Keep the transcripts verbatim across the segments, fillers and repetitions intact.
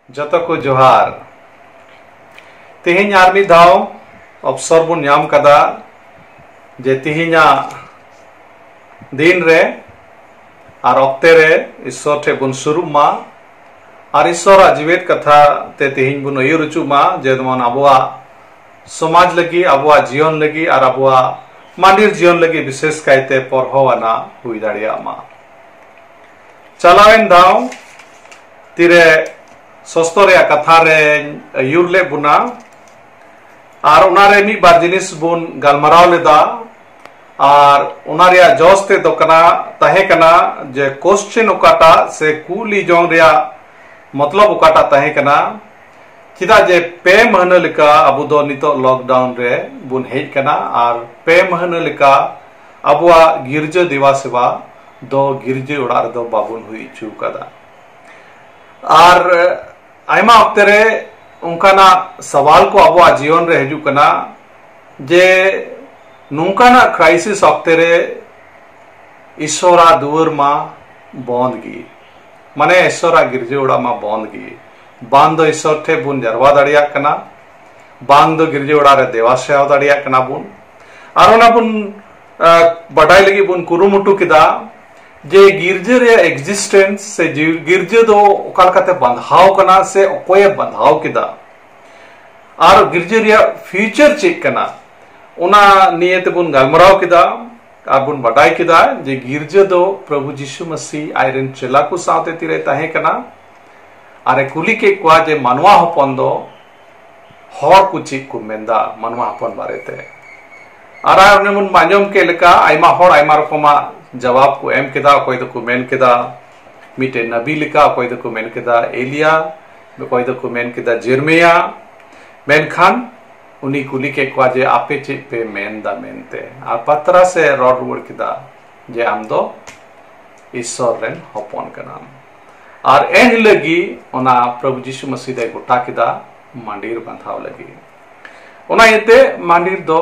ᱡᱚᱛᱚ ᱠᱚ ᱡᱚᱦᱟᱨ᱾ ᱛᱮᱦᱮᱧ ᱟᱨ ᱢᱤᱫ ᱫᱷᱟᱣ ᱚᱯᱥᱚᱨ ᱵᱚᱱ ᱧᱟᱢ ᱠᱟᱫᱟ ᱡᱮ ᱛᱮᱦᱮᱧᱟᱜ ᱫᱤᱱ ᱨᱮ ᱟᱨ ᱚᱠᱛᱮ ᱨᱮ ᱤᱥᱥᱚᱨ ᱴᱷᱮᱱ ᱵᱚᱱ ᱥᱩᱨᱩᱜ ᱢᱟ ᱟᱨ ᱤᱥᱥᱚᱨᱟᱜ ᱡᱤᱣᱮᱫ ᱠᱟᱛᱷᱟ ᱛᱮ ᱛᱮᱦᱮᱧ ᱵᱚᱱ ᱟᱹᱭᱩᱨ ᱦᱚᱪᱚᱜ ᱢᱟ, ᱡᱮ ᱡᱮᱢᱚᱱ ᱟᱵᱚᱣᱟᱜ ᱥᱚᱢᱟᱡᱽ ᱞᱟᱹᱜᱤᱫ, ᱟᱵᱚᱣᱟᱜ ᱡᱤᱭᱚᱱ ᱞᱟᱹᱜᱤᱫ ᱟᱨ ᱟᱵᱚᱣᱟᱜ ᱢᱟᱹᱱᱰᱤᱨ ᱡᱤᱭᱚᱱ ᱞᱟᱹᱜᱤᱫ ᱵᱤᱥᱮᱥ ᱠᱟᱭᱛᱮ ᱯᱚᱨᱦᱚᱣ ᱟᱱᱟᱜ ᱦᱩᱭ ᱫᱟᱲᱮᱭᱟᱜ ᱢᱟ᱾ ᱪᱟᱞᱟᱣᱮᱱ ᱫᱷᱟᱣ ᱛᱤᱨᱮ ᱥᱚᱥᱛᱚ ᱨᱮᱭᱟᱜ ᱠᱟᱛᱷᱟ ᱨᱮᱧ ᱟᱹᱭᱩᱨ ᱞᱮᱫ ᱵᱚᱱᱟ ᱟᱨ ᱚᱱᱟᱨᱮ ᱢᱤᱫ ᱵᱟᱨ ᱡᱤᱱᱤᱥ ᱵᱚᱱ ᱜᱟᱞᱢᱟᱨᱟᱣ ᱞᱮᱫᱟ᱾ ᱟᱨ ᱚᱱᱟ ᱨᱮᱭᱟᱜ ᱡᱚᱥ ᱛᱮᱫ ᱫᱚ ᱠᱟᱱᱟ, ᱛᱟᱦᱮᱸ ᱠᱟᱱᱟ ᱡᱮ ᱠᱚᱥᱪᱮᱱ ᱚᱠᱟᱴᱟᱜ ᱥᱮ ᱠᱩᱞᱤ ᱡᱚᱝ ᱨᱮᱭᱟᱜ ᱢᱚᱛᱞᱚᱵ ᱚᱠᱟᱴᱟᱜ ᱛᱟᱦᱮᱸ ᱠᱟᱱᱟ, ᱪᱮᱫᱟᱜ ᱡᱮ ᱯᱮ ᱢᱟᱹᱦᱱᱟᱹ ᱞᱮᱠᱟ ᱟᱵᱚ ᱫᱚ ᱱᱤᱛᱚᱜ ᱞᱚᱠᱰᱟᱣᱩᱱ ᱨᱮ ᱵᱚᱱ ᱦᱮᱡ ᱠᱟᱱᱟ ᱟᱨ ᱯᱮ ᱢᱟᱹᱦᱱᱟᱹ ᱞᱮᱠᱟ ᱟᱵᱚᱣᱟᱜ ᱜᱤᱨᱡᱟᱹ ᱫᱮᱵᱟ ᱥᱮᱵᱟ ᱫᱚ ᱜᱤᱨᱡᱟᱹ ᱚᱲᱟᱜ ᱨᱮᱫᱚ ᱵᱟᱵᱚᱱ ᱦᱩᱭ ᱦᱚᱪᱚ ᱠᱟᱫᱟ᱾ ᱟᱨ ᱟᱭᱢᱟ ᱚᱠᱛᱮ ᱨᱮ ᱚᱱᱠᱟᱱᱟᱜ ᱥᱟᱣᱟᱞ ᱠᱚ ᱟᱵᱚᱣᱟᱜ ᱡᱤᱭᱚᱱ ᱨᱮ ᱦᱤᱡᱩᱜ ᱠᱟᱱᱟ ᱡᱮ ᱱᱚᱝᱠᱟᱱᱟᱜ ᱠᱨᱟᱭᱥᱤᱥ ᱚᱠᱛᱮ ᱨᱮ ᱤᱥᱥᱚᱨᱟᱜ ᱫᱩᱣᱟᱹᱨ ᱢᱟ ᱵᱚᱱᱫ ᱜᱮ, ᱢᱟᱱᱮ ᱤᱥᱥᱚᱨᱟᱜ ᱜᱤᱨᱡᱟᱹ ᱚᱲᱟᱜ ᱢᱟ ᱵᱚᱱᱫ ᱜᱮ᱾ ᱵᱟᱝ ᱫᱚ ᱤᱥᱥᱚᱨ ᱴᱷᱮᱱ ᱵᱚᱱ ᱡᱟᱨᱣᱟ ᱫᱟᱲᱮᱭᱟᱜ ᱠᱟᱱᱟ, ᱵᱟᱝ ᱫᱚ ᱜᱤᱨᱡᱟᱹ ᱚᱲᱟᱜ ᱨᱮ ᱫᱮᱣᱟ ᱥᱮᱣᱟ ᱫᱟᱲᱮᱭᱟᱜ ᱠᱟᱱᱟ ᱵᱚᱱ᱾ ᱟᱨ ᱚᱱᱟ ᱵᱚᱱ ᱟᱸ, ᱵᱟᱰᱟᱭ ᱞᱟᱹᱜᱤᱫ ᱵᱚᱱ ᱠᱩᱨᱩᱢᱩᱴᱩ ᱠᱮᱫᱟ ᱡᱮ ᱜᱤᱨᱡᱟᱹ ᱨᱮᱭᱟᱜ ᱮᱠᱡᱤᱥᱴᱮᱱᱥ ᱥᱮ ᱡᱤ- ᱜᱤᱨᱡᱟᱹ ᱫᱚ ᱚᱠᱟ ᱞᱮᱠᱟᱛᱮ ᱵᱟᱸᱫᱷᱟᱣ ᱠᱟᱱᱟ ᱥᱮ ᱚᱠᱚᱭᱮ ᱵᱟᱸᱫᱷᱟᱣ ᱠᱮᱫᱟ ᱟᱨ ᱜᱤᱨᱡᱟᱹ ᱨᱮᱭᱟᱜ ᱯᱷᱤᱭᱩᱪᱟᱨ ᱪᱮᱫ ᱠᱟᱱᱟ, ᱚᱱᱟ ᱱᱤᱭᱮ ᱛᱮᱵᱚᱱ ᱜᱟᱞᱢᱟᱨᱟᱣ ᱠᱮᱫᱟ᱾ ᱟᱨ ᱵᱚᱱ ᱵᱟᱰᱟᱭ ᱠᱮᱫᱟ ᱡᱮ ᱜᱤᱨᱡᱟᱹ ᱫᱚ ᱯᱨᱚᱵᱷᱩ ᱡᱤᱥᱩ ᱢᱟᱹᱥᱤ ᱟᱡᱨᱮᱱ ᱪᱮᱞᱟ ᱠᱚ ᱥᱟᱶᱛᱮ ᱛᱤᱨᱮ ᱛᱟᱦᱮᱸ ᱠᱟᱱᱟ ᱟᱨᱮ ᱠᱩᱞᱤ ᱠᱮᱫ ᱠᱚᱣᱟ ᱡᱮ ᱢᱟᱱᱣᱟ ᱦᱚᱯᱚᱱ ᱫᱚ ᱦᱚᱲ ᱠᱚ ᱪᱮᱫ ᱠᱚ ᱢᱮᱱᱫᱟ ᱢᱟᱱᱣᱟ ᱦᱚᱯᱚᱱ ᱵᱟᱨᱮᱛᱮ᱾ ᱟᱨ ᱟᱨ ᱚᱱᱮ ᱵᱚᱱ ᱟᱸᱡᱚᱢ ᱠᱮᱫ ᱞᱮᱠᱟ ᱟᱭᱢᱟ ᱦᱚᱲ ᱟᱭᱢᱟ ᱨᱚᱠᱚᱢᱟᱜ ᱡᱟᱣᱟᱵ ᱠᱚ ᱮᱢ ᱠᱮᱫᱟ᱾ ᱚᱠᱚᱭ ᱫᱚᱠᱚ ᱢᱮᱱ ᱠᱮᱫᱟ ᱢᱤᱫᱴᱮᱱ ᱱᱟᱵᱤ ᱞᱮᱠᱟ, ᱚᱠᱚᱭ ᱫᱚᱠᱚ ᱢᱮᱱ ᱠᱮᱫᱟ ᱮᱞᱤᱭᱟ, ᱚᱠᱚᱭ ᱫᱚᱠᱚ ᱢᱮᱱ ᱠᱮᱫᱟ ᱡᱮᱨᱢᱤᱭᱟ᱾ ᱢᱮᱱᱠᱷᱟᱱ ᱩᱱᱤ ᱠᱩᱞᱤ ᱠᱮᱫ ᱠᱚᱣᱟ ᱡᱮ ᱟᱯᱮ ᱪᱮᱫ ᱯᱮ ᱢᱮᱱᱫᱟ ᱢᱮᱱᱛᱮ᱾ ᱟᱨ ᱯᱟᱛᱨᱟᱥ ᱮ ᱨᱚᱲ ᱨᱩᱣᱟᱹᱲ ᱠᱮᱫᱟ ᱡᱮ ᱟᱢ ᱫᱚ ᱤᱥᱥᱚᱨ ᱨᱮᱱ ᱦᱚᱯᱚᱱ ᱠᱟᱱᱟᱢ᱾ ᱟᱨ ᱮᱱᱦᱤᱞᱳᱜ ᱜᱮ ᱚᱱᱟ ᱯᱨᱚᱵᱷᱩ ᱡᱤᱥᱩ ᱢᱟᱹᱥᱤ ᱫᱚᱭ ᱜᱚᱴᱟ ᱠᱮᱫᱟ ᱢᱟᱸᱰᱤᱨ ᱵᱟᱸᱫᱷᱟᱣ ᱞᱟᱹᱜᱤᱫ᱾ ᱚᱱᱟ ᱤᱭᱟᱹᱛᱮ ᱢᱟᱸᱰᱤᱨ ᱫᱚ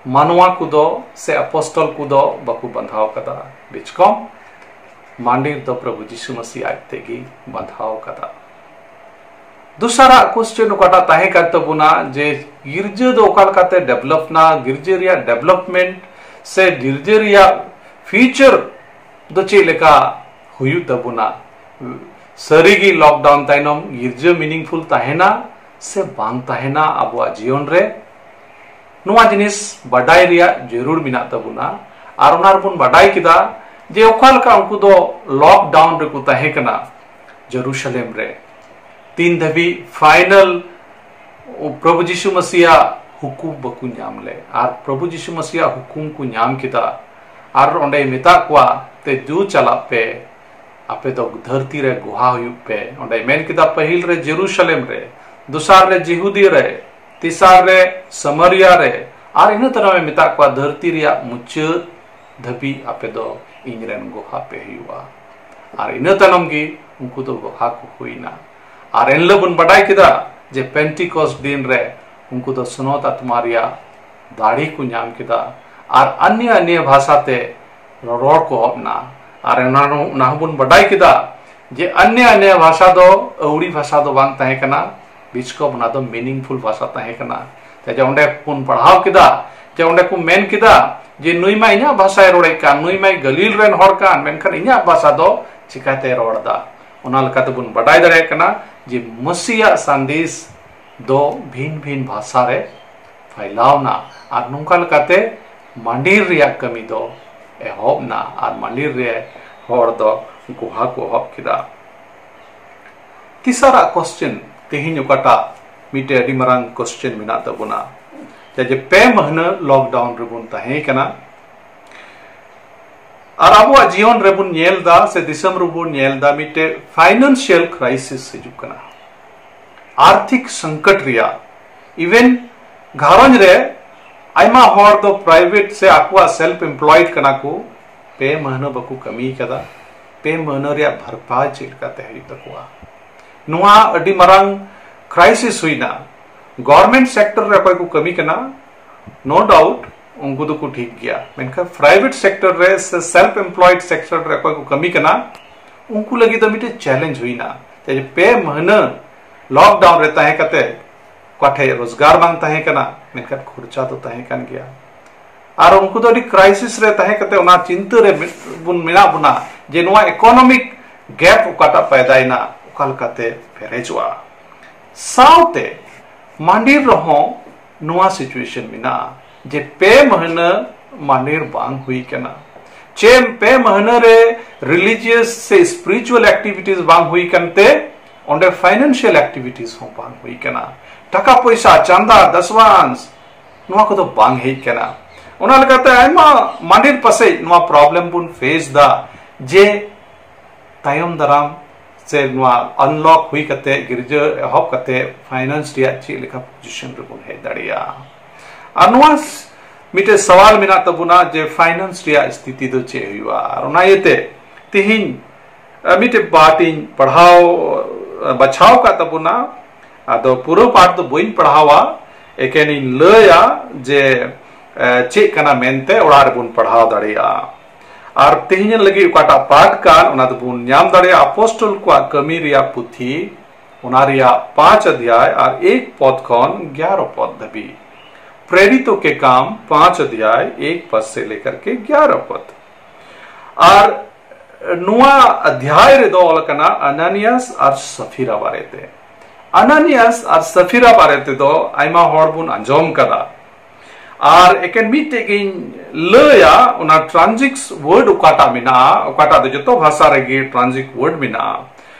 ᱢᱟᱱᱣᱟ ᱠᱚᱫᱚ ᱥᱮ ᱟᱯᱚᱥᱴᱚᱞ ᱠᱚᱫᱚ ᱵᱟᱠᱚ ᱵᱟᱸᱫᱷᱟᱣ ᱠᱟᱫᱟ, ᱵᱮᱪᱠᱚᱢ ᱢᱟᱸᱰᱤᱨ ᱫᱚ ᱯᱨᱚᱵᱷᱩ ᱡᱤᱥᱩ ᱢᱟᱹᱥᱤ ᱟᱡ ᱛᱮᱜᱮ ᱵᱟᱸᱫᱷᱟᱣ ᱠᱟᱫᱟ᱾ ᱫᱚᱥᱟᱨᱟᱜ ᱠᱚᱥᱪᱮᱱ ᱚᱠᱟᱴᱟᱜ ᱛᱟᱦᱮᱸ ᱠᱟᱱ ᱛᱟᱵᱚᱱᱟ ᱡᱮ ᱜᱤᱨᱡᱟᱹ ᱫᱚ ᱚᱠᱟ ᱞᱮᱠᱟᱛᱮ ᱰᱮᱵᱷᱞᱚᱯ ᱱᱟ, ᱜᱤᱨᱡᱟᱹ ᱨᱮᱭᱟᱜ ᱰᱮᱵᱷᱞᱚᱯᱢᱮᱱᱴ ᱥᱮ ᱜᱤᱨᱡᱟᱹ ᱨᱮᱭᱟᱜ ᱯᱷᱤᱭᱩᱪᱟᱨ ᱫᱚ ᱪᱮᱫ ᱞᱮᱠᱟ ᱦᱩᱭᱩᱜ ᱛᱟᱵᱚᱱᱟ? ᱥᱟᱹᱨᱤᱜᱮ ᱞᱚᱠᱰᱟᱣᱩᱱ ᱛᱟᱭᱱᱚᱢ ᱜᱤᱨᱡᱟᱹ ᱢᱤᱱᱤᱝᱯᱷᱩᱞ ᱛᱟᱦᱮᱱᱟ ᱥᱮ ᱵᱟᱝ ᱛᱟᱦᱮᱱᱟ ᱟᱵᱚᱣᱟᱜ ᱡᱤᱭᱚᱱ ᱨᱮ? ᱱᱚᱣᱟ ᱡᱤᱱᱤᱥ ᱵᱟᱰᱟᱭ ᱨᱮᱭᱟᱜ ᱡᱟᱹᱨᱩᱲ ᱢᱮᱱᱟᱜ ᱛᱟᱵᱚᱱᱟ᱾ ᱟᱨ ᱚᱱᱟ ᱨᱮᱵᱚᱱ ᱵᱟᱰᱟᱭ ᱠᱮᱫᱟ ᱡᱮ ᱚᱠᱟ ᱞᱮᱠᱟ ᱩᱱᱠᱩ ᱫᱚ ᱞᱚᱠᱰᱟᱣᱩᱱ ᱨᱮᱠᱚ ᱛᱟᱦᱮᱸ ᱠᱟᱱᱟ ᱡᱮᱨᱩᱥᱟᱞᱮᱢ ᱨᱮ, ᱛᱤᱱ ᱫᱷᱟᱹᱵᱤᱡ ᱯᱷᱟᱭᱱᱟᱞ ᱯᱨᱚᱵᱷᱩ ᱡᱤᱥᱩ ᱢᱟᱥᱤᱭᱟᱜ ᱦᱩᱠᱩᱢ ᱵᱟᱠᱚ ᱧᱟᱢ ᱞᱮᱫ᱾ ᱟᱨ ᱯᱨᱚᱵᱷᱩ ᱡᱤᱥᱩ ᱢᱟᱥᱤᱭᱟᱜ ᱦᱩᱠᱩᱢ ᱠᱚ ᱧᱟᱢ ᱠᱮᱫᱟ᱾ ᱟᱨ ᱚᱸᱰᱮᱭ ᱢᱮᱛᱟᱜ ᱠᱚᱣᱟ, "ᱛᱮ ᱫᱩ ᱪᱟᱞᱟᱜ ᱯᱮ, ᱟᱯᱮ ᱫᱚ ᱫᱷᱟᱹᱨᱛᱤ ᱨᱮ ᱜᱚᱦᱟ ᱦᱩᱭᱩᱜ ᱯᱮ᱾" ᱚᱸᱰᱮᱭ ᱢᱮᱱ ᱠᱮᱫᱟ, ᱯᱟᱹᱦᱤᱞ ᱨᱮ ᱡᱮᱨᱩᱥᱟᱞᱮᱢ ᱨᱮ, ᱫᱚᱥᱟᱨ ᱨᱮ ᱡᱤᱦᱩᱫᱤ ᱨᱮ, ᱛᱮᱥᱟᱨ ᱨᱮ ᱥᱟᱢᱟᱨᱤᱭᱟ ᱨᱮ, ᱟᱨ ᱤᱱᱟᱹ ᱛᱟᱭᱱᱚᱢᱮ ᱢᱮᱛᱟᱜ ᱠᱚᱣᱟ, "ᱫᱷᱟᱹᱨᱛᱤ ᱨᱮᱭᱟᱜ ᱢᱩᱪᱟᱹᱫ ᱫᱷᱟᱹᱵᱤᱡ ᱟᱯᱮ ᱫᱚ ᱤᱧ ᱨᱮᱱ ᱜᱚᱦᱟ ᱯᱮ ᱦᱩᱭᱩᱜᱼᱟ᱾" ᱟᱨ ᱤᱱᱟᱹ ᱛᱟᱭᱱᱚᱢ ᱜᱮ ᱩᱱᱠᱩ ᱫᱚ ᱜᱚᱦᱟ ᱠᱚ ᱦᱩᱭᱱᱟ᱾ ᱟᱨ ᱮᱱᱦᱤᱞᱳᱜ ᱵᱚᱱ ᱵᱟᱰᱟᱭ ᱠᱮᱫᱟ ᱡᱮ ᱯᱮᱱᱴᱤᱠᱚᱥᱴ ᱫᱤᱱ ᱨᱮ ᱩᱱᱠᱩ ᱫᱚ ᱥᱚᱱᱚᱛ ᱟᱛᱢᱟ ᱨᱮᱭᱟᱜ ᱫᱟᱲᱮ ᱠᱚ ᱧᱟᱢ ᱠᱮᱫᱟ᱾ ᱟᱨ ᱟᱱᱭᱟ ᱟᱱᱭᱟ ᱵᱷᱟᱥᱟ ᱛᱮ ᱨᱚᱨᱚᱲ ᱠᱚ ᱮᱦᱚᱵ ᱮᱱᱟ᱾ ᱟᱨ ᱚᱱᱟ, ᱚᱱᱟ ᱦᱚᱸᱵᱚᱱ ᱵᱟᱰᱟᱭ ᱠᱮᱫᱟ ᱡᱮ ᱟᱱᱭᱟ ᱟᱱᱭᱟ ᱵᱷᱟᱥᱟ ᱫᱚ ᱟᱹᱣᱲᱤ ᱵᱷᱟᱥᱟ ᱫᱚ ᱵᱟᱝ ᱛᱟᱦᱮᱸ ᱠᱟᱱᱟ, ᱵᱤᱥᱠᱚᱵ ᱚᱱᱟ ᱫᱚ ᱢᱤᱱᱤᱝᱯᱷᱩᱞ ᱵᱷᱟᱥᱟ ᱛᱟᱦᱮᱸ ᱠᱟᱱᱟ᱾ ᱡᱮ ᱚᱸᱰᱮ ᱵᱚᱱ ᱯᱟᱲᱦᱟᱣ ᱠᱮᱫᱟ ᱡᱮ ᱚᱸᱰᱮ ᱠᱚ ᱢᱮᱱ ᱠᱮᱫᱟ ᱡᱮ, "ᱱᱩᱭ ᱢᱟ ᱤᱧᱟᱹᱜ ᱵᱷᱟᱥᱟᱭ ᱨᱚᱲᱮᱫ ᱠᱟᱱ, ᱱᱩᱭ ᱢᱟᱭ ᱜᱟᱹᱞᱤᱞ ᱨᱮᱱ ᱦᱚᱲ ᱠᱟᱱ, ᱢᱮᱱᱠᱷᱟᱱ ᱤᱧᱟᱹᱜ ᱵᱷᱟᱥᱟ ᱫᱚ ᱪᱤᱠᱟᱛᱮᱭ ᱨᱚᱲ ᱮᱫᱟ?" ᱚᱱᱟ ᱞᱮᱠᱟᱛᱮ ᱵᱚᱱ ᱵᱟᱰᱟᱭ ᱫᱟᱲᱮᱭᱟᱜ ᱠᱟᱱᱟ ᱡᱮ ᱢᱟᱹᱥᱤᱭᱟᱜ ᱥᱟᱸᱫᱮᱥ ᱫᱚ ᱵᱷᱤᱱ ᱵᱷᱤᱱ ᱵᱷᱟᱥᱟ ᱨᱮ ᱯᱷᱟᱭᱞᱟᱣ ᱮᱱᱟ᱾ ᱟᱨ ᱱᱚᱝᱠᱟ ᱞᱮᱠᱟᱛᱮ ᱢᱟᱱᱰᱤᱨ ᱨᱮᱭᱟᱜ ᱠᱟᱹᱢᱤ ᱫᱚ ᱮᱦᱚᱵ ᱮᱱᱟ᱾ ᱟᱨ ᱢᱟᱱᱰᱤᱨ ᱨᱮ ᱦᱚᱲ ᱫᱚ ᱜᱚᱦᱟ ᱠᱚ ᱮᱦᱚᱵ ᱠᱮᱫᱟ᱾ ᱛᱮᱥᱟᱨᱟᱜ ᱠᱚᱥᱪᱮᱱ, ᱛᱮᱦᱮᱧ ᱚᱠᱟᱴᱟᱜ ᱢᱤᱫᱴᱮᱡ ᱟᱹᱰᱤ ᱢᱟᱨᱟᱝ ᱠᱚᱥᱪᱮᱱ ᱢᱮᱱᱟᱜ ᱛᱟᱵᱚᱱᱟ, ᱡᱮ, ᱡᱮ ᱯᱮ ᱢᱟᱹᱦᱱᱟᱹ ᱞᱚᱠᱰᱟᱣᱩᱱ ᱨᱮᱵᱚᱱ ᱛᱟᱦᱮᱸ ᱠᱟᱱᱟ᱾ ᱟᱨ ᱟᱵᱚᱣᱟᱜ ᱡᱤᱭᱚᱱ ᱨᱮᱵᱚᱱ ᱧᱮᱞ ᱮᱫᱟ ᱥᱮ ᱫᱤᱥᱚᱢ ᱨᱮᱵᱚᱱ ᱧᱮᱞ ᱮᱫᱟ, ᱢᱤᱫᱴᱮᱡ ᱯᱷᱟᱭᱱᱟᱱᱥᱤᱭᱟᱞ ᱠᱨᱟᱭᱥᱤᱥ ᱦᱤᱡᱩᱜ ᱠᱟᱱᱟ, ᱟᱨᱛᱷᱤᱠ ᱥᱚᱝᱠᱚᱴ ᱨᱮᱭᱟᱜ᱾ ᱤᱵᱷᱮᱱ ᱜᱷᱟᱨᱚᱸᱡᱽ ᱨᱮ ᱟᱭᱢᱟ ᱦᱚᱲ ᱫᱚ ᱯᱨᱟᱭᱵᱷᱮᱴ ᱥᱮ ᱟᱠᱚᱣᱟᱜ ᱥᱮᱞᱯ ᱮᱢᱯᱞᱚᱭᱮᱰ ᱠᱟᱱᱟ ᱠᱚ, ᱯᱮ ᱢᱟᱹᱦᱱᱟᱹ ᱵᱟᱠᱚ ᱠᱟᱹᱢᱤ ᱠᱟᱫᱟ, ᱯᱮ ᱢᱟᱹᱦᱱᱟᱹ ᱨᱮᱭᱟᱜ ᱵᱷᱟᱨᱯᱟᱭ ᱪᱮᱫ ᱞᱮᱠᱟᱛᱮ ᱦᱩᱭᱩᱜ ᱛᱟᱠᱚᱣᱟ? ᱱᱚᱣᱟ ᱟᱹᱰᱤ ᱢᱟᱨᱟᱝ ᱠᱨᱟᱭᱥᱤᱥ ᱦᱩᱭᱱᱟ᱾ ᱜᱚᱵᱷᱚᱨᱢᱮᱱᱴ ᱥᱮᱠᱴᱚᱨ ᱨᱮ ᱚᱠᱚᱭ ᱠᱚ ᱠᱟᱹᱢᱤ ᱠᱟᱱᱟ, ᱱᱳ ᱰᱟᱣᱩᱴ ᱩᱱᱠᱩ ᱫᱚᱠᱚ ᱴᱷᱤᱠ ᱜᱮᱭᱟ, ᱢᱮᱱᱠᱷᱟᱱ ᱯᱨᱟᱭᱵᱷᱮᱴ ᱥᱮᱠᱴᱚᱨ ᱨᱮ ᱥᱮ ᱥᱮᱞᱯ ᱮᱢᱯᱞᱚᱭᱮᱰ ᱥᱮᱠᱴᱚᱨ ᱨᱮ ᱚᱠᱚᱭ ᱠᱚ ᱠᱟᱹᱢᱤ ᱠᱟᱱᱟ, ᱩᱱᱠᱩ ᱞᱟᱹᱜᱤᱫ ᱫᱚ ᱢᱤᱫᱴᱮᱡ ᱪᱮᱞᱮᱧᱡᱽ ᱦᱩᱭᱱᱟ᱾ ᱡᱮ ᱯᱮ ᱢᱟᱹᱦᱱᱟᱹ ᱞᱚᱠᱰᱟᱣᱩᱱ ᱨᱮ ᱛᱟᱦᱮᱸ ᱠᱟᱛᱮ ᱚᱠᱟ ᱴᱷᱮᱡ ᱨᱳᱡᱽᱜᱟᱨ ᱵᱟᱝ ᱛᱟᱦᱮᱸ ᱠᱟᱱᱟ, ᱢᱮᱱᱠᱷᱟᱱ ᱠᱷᱚᱨᱪᱟ ᱫᱚ ᱛᱟᱦᱮᱸ ᱠᱟᱱ ᱜᱮᱭᱟ᱾ ᱟᱨ ᱩᱱᱠᱩ ᱫᱚ ᱟᱹᱰᱤ ᱠᱨᱟᱭᱥᱤᱥ ᱨᱮ ᱛᱟᱦᱮᱸ ᱠᱟᱛᱮ ᱚᱱᱟ ᱪᱤᱱᱛᱟᱹ ᱨᱮ ᱢᱮ-, ᱵᱚᱱ ᱢᱮᱱᱟᱜ ᱵᱚᱱᱟ ᱡᱮ ᱱᱚᱣᱟ ᱤᱠᱳᱱᱚᱢᱤᱠ ᱜᱮᱯ ᱚᱠᱟᱴᱟᱜ ᱯᱟᱭᱫᱟᱭᱮᱱᱟ, ᱚᱠᱟ ᱞᱮᱠᱟᱛᱮ ᱯᱮᱨᱮᱡᱚᱜᱼᱟ᱾ ᱥᱟᱶᱛᱮ ᱢᱟᱱᱰᱤᱨ ᱨᱮᱦᱚᱸ ᱱᱚᱣᱟ ᱥᱤᱪᱩᱭᱮᱥᱚᱱ ᱢᱮᱱᱟᱜᱼᱟ ᱡᱮ ᱯᱮ ᱢᱟᱹᱦᱱᱟᱹ ᱢᱟᱱᱰᱤᱨ ᱵᱟᱝ ᱦᱩᱭ ᱠᱟᱱᱟ, ᱪᱮ ᱯᱮ ᱢᱟᱹᱦᱱᱟᱹ ᱨᱮ ᱨᱤᱞᱤᱡᱤᱭᱟᱥ ᱥᱮ ᱥᱯᱤᱨᱤᱪᱩᱣᱟᱞ ᱮᱠᱴᱤᱵᱷᱤᱴᱤᱡ ᱵᱟᱝ ᱦᱩᱭ ᱠᱟᱱᱛᱮ ᱚᱸᱰᱮ ᱯᱷᱟᱭᱱᱟᱱᱥᱤᱭᱟᱞ ᱮᱠᱴᱤᱵᱷᱤᱴᱤᱡ ᱦᱚᱸ ᱵᱟᱝ ᱦᱩᱭ ᱠᱟᱱᱟ᱾ ᱴᱟᱠᱟ ᱯᱚᱭᱥᱟ, ᱪᱟᱸᱫᱟ, ᱫᱟᱥᱣᱟᱱᱥ, ᱱᱚᱣᱟ ᱠᱚᱫᱚ ᱵᱟᱝ ᱦᱮᱡ ᱠᱟᱱᱟ᱾ ᱚᱱᱟ ᱞᱮᱠᱟᱛᱮ ᱟᱭᱢᱟ ᱢᱟᱱᱰᱤᱨ ᱯᱟᱥᱮᱡ ᱱᱚᱣᱟ ᱯᱨᱚᱵᱞᱮᱢ ᱵᱚᱱ ᱯᱷᱮᱥ ᱫᱟ ᱡᱮ ᱛᱟᱭᱚᱢ ᱫᱟᱨᱟᱢ ᱥᱮ ᱱᱚᱣᱟ ᱟᱱᱞᱚᱠ ᱦᱩᱭ ᱠᱟᱛᱮ, ᱜᱤᱨᱡᱟᱹ ᱮᱦᱚᱵ ᱠᱟᱛᱮ ᱯᱷᱟᱭᱱᱟᱱᱥ ᱨᱮᱭᱟᱜ ᱪᱮᱫ ᱞᱮᱠᱟ ᱯᱚᱡᱤᱥᱚᱱ ᱨᱮᱵᱚᱱ ᱦᱮᱡ ᱫᱟᱲᱮᱭᱟᱜᱼᱟ᱾ ᱟᱨ ᱱᱚᱣᱟ ᱢᱤᱫᱴᱮᱡ ᱥᱟᱣᱟᱞ ᱢᱮᱱᱟᱜ ᱛᱟᱵᱚᱱᱟ ᱡᱮ ᱯᱷᱟᱭᱱᱟᱱᱥ ᱨᱮᱭᱟᱜ ᱥᱛᱷᱤᱛᱤ ᱫᱚ ᱪᱮᱫ ᱦᱩᱭᱩᱜᱼᱟ᱾ ᱟᱨ ᱚᱱᱟ ᱤᱭᱟᱹᱛᱮ ᱛᱮᱦᱮᱧ, ᱟᱨ ᱢᱤᱫᱴᱮᱡ ᱯᱟᱨᱴ ᱤᱧ ᱯᱟᱲᱦᱟᱣ, ᱟᱨ ᱵᱟᱪᱷᱟᱣ ᱟᱠᱟᱫ ᱛᱟᱵᱚᱱᱟ᱾ ᱟᱫᱚ ᱯᱩᱨᱟᱹ ᱯᱟᱨᱴ ᱫᱚ ᱵᱟᱹᱧ ᱯᱟᱲᱦᱟᱣᱟ, ᱮᱠᱮᱱ ᱤᱧ ᱞᱟᱹᱭᱟ ᱡᱮ, ᱟᱨ ᱪᱮᱫ ᱠᱟᱱᱟ ᱢᱮᱱᱛᱮ ᱚᱲᱟᱜ ᱨᱮᱵᱚᱱ ᱯᱟᱲᱦᱟᱣ ᱫᱟᱲᱮᱭᱟᱜᱼᱟ᱾ ᱟᱨ ᱛᱮᱦᱮᱧ ᱞᱟᱹᱜᱤᱫ ᱚᱠᱟᱴᱟᱜ ᱯᱟᱨᱴ ᱠᱟᱱ, ᱚᱱᱟ ᱫᱚᱵᱚᱱ ᱧᱟᱢ ᱫᱟᱲᱮᱭᱟᱜᱼᱟ ᱟᱯᱚᱥᱴᱚᱞ ᱠᱚᱣᱟᱜ ᱠᱟᱹᱢᱤ ᱨᱮᱭᱟᱜ ᱯᱩᱛᱷᱤ, ᱚᱱᱟ ᱨᱮᱭᱟᱜ ᱯᱟᱸᱪ ᱚᱫᱷᱭᱟᱭ ᱟᱨ ᱮᱠ ᱯᱚᱫ ᱠᱷᱚᱱ ᱜᱭᱟᱨᱚ ᱯᱚᱫ ᱫᱷᱟᱹᱵᱤᱡ᱾ ᱯᱨᱮᱨᱤᱛᱚ ᱠᱮ ᱠᱟᱢ ᱯᱟᱸᱪ ᱚᱫᱷᱭᱟᱭ ᱮᱠ ᱯᱚᱫ ᱥᱮ ᱞᱮᱠᱟᱨ ᱠᱮ ᱜᱭᱟᱨᱚ ᱯᱚᱫ᱾ ᱟᱨ ᱱᱚᱣᱟ ᱚᱫᱷᱭᱟᱭ ᱨᱮᱫᱚ ᱚᱞ ᱟᱠᱟᱱᱟ ᱟᱱᱟᱱᱤᱭᱟᱥ ᱟᱨ ᱥᱟᱯᱷᱤᱨᱟ ᱵᱟᱨᱮᱛᱮ᱾ ᱟᱱᱟᱱᱤᱭᱟᱥ ᱟᱨ ᱥᱟᱯᱷᱤᱨᱟ ᱵᱟᱨᱮ ᱛᱮᱫᱚ ᱟᱭᱢᱟ ᱦᱚᱲ ᱵᱚᱱ ᱟᱸᱡᱚᱢ ᱠᱟᱫᱟ᱾ ᱟᱨ ᱮᱠᱮᱱ ᱢᱤᱫᱴᱮᱡ ᱜᱤᱧ ᱞᱟᱹᱭᱟ, ᱚᱱᱟ ᱴᱨᱟᱱᱡᱤᱠᱥ ᱣᱟᱨᱰ ᱚᱠᱟᱴᱟᱜ ᱢᱮᱱᱟᱜᱼᱟ, ᱚᱠᱟᱴᱟᱜ ᱫᱚ ᱡᱚᱛᱚ ᱵᱷᱟᱥᱟ ᱨᱮᱜᱮ ᱴᱨᱟᱱᱡᱤᱠ ᱣᱟᱨᱰ ᱢᱮᱱᱟᱜᱼᱟ,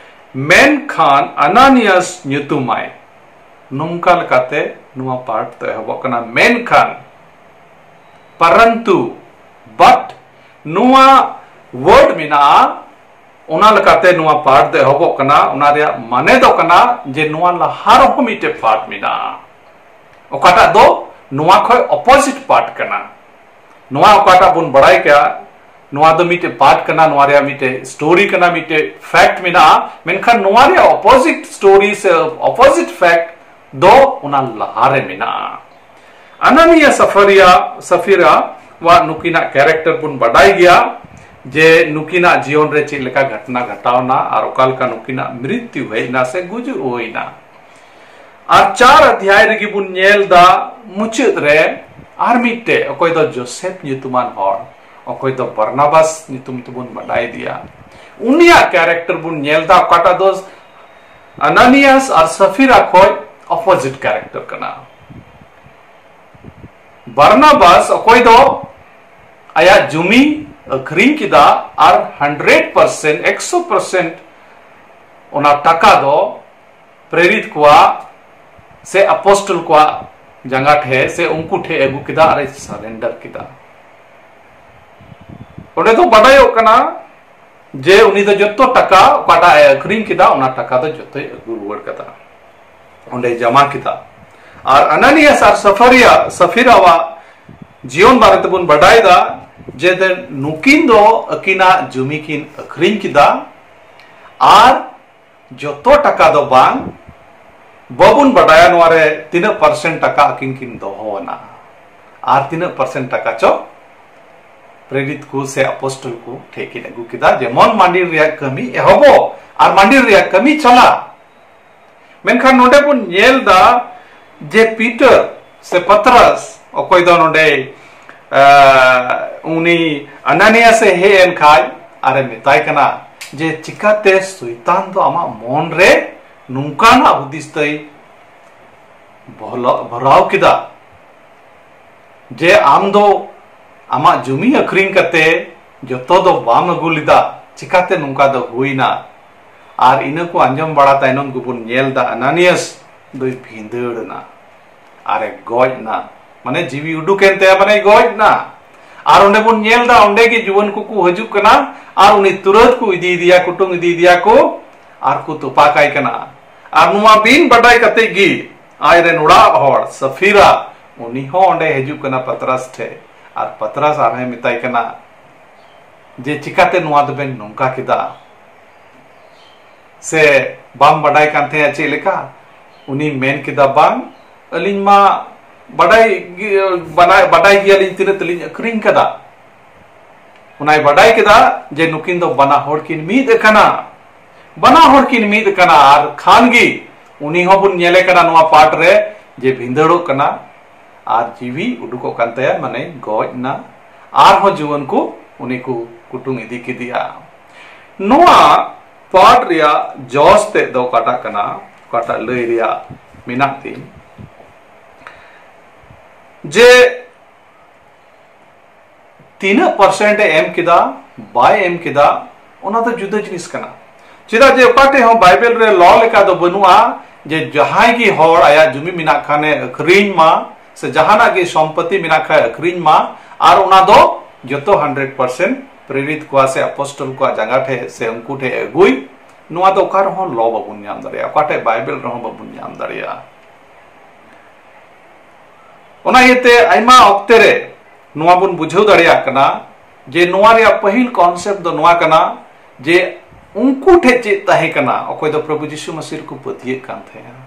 ᱢᱮᱱᱠᱷᱟᱱ ᱟᱱᱟᱱᱤᱭᱟᱥ ᱧᱩᱛᱩᱢᱟᱭ, ᱱᱚᱝᱠᱟ ᱞᱮᱠᱟᱛᱮ ᱱᱚᱣᱟ ᱯᱟᱨᱴ ᱫᱚ ᱮᱦᱚᱵᱚᱜ ᱠᱟᱱᱟ, ᱢᱮᱱᱠᱷᱟᱱ, ᱯᱟᱨᱟᱱᱛᱩ, ᱵᱟᱴ, ᱱᱚᱣᱟ ᱣᱟᱨᱰ ᱢᱮᱱᱟᱜᱼᱟ, ᱚᱱᱟ ᱞᱮᱠᱟᱛᱮ ᱱᱚᱣᱟ ᱯᱟᱨᱴ ᱫᱚ ᱮᱦᱚᱵᱚᱜ ᱠᱟᱱᱟ᱾ ᱚᱱᱟ ᱨᱮᱭᱟᱜ ᱢᱟᱱᱮ ᱫᱚ ᱠᱟᱱᱟ ᱡᱮ ᱱᱚᱣᱟ ᱞᱟᱦᱟ ᱨᱮᱦᱚᱸ ᱢᱤᱫᱴᱮᱡ ᱯᱟᱨᱴ ᱢᱮᱱᱟᱜᱼᱟ, ᱚᱠᱟᱴᱟᱜ ᱫᱚ ᱱᱚᱣᱟ ᱠᱷᱚᱡ ᱚᱯᱳᱡᱤᱴ ᱯᱟᱨᱴ ᱠᱟᱱᱟ᱾ ᱱᱚᱣᱟ ᱚᱠᱟᱴᱟᱜ ᱵᱚᱱ ᱵᱟᱲᱟᱭ ᱠᱮᱭᱟ, ᱱᱚᱣᱟ ᱫᱚ ᱢᱤᱫᱴᱮᱡ ᱯᱟᱨᱴ ᱠᱟᱱᱟ, ᱱᱚᱣᱟ ᱨᱮᱭᱟᱜ ᱢᱤᱫᱴᱮᱡ ᱥᱴᱳᱨᱤ ᱠᱟᱱᱟ, ᱢᱤᱫᱴᱮᱡ ᱯᱷᱮᱠᱴ ᱢᱮᱱᱟᱜᱼᱟ, ᱢᱮᱱᱠᱷᱟᱱ ᱱᱚᱣᱟ ᱨᱮᱭᱟᱜ ᱚᱯᱳᱡᱤᱴ ᱥᱴᱳᱨᱤ ᱥᱮ ᱚᱯᱳᱡᱤᱴ ᱯᱷᱮᱠᱴ ᱫᱚ ᱚᱱᱟ ᱞᱟᱦᱟᱨᱮ ᱢᱮᱱᱟᱜᱼᱟ᱾ ᱟᱱᱟᱱᱤᱭᱟ ᱥᱟᱯᱷᱟᱨᱤᱭᱟ, ᱥᱟᱯᱷᱤᱨᱟ ᱣᱟᱜ ᱱᱩᱠᱤᱱᱟᱜ ᱠᱮᱨᱮᱠᱴᱟᱨ ᱵᱚᱱ ᱵᱟᱰᱟᱭ ᱜᱮᱭᱟ ᱡᱮ ᱱᱩᱠᱤᱱᱟᱜ ᱡᱤᱭᱚᱱ ᱨᱮ ᱪᱮᱫ ᱞᱮᱠᱟ ᱜᱷᱚᱴᱱᱟ ᱜᱷᱟᱴᱟᱣᱱᱟ ᱟᱨ ᱚᱠᱟ ᱞᱮᱠᱟ ᱱᱩᱠᱤᱱᱟᱜ ᱢᱨᱤᱛᱭᱩ ᱦᱮᱡ ᱮᱱᱟ ᱥᱮ ᱜᱩᱡᱩᱜ ᱦᱩᱭᱱᱟ᱾ ᱟᱨ ᱪᱟᱨ ᱚᱫᱷᱭᱟᱭ ᱨᱮᱜᱮ ᱵᱚᱱ ᱧᱮᱞ ᱫᱟ ᱢᱩᱪᱟᱹᱫ ᱨᱮ ᱟᱨ ᱢᱤᱫᱴᱮᱡ, ᱚᱠᱚᱭ ᱫᱚ ᱡᱳᱥᱮᱯ ᱧᱩᱛᱩᱢᱟᱱ ᱦᱚᱲ, ᱚᱠᱚᱭ ᱫᱚ ᱵᱟᱨᱱᱟᱵᱟᱥ ᱧᱩᱛᱩᱢ ᱛᱮᱵᱚᱱ ᱵᱟᱰᱟᱭ ᱫᱮᱭᱟ, ᱩᱱᱤᱭᱟᱜ ᱠᱮᱨᱮᱠᱴᱟᱨ ᱵᱚᱱ ᱧᱮᱞ ᱫᱟ, ᱚᱠᱟᱴᱟᱜ ᱫᱚ ᱟᱱᱟᱱᱤᱭᱟᱥ ᱟᱨ ᱥᱟᱯᱷᱤᱨᱟ ᱠᱷᱚᱡ ᱚᱯᱳᱡᱤᱴ ᱠᱮᱨᱮᱠᱴᱟᱨ ᱠᱟᱱᱟ᱾ ᱵᱟᱨᱱᱟᱵᱟᱥ ᱚᱠᱚᱭ ᱫᱚ ᱟᱭᱟᱜ ᱡᱩᱢᱤ ᱟᱹᱠᱷᱨᱤᱧ ᱠᱮᱫᱟ ᱟᱨ ᱦᱟᱱᱰᱨᱮᱰ ᱯᱟᱨᱥᱮᱱᱴ, ᱮᱠᱥᱚ ᱯᱟᱨᱥᱮᱱᱴ ᱚᱱᱟ ᱴᱟᱠᱟ ᱫᱚ ᱯᱨᱮᱨᱤᱛ ᱠᱚᱣᱟᱜ ᱥᱮ ᱟᱯᱚᱥᱴᱚᱞ ᱠᱚᱣᱟᱜ ᱡᱟᱸᱜᱟ ᱴᱷᱮᱡ ᱥᱮ ᱩᱱᱠᱩ ᱴᱷᱮᱡ ᱟᱹᱜᱩ ᱠᱮᱫᱟ ᱟᱨᱮ ᱥᱟᱨᱮᱱᱰᱟᱨ ᱠᱮᱫᱟ᱾ ᱚᱸᱰᱮ ᱫᱚ ᱵᱟᱰᱟᱭᱚᱜ ᱠᱟᱱᱟ ᱡᱮ ᱩᱱᱤ ᱫᱚ ᱡᱚᱛᱚ ᱴᱟᱠᱟ ᱚᱠᱟᱴᱟᱜ ᱮ ᱟᱹᱠᱷᱨᱤᱧ ᱠᱮᱫᱟ, ᱚᱱᱟ ᱴᱟᱠᱟ ᱫᱚ ᱡᱚᱛᱚᱭ ᱟᱹᱜᱩ ᱨᱩᱣᱟᱹᱲ ᱠᱟᱫᱟ, ᱚᱸᱰᱮᱭ ᱡᱚᱢᱟ ᱠᱮᱫᱟ᱾ ᱟᱨ ᱟᱱᱟᱱᱤᱭᱟᱥ ᱟᱨ ᱥᱟᱯᱷᱟᱨᱤᱭᱟ ᱥᱟᱯᱷᱤᱨᱟᱣᱟᱜ ᱡᱤᱭᱚᱱ ᱵᱟᱨᱮ ᱛᱮᱵᱚᱱ ᱵᱟᱰᱟᱭ ᱫᱟ ᱡᱮ ᱫᱮ-, ᱱᱩᱠᱤᱱ ᱫᱚ ᱟᱹᱠᱤᱱᱟᱜ ᱡᱩᱢᱤ ᱠᱤᱱ ᱟᱹᱠᱷᱨᱤᱧ ᱠᱮᱫᱟ ᱟᱨ ᱡᱚᱛᱚ ᱴᱟᱠᱟ ᱫᱚ ᱵᱟᱝ, ᱵᱟᱵᱚᱱ ᱵᱟᱰᱟᱭᱟ ᱱᱚᱣᱟ ᱨᱮ ᱛᱤᱱᱟᱹᱜ ᱯᱟᱨᱥᱮᱱᱴ ᱴᱟᱠᱟ ᱟᱹᱠᱤᱱ ᱠᱤᱱ ᱫᱚᱦᱚ ᱟᱱᱟ ᱟᱨ ᱛᱤᱱᱟᱹᱜ ᱯᱟᱨᱥᱮᱱᱴ ᱴᱟᱠᱟ ᱪᱚ ᱯᱨᱮᱨᱤᱛ ᱠᱚ ᱥᱮ ᱟᱯᱚᱥᱴᱚᱞ ᱠᱚ ᱴᱷᱮᱡ ᱠᱤᱱ ᱟᱹᱜᱩ ᱠᱮᱫᱟ, ᱡᱮᱢᱚᱱ ᱢᱟᱹᱱᱰᱤᱨ ᱨᱮᱭᱟᱜ ᱠᱟᱹᱢᱤ ᱮᱦᱚᱵᱚᱜ ᱟᱨ ᱢᱟᱹᱱᱰᱤᱨ ᱨᱮᱭᱟᱜ ᱠᱟᱹᱢᱤ ᱪᱟᱞᱟᱜ᱾ ᱢᱮᱱᱠᱷᱟᱱ ᱱᱚᱰᱮ ᱵᱚᱱ ᱧᱮᱞ ᱫᱟ ᱡᱮ ᱯᱤᱴᱟᱨ ᱥᱮ ᱯᱟᱛᱨᱟᱥ, ᱚᱠᱚᱭ ᱫᱚ ᱱᱚᱰᱮ, ᱟ, ᱩᱱᱤ ᱟᱱᱟᱱᱤᱭᱟᱥ ᱮ ᱦᱮᱡ ᱮᱱ ᱠᱷᱟᱡ ᱟᱨᱮ ᱢᱮᱛᱟᱭ ᱠᱟᱱᱟ ᱡᱮ, ᱪᱤᱠᱟᱛᱮ ᱥᱚᱭᱛᱟᱱ ᱫᱚ ᱟᱢᱟᱜ ᱢᱚᱱ ᱨᱮ ᱱᱚᱝᱠᱟᱱᱟᱜ ᱦᱩᱫᱤᱥ ᱛᱟᱭ ᱵᱚᱦᱞᱚ-, ᱵᱷᱚᱨᱟᱣ ᱠᱮᱫᱟ ᱡᱮ ᱟᱢ ᱫᱚ ᱟᱢᱟᱜ ᱡᱩᱢᱤ ᱟᱹᱠᱷᱨᱤᱧ ᱠᱟᱛᱮ ᱡᱚᱛᱚ ᱫᱚ ᱵᱟᱢ ᱟᱹᱜᱩ ᱞᱮᱫᱟ, ᱪᱤᱠᱟᱛᱮ ᱱᱚᱝᱠᱟ ᱫᱚ ᱦᱩᱭᱱᱟ? ᱟᱨ ᱤᱱᱟᱹ ᱠᱚ ᱟᱸᱡᱚᱢ ᱵᱟᱲᱟ ᱛᱟᱭᱱᱚᱢ ᱜᱮᱵᱚᱱ ᱧᱮᱞ ᱫᱟ ᱟᱱᱟᱱᱤᱭᱟᱥ ᱫᱚᱭ ᱵᱷᱤᱸᱫᱟᱹᱲ ᱮᱱᱟ ᱟᱨᱮ ᱜᱚᱡ ᱮᱱᱟ, ᱢᱟᱱᱮ ᱡᱤᱣᱤ ᱩᱰᱩᱠ ᱮᱱ ᱛᱟᱭᱟ, ᱢᱟᱱᱮ ᱜᱚᱡ ᱮᱱᱟ᱾ ᱟᱨ ᱚᱸᱰᱮ ᱵᱚᱱ ᱧᱮᱞ ᱫᱟ ᱚᱸᱰᱮ ᱜᱮ ᱡᱩᱣᱟᱹᱱ ᱠᱚᱠᱚ ᱦᱤᱡᱩᱜ ᱠᱟᱱᱟ ᱟᱨ ᱩᱱᱤ ᱛᱩᱨᱟᱹᱛ ᱠᱚ ᱤᱫᱤᱭᱮᱫᱮᱭᱟ, ᱠᱩᱴᱩᱝ ᱤᱫᱤᱭᱮᱫᱮᱭᱟ ᱠᱚ ᱟᱨ ᱠᱚ ᱛᱚᱯᱟ ᱠᱟᱭ ᱠᱟᱱᱟ᱾ ᱟᱨ ᱱᱚᱣᱟ ᱵᱤᱱ ᱵᱟᱰᱟᱭ ᱠᱟᱛᱮ ᱜᱮ ᱟᱡ ᱨᱮᱱ ᱚᱲᱟᱜ ᱦᱚᱲ ᱥᱟᱯᱷᱤᱨᱟ, ᱩᱱᱤ ᱦᱚᱸ ᱚᱸᱰᱮ ᱦᱤᱡᱩᱜ ᱠᱟᱱᱟ ᱯᱟᱛᱨᱟᱥ ᱴᱷᱮᱡ᱾ ᱟᱨ ᱯᱟᱛᱨᱟᱥ ᱟᱨᱦᱚᱸᱭ ᱢᱮᱛᱟᱭ ᱠᱟᱱᱟ ᱡᱮ, ᱪᱤᱠᱟᱛᱮ ᱱᱚᱣᱟ ᱫᱚᱵᱮᱱ ᱱᱚᱝᱠᱟ ᱠᱮᱫᱟ? ᱥᱮ ᱵᱟᱢ ᱵᱟᱰᱟᱭ ᱠᱟᱱ ᱛᱟᱦᱮᱸᱜᱼᱟ ᱪᱮᱫ ᱞᱮᱠᱟ? ᱩᱱᱤ ᱢᱮᱱ ᱠᱮᱫᱟ, ᱵᱟᱝ, ᱟᱹᱞᱤᱧ ᱢᱟ ᱵᱟᱰᱟᱭ ᱜᱮ-, ᱵᱟᱰᱟᱭ, ᱵᱟᱰᱟᱭ ᱜᱮᱭᱟᱞᱤᱧ ᱛᱤᱱᱟᱹᱜ ᱛᱮᱞᱤᱧ ᱟᱹᱠᱷᱨᱤᱧ ᱠᱟᱫᱟ᱾ ᱚᱱᱟᱭ ᱵᱟᱰᱟᱭ ᱠᱮᱫᱟ ᱡᱮ ᱱᱩᱠᱤᱱ ᱫᱚ ᱵᱟᱱᱟ ᱦᱚᱲ ᱠᱤᱱ ᱢᱤᱫ ᱟᱠᱟᱱᱟ, ᱵᱟᱱᱟ ᱦᱚᱲ ᱠᱤᱱ ᱢᱤᱫ ᱟᱠᱟᱱᱟ᱾ ᱟᱨ ᱠᱷᱟᱱ ᱜᱮ ᱩᱱᱤ ᱦᱚᱸᱵᱚᱱ ᱧᱮᱞᱮ ᱠᱟᱱᱟ ᱱᱚᱣᱟ ᱯᱟᱴ ᱨᱮ, ᱡᱮ ᱵᱷᱤᱸᱫᱟᱹᱲᱚᱜ ᱠᱟᱱᱟ ᱟᱨ ᱡᱤᱣᱤ ᱩᱰᱩᱠᱚᱜ ᱠᱟᱱ ᱛᱟᱭᱟ, ᱢᱟᱱᱮ ᱜᱚᱡ ᱱᱟ᱾ ᱟᱨᱦᱚᱸ ᱡᱩᱣᱟᱹᱱ ᱠᱚ ᱩᱱᱤ ᱠᱚ ᱠᱩᱴᱩᱝ ᱤᱫᱤ ᱠᱮᱫᱮᱭᱟ᱾ ᱱᱚᱣᱟ ᱯᱟᱴ ᱨᱮᱭᱟᱜ ᱡᱚᱥ ᱛᱮᱫ ᱫᱚ ᱚᱠᱟᱴᱟᱜ ᱠᱟᱱᱟ, ᱚᱠᱟᱴᱟᱜ ᱞᱟᱹᱭ ᱨᱮᱭᱟᱜ ᱢᱮᱱᱟᱜ ᱛᱤᱧ, ᱡᱮ ᱛᱤᱱᱟᱹᱜ ᱯᱟᱨᱥᱮᱱᱴ ᱮ ᱮᱢ ᱠᱮᱫᱟ, ᱵᱟᱭ ᱮᱢ ᱠᱮᱫᱟ, ᱚᱱᱟ ᱫᱚ ᱡᱩᱫᱟᱹ ᱡᱤᱱᱤᱥ ᱠᱟᱱᱟ᱾ ᱪᱮᱫᱟᱜ ᱡᱮ ᱚᱠᱟ ᱴᱷᱮᱡ ᱦᱚᱸ ᱵᱟᱭᱵᱮᱞ ᱨᱮ ᱞᱚ ᱞᱮᱠᱟ ᱫᱚ ᱵᱟᱹᱱᱩᱜᱼᱟ ᱡᱮ ᱡᱟᱦᱟᱸᱭ ᱜᱮ ᱦᱚᱲ ᱟᱭᱟᱜ ᱡᱩᱢᱤ ᱢᱮᱱᱟᱜ ᱠᱷᱟᱱᱮ ᱟᱹᱠᱷᱨᱤᱧ ᱢᱟ, ᱥᱮ ᱡᱟᱦᱟᱱᱟᱜ ᱜᱮ ᱥᱚᱢᱯᱚᱛᱤ ᱢᱮᱱᱟᱜ ᱠᱷᱟᱱ ᱟᱹᱠᱷᱨᱤᱧ ᱢᱟ, ᱟᱨ ᱚᱱᱟ ᱫᱚ ᱡᱚᱛᱚ ᱦᱟᱱᱰᱨᱮᱰ ᱯᱟᱨᱥᱮᱱᱴ ᱯᱨᱮᱨᱤᱛ ᱠᱚᱣᱟ ᱥᱮ ᱟᱯᱚᱥᱴᱚᱞ ᱠᱚᱣᱟᱜ ᱡᱟᱸᱜᱟ ᱴᱷᱮᱡ ᱥᱮ ᱩᱱᱠᱩ ᱴᱷᱮᱡ ᱟᱹᱜᱩᱭ᱾ ᱱᱚᱣᱟ ᱫᱚ ᱚᱠᱟ ᱨᱮᱦᱚᱸ ᱞᱚ ᱵᱟᱵᱚᱱ ᱧᱟᱢ ᱫᱟᱲᱮᱭᱟᱜᱼᱟ, ᱚᱠᱟ ᱴᱷᱮᱡ ᱵᱟᱭᱵᱮᱞ ᱨᱮᱦᱚᱸ ᱵᱟᱵᱚᱱ ᱧᱟᱢ ᱫᱟᱲᱮᱭᱟᱜᱼᱟ᱾ ᱚᱱᱟ ᱤᱭᱟᱹᱛᱮ ᱟᱭᱢᱟ ᱚᱠᱛᱮ ᱨᱮ ᱱᱚᱣᱟ ᱵᱚᱱ ᱵᱩᱡᱷᱟᱹᱣ ᱫᱟᱲᱮᱭᱟᱜ ᱠᱟᱱᱟ ᱡᱮ ᱱᱚᱣᱟ ᱨᱮᱭᱟᱜ ᱯᱟᱹᱦᱤᱞ ᱠᱚᱱᱥᱮᱯᱴ ᱫᱚ ᱱᱚᱣᱟ ᱠᱟᱱᱟ ᱡᱮ ᱩᱱᱠᱩ ᱴᱷᱮᱡ ᱪᱮᱫ ᱛᱟᱦᱮᱸ ᱠᱟᱱᱟ, ᱚᱠᱚᱭ ᱫᱚ ᱯᱨᱚᱵᱷᱩ ᱡᱤᱥᱩ ᱢᱟᱹᱥᱤ ᱨᱮᱠᱚ ᱯᱟᱹᱛᱭᱟᱹᱜ ᱠᱟᱱ ᱛᱟᱦᱮᱸᱱᱟ᱾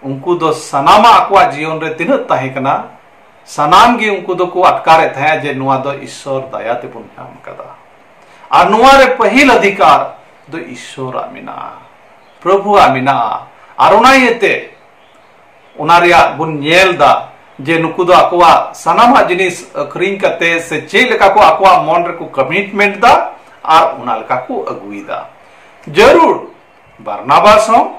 ᱩᱱᱠᱩ ᱫᱚ ᱥᱟᱱᱟᱢᱟᱜ ᱟᱠᱚᱣᱟᱜ ᱡᱤᱭᱚᱱ ᱨᱮ ᱛᱤᱱᱟᱹᱜ ᱛᱟᱦᱮᱸ ᱠᱟᱱᱟ, ᱥᱟᱱᱟᱢ ᱜᱮ ᱩᱱᱠᱩ ᱫᱚᱠᱚ ᱟᱴᱠᱟᱨᱮᱫ ᱛᱟᱦᱮᱸᱫ ᱡᱮ ᱱᱚᱣᱟ ᱫᱚ ᱤᱥᱥᱚᱨ ᱫᱟᱭᱟ ᱛᱮᱵᱚᱱ ᱧᱟᱢ ᱠᱟᱫᱟ᱾ ᱟᱨ ᱱᱚᱣᱟ ᱨᱮ ᱯᱟᱹᱦᱤᱞ ᱚᱫᱷᱤᱠᱟᱨ ᱫᱚ ᱤᱥᱥᱚᱨᱟᱜ ᱢᱮᱱᱟᱜᱼᱟ, ᱯᱨᱚᱵᱷᱩᱣᱟᱜ ᱢᱮᱱᱟᱜᱼᱟ᱾ ᱟᱨ ᱚᱱᱟ ᱤᱭᱟᱹᱛᱮ ᱚᱱᱟ ᱨᱮᱭᱟᱜ ᱵᱚᱱ ᱧᱮᱞ ᱫᱟ ᱡᱮ ᱱᱩᱠᱩ ᱫᱚ ᱟᱠᱚᱣᱟᱜ ᱥᱟᱱᱟᱢᱟᱜ ᱡᱤᱱᱤᱥ ᱟᱹᱠᱷᱨᱤᱧ ᱠᱟᱛᱮ ᱥᱮ ᱪᱮᱫ ᱞᱮᱠᱟ ᱠᱚ ᱟᱠᱚᱣᱟᱜ ᱢᱚᱱ ᱨᱮᱠᱚ ᱠᱚᱢᱤᱴᱢᱮᱱᱴ ᱫᱟ ᱟᱨ ᱚᱱᱟ ᱞᱮᱠᱟ ᱠᱚ ᱟᱹᱜᱩᱭᱮᱫᱟ᱾ ᱡᱟᱹᱨᱩᱲ ᱵᱟᱨᱱᱟᱵᱟᱥ ᱦᱚᱸ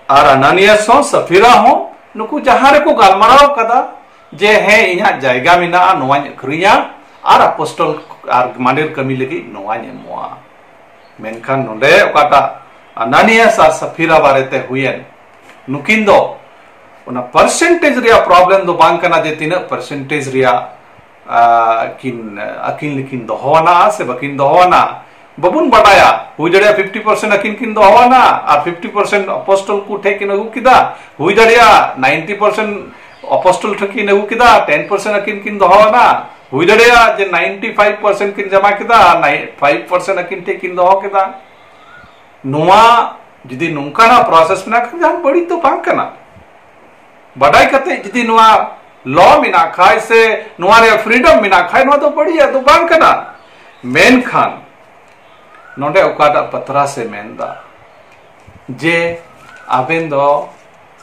ᱟᱨ ᱟᱱᱟᱱᱤᱭᱟᱥ ᱦᱚᱸ, ᱥᱟᱯᱷᱤᱨᱟ ᱦᱚᱸ, ᱱᱩᱠᱩ ᱡᱟᱦᱟᱸ ᱨᱮᱠᱚ ᱜᱟᱞᱢᱟᱨᱟᱣ ᱠᱟᱫᱟ ᱡᱮ ᱦᱮᱸ, ᱤᱧᱟᱹᱜ ᱡᱟᱭᱜᱟ ᱢᱮᱱᱟᱜᱼᱟ, ᱱᱚᱣᱟᱧ ᱟᱹᱠᱷᱨᱤᱧᱟ ᱟᱨ ᱟᱯᱚᱥᱴᱚᱞ ᱟᱨ ᱢᱟᱸᱰᱮᱨ ᱠᱟᱹᱢᱤ ᱞᱟᱹᱜᱤᱫ ᱱᱚᱣᱟᱧ ᱮᱢᱚᱜᱼᱟ᱾ ᱢᱮᱱᱠᱷᱟᱱ ᱱᱚᱰᱮ ᱚᱠᱟᱴᱟᱜ ᱟᱱᱟᱱᱤᱭᱟᱥ ᱟᱨ ᱥᱟᱯᱷᱤᱨᱟ ᱵᱟᱨᱮᱛᱮ ᱦᱩᱭᱮᱱ, ᱱᱩᱠᱤᱱ ᱫᱚ ᱚᱱᱟ ᱯᱟᱨᱥᱮᱱᱴᱮᱡᱽ ᱨᱮᱭᱟᱜ ᱯᱨᱚᱵᱞᱮᱢ ᱫᱚ ᱵᱟᱝ ᱠᱟᱱᱟ ᱡᱮ ᱛᱤᱱᱟᱹᱜ ᱯᱟᱨᱥᱮᱱᱴᱮᱡᱽ ᱨᱮᱭᱟᱜ, ᱟ, ᱠᱤᱱ, ᱟᱹᱠᱤᱱ ᱞᱮᱠᱤᱱ ᱫᱚᱦᱚ ᱟᱱᱟ ᱥᱮ ᱵᱟᱹᱠᱤᱱ ᱫᱚᱦᱚ ᱟᱱᱟ, ᱵᱟᱵᱚᱱ ᱵᱟᱰᱟᱭᱟ᱾ ᱦᱩᱭ ᱫᱟᱲᱮᱭᱟᱜᱼᱟ ᱯᱷᱤᱯᱴᱤ ᱯᱟᱨᱥᱮᱱᱴ ᱟᱹᱠᱤᱱ ᱠᱤᱱ ᱫᱚᱦᱚ ᱟᱱᱟ ᱟᱨ ᱯᱷᱤᱯᱴᱤ ᱯᱟᱨᱥᱮᱱᱴ ᱟᱯᱚᱥᱴᱚᱞ ᱠᱚ ᱴᱷᱮᱡ ᱠᱤᱱ ᱟᱹᱜᱩ ᱠᱮᱫᱟ᱾ ᱦᱩᱭ ᱫᱟᱲᱮᱭᱟᱜᱼᱟ ᱱᱟᱭᱤᱱᱴᱤ ᱯᱟᱨᱥᱮᱱᱴ ᱟᱯᱚᱥᱴᱚᱞ ᱴᱷᱮᱡ ᱠᱤᱱ ᱟᱹᱜᱩ ᱠᱮᱫᱟ, ᱴᱮᱱ ᱯᱟᱨᱥᱮᱱᱴ ᱟᱹᱠᱤᱱ ᱠᱤᱱ ᱫᱚᱦᱚ ᱟᱱᱟ᱾ ᱦᱩᱭ ᱫᱟᱲᱮᱭᱟᱜᱼᱟ ᱡᱮ ᱱᱟᱭᱤᱱᱴᱤ ᱯᱷᱟᱭᱤᱵᱷ ᱯᱟᱨᱥᱮᱱᱴ ᱠᱤᱱ ᱡᱚᱢᱟ ᱠᱮᱫᱟ, ᱱᱟᱭ-, ᱯᱷᱟᱭᱤᱵᱷ ᱯᱟᱨᱥᱮᱱᱴ ᱟᱹᱠᱤᱱ ᱴᱷᱮᱡ ᱠᱤᱱ ᱫᱚᱦᱚ ᱠᱮᱫᱟ᱾ ᱱᱚᱣᱟ ᱡᱩᱫᱤ ᱱᱚᱝᱠᱟᱱᱟᱜ ᱯᱨᱚᱥᱮᱥ ᱢᱮᱱᱟᱜ ᱠᱷᱟᱱ ᱡᱟᱦᱟᱱ ᱵᱟᱹᱲᱤᱡ ᱫᱚ ᱵᱟᱝ ᱠᱟᱱᱟ᱾ ᱵᱟᱰᱟᱭ ᱠᱟᱛᱮ ᱡᱩᱫᱤ ᱱᱚᱣᱟ ᱞᱚ ᱢᱮᱱᱟᱜ ᱠᱷᱟᱡ ᱥᱮ ᱱᱚᱣᱟ ᱨᱮᱭᱟᱜ ᱯᱷᱨᱤᱰᱚᱢ ᱢᱮᱱᱟᱜ ᱠᱷᱟᱡ, ᱱᱚᱣᱟ ᱫᱚ ᱵᱟᱹᱲᱤᱡᱟᱜ ᱫᱚ ᱵᱟᱝ ᱠᱟᱱᱟ᱾ ᱢᱮᱱᱠᱷᱟᱱ ᱱᱚᱰᱮ ᱚᱠᱟᱴᱟᱜ ᱯᱟᱛᱨᱟᱥ ᱮ ᱢᱮᱱᱫᱟ ᱡᱮ ᱟᱵᱮᱱ ᱫᱚ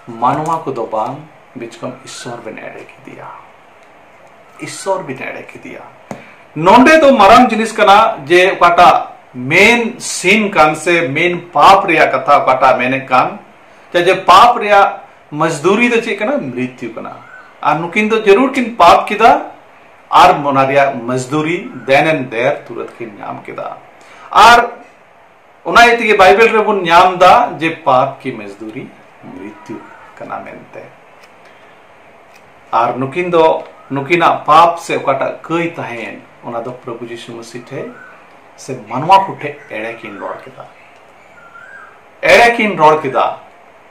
ᱢᱟᱱᱣᱟ ᱠᱚᱫᱚ ᱵᱟᱝ, ᱵᱤᱪᱠᱚᱢ ᱤᱥᱥᱚᱨ ᱵᱮᱱ ᱮᱲᱮ ᱠᱮᱫᱮᱭᱟ᱾ ᱤᱥᱥᱚᱨ ᱵᱮᱱ ᱮᱲᱮ ᱠᱮᱫᱮᱭᱟ᱾ ᱱᱚᱰᱮ ᱫᱚ ᱢᱟᱨᱟᱝ ᱡᱤᱱᱤᱥ ᱠᱟᱱᱟ ᱡᱮ ᱚᱠᱟᱴᱟᱜ ᱢᱮᱱ ᱥᱤᱱ ᱠᱟᱱ ᱥᱮ ᱢᱮᱱ ᱯᱟᱯ ᱨᱮᱭᱟᱜ ᱠᱟᱛᱷᱟ ᱚᱠᱟᱴᱟᱜ ᱢᱮᱱᱮᱫ ᱠᱟᱱ, ᱡᱮ, ᱡᱮ ᱯᱟᱯ ᱨᱮᱭᱟᱜ ᱢᱚᱡᱫᱩᱨᱤ ᱫᱚ ᱪᱮᱫ ᱠᱟᱱᱟ? ᱢᱨᱤᱛᱭᱩ ᱠᱟᱱᱟ᱾ ᱟᱨ ᱱᱩᱠᱤᱱ ᱫᱚ ᱡᱟᱹᱨᱩᱲ ᱠᱤᱱ ᱯᱟᱯ ᱠᱮᱫᱟ, ᱟᱨ ᱚᱱᱟ ᱨᱮᱭᱟᱜ ᱢᱚᱡᱫᱩᱨᱤ then and there ᱛᱩᱨᱟᱹᱛ ᱠᱤᱱ ᱧᱟᱢ ᱠᱮᱫᱟ᱾ ᱟᱨ ᱚᱱᱟ ᱤᱭᱟᱹ ᱛᱮᱜᱮ ᱵᱟᱭᱵᱮᱞ ᱨᱮᱵᱚᱱ ᱧᱟᱢ ᱮᱫᱟ ᱡᱮ ᱯᱟᱯ ᱠᱤ ᱢᱚᱡᱫᱩᱨᱤ ᱢᱨᱤᱛᱭᱩ ᱠᱟᱱᱟ ᱢᱮᱱᱛᱮ᱾ ᱟᱨ ᱱᱩᱠᱤᱱ ᱫᱚ, ᱱᱩᱠᱤᱱᱟᱜ ᱯᱟᱯ ᱥᱮ ᱚᱠᱟᱴᱟᱜ ᱠᱟᱹᱭ ᱛᱟᱦᱮᱸᱭᱮᱱ, ᱚᱱᱟ ᱫᱚ ᱯᱨᱚᱵᱷᱩ ᱡᱤᱥᱩ ᱢᱟᱹᱥᱤ ᱴᱷᱮᱱ ᱥᱮ ᱢᱟᱱᱣᱟ ᱠᱚᱴᱷᱮᱱ ᱮᱲᱮ ᱠᱤᱱ ᱨᱚᱲ ᱠᱮᱫᱟ᱾ ᱮᱲᱮ ᱠᱤᱱ ᱨᱚᱲ ᱠᱮᱫᱟ᱾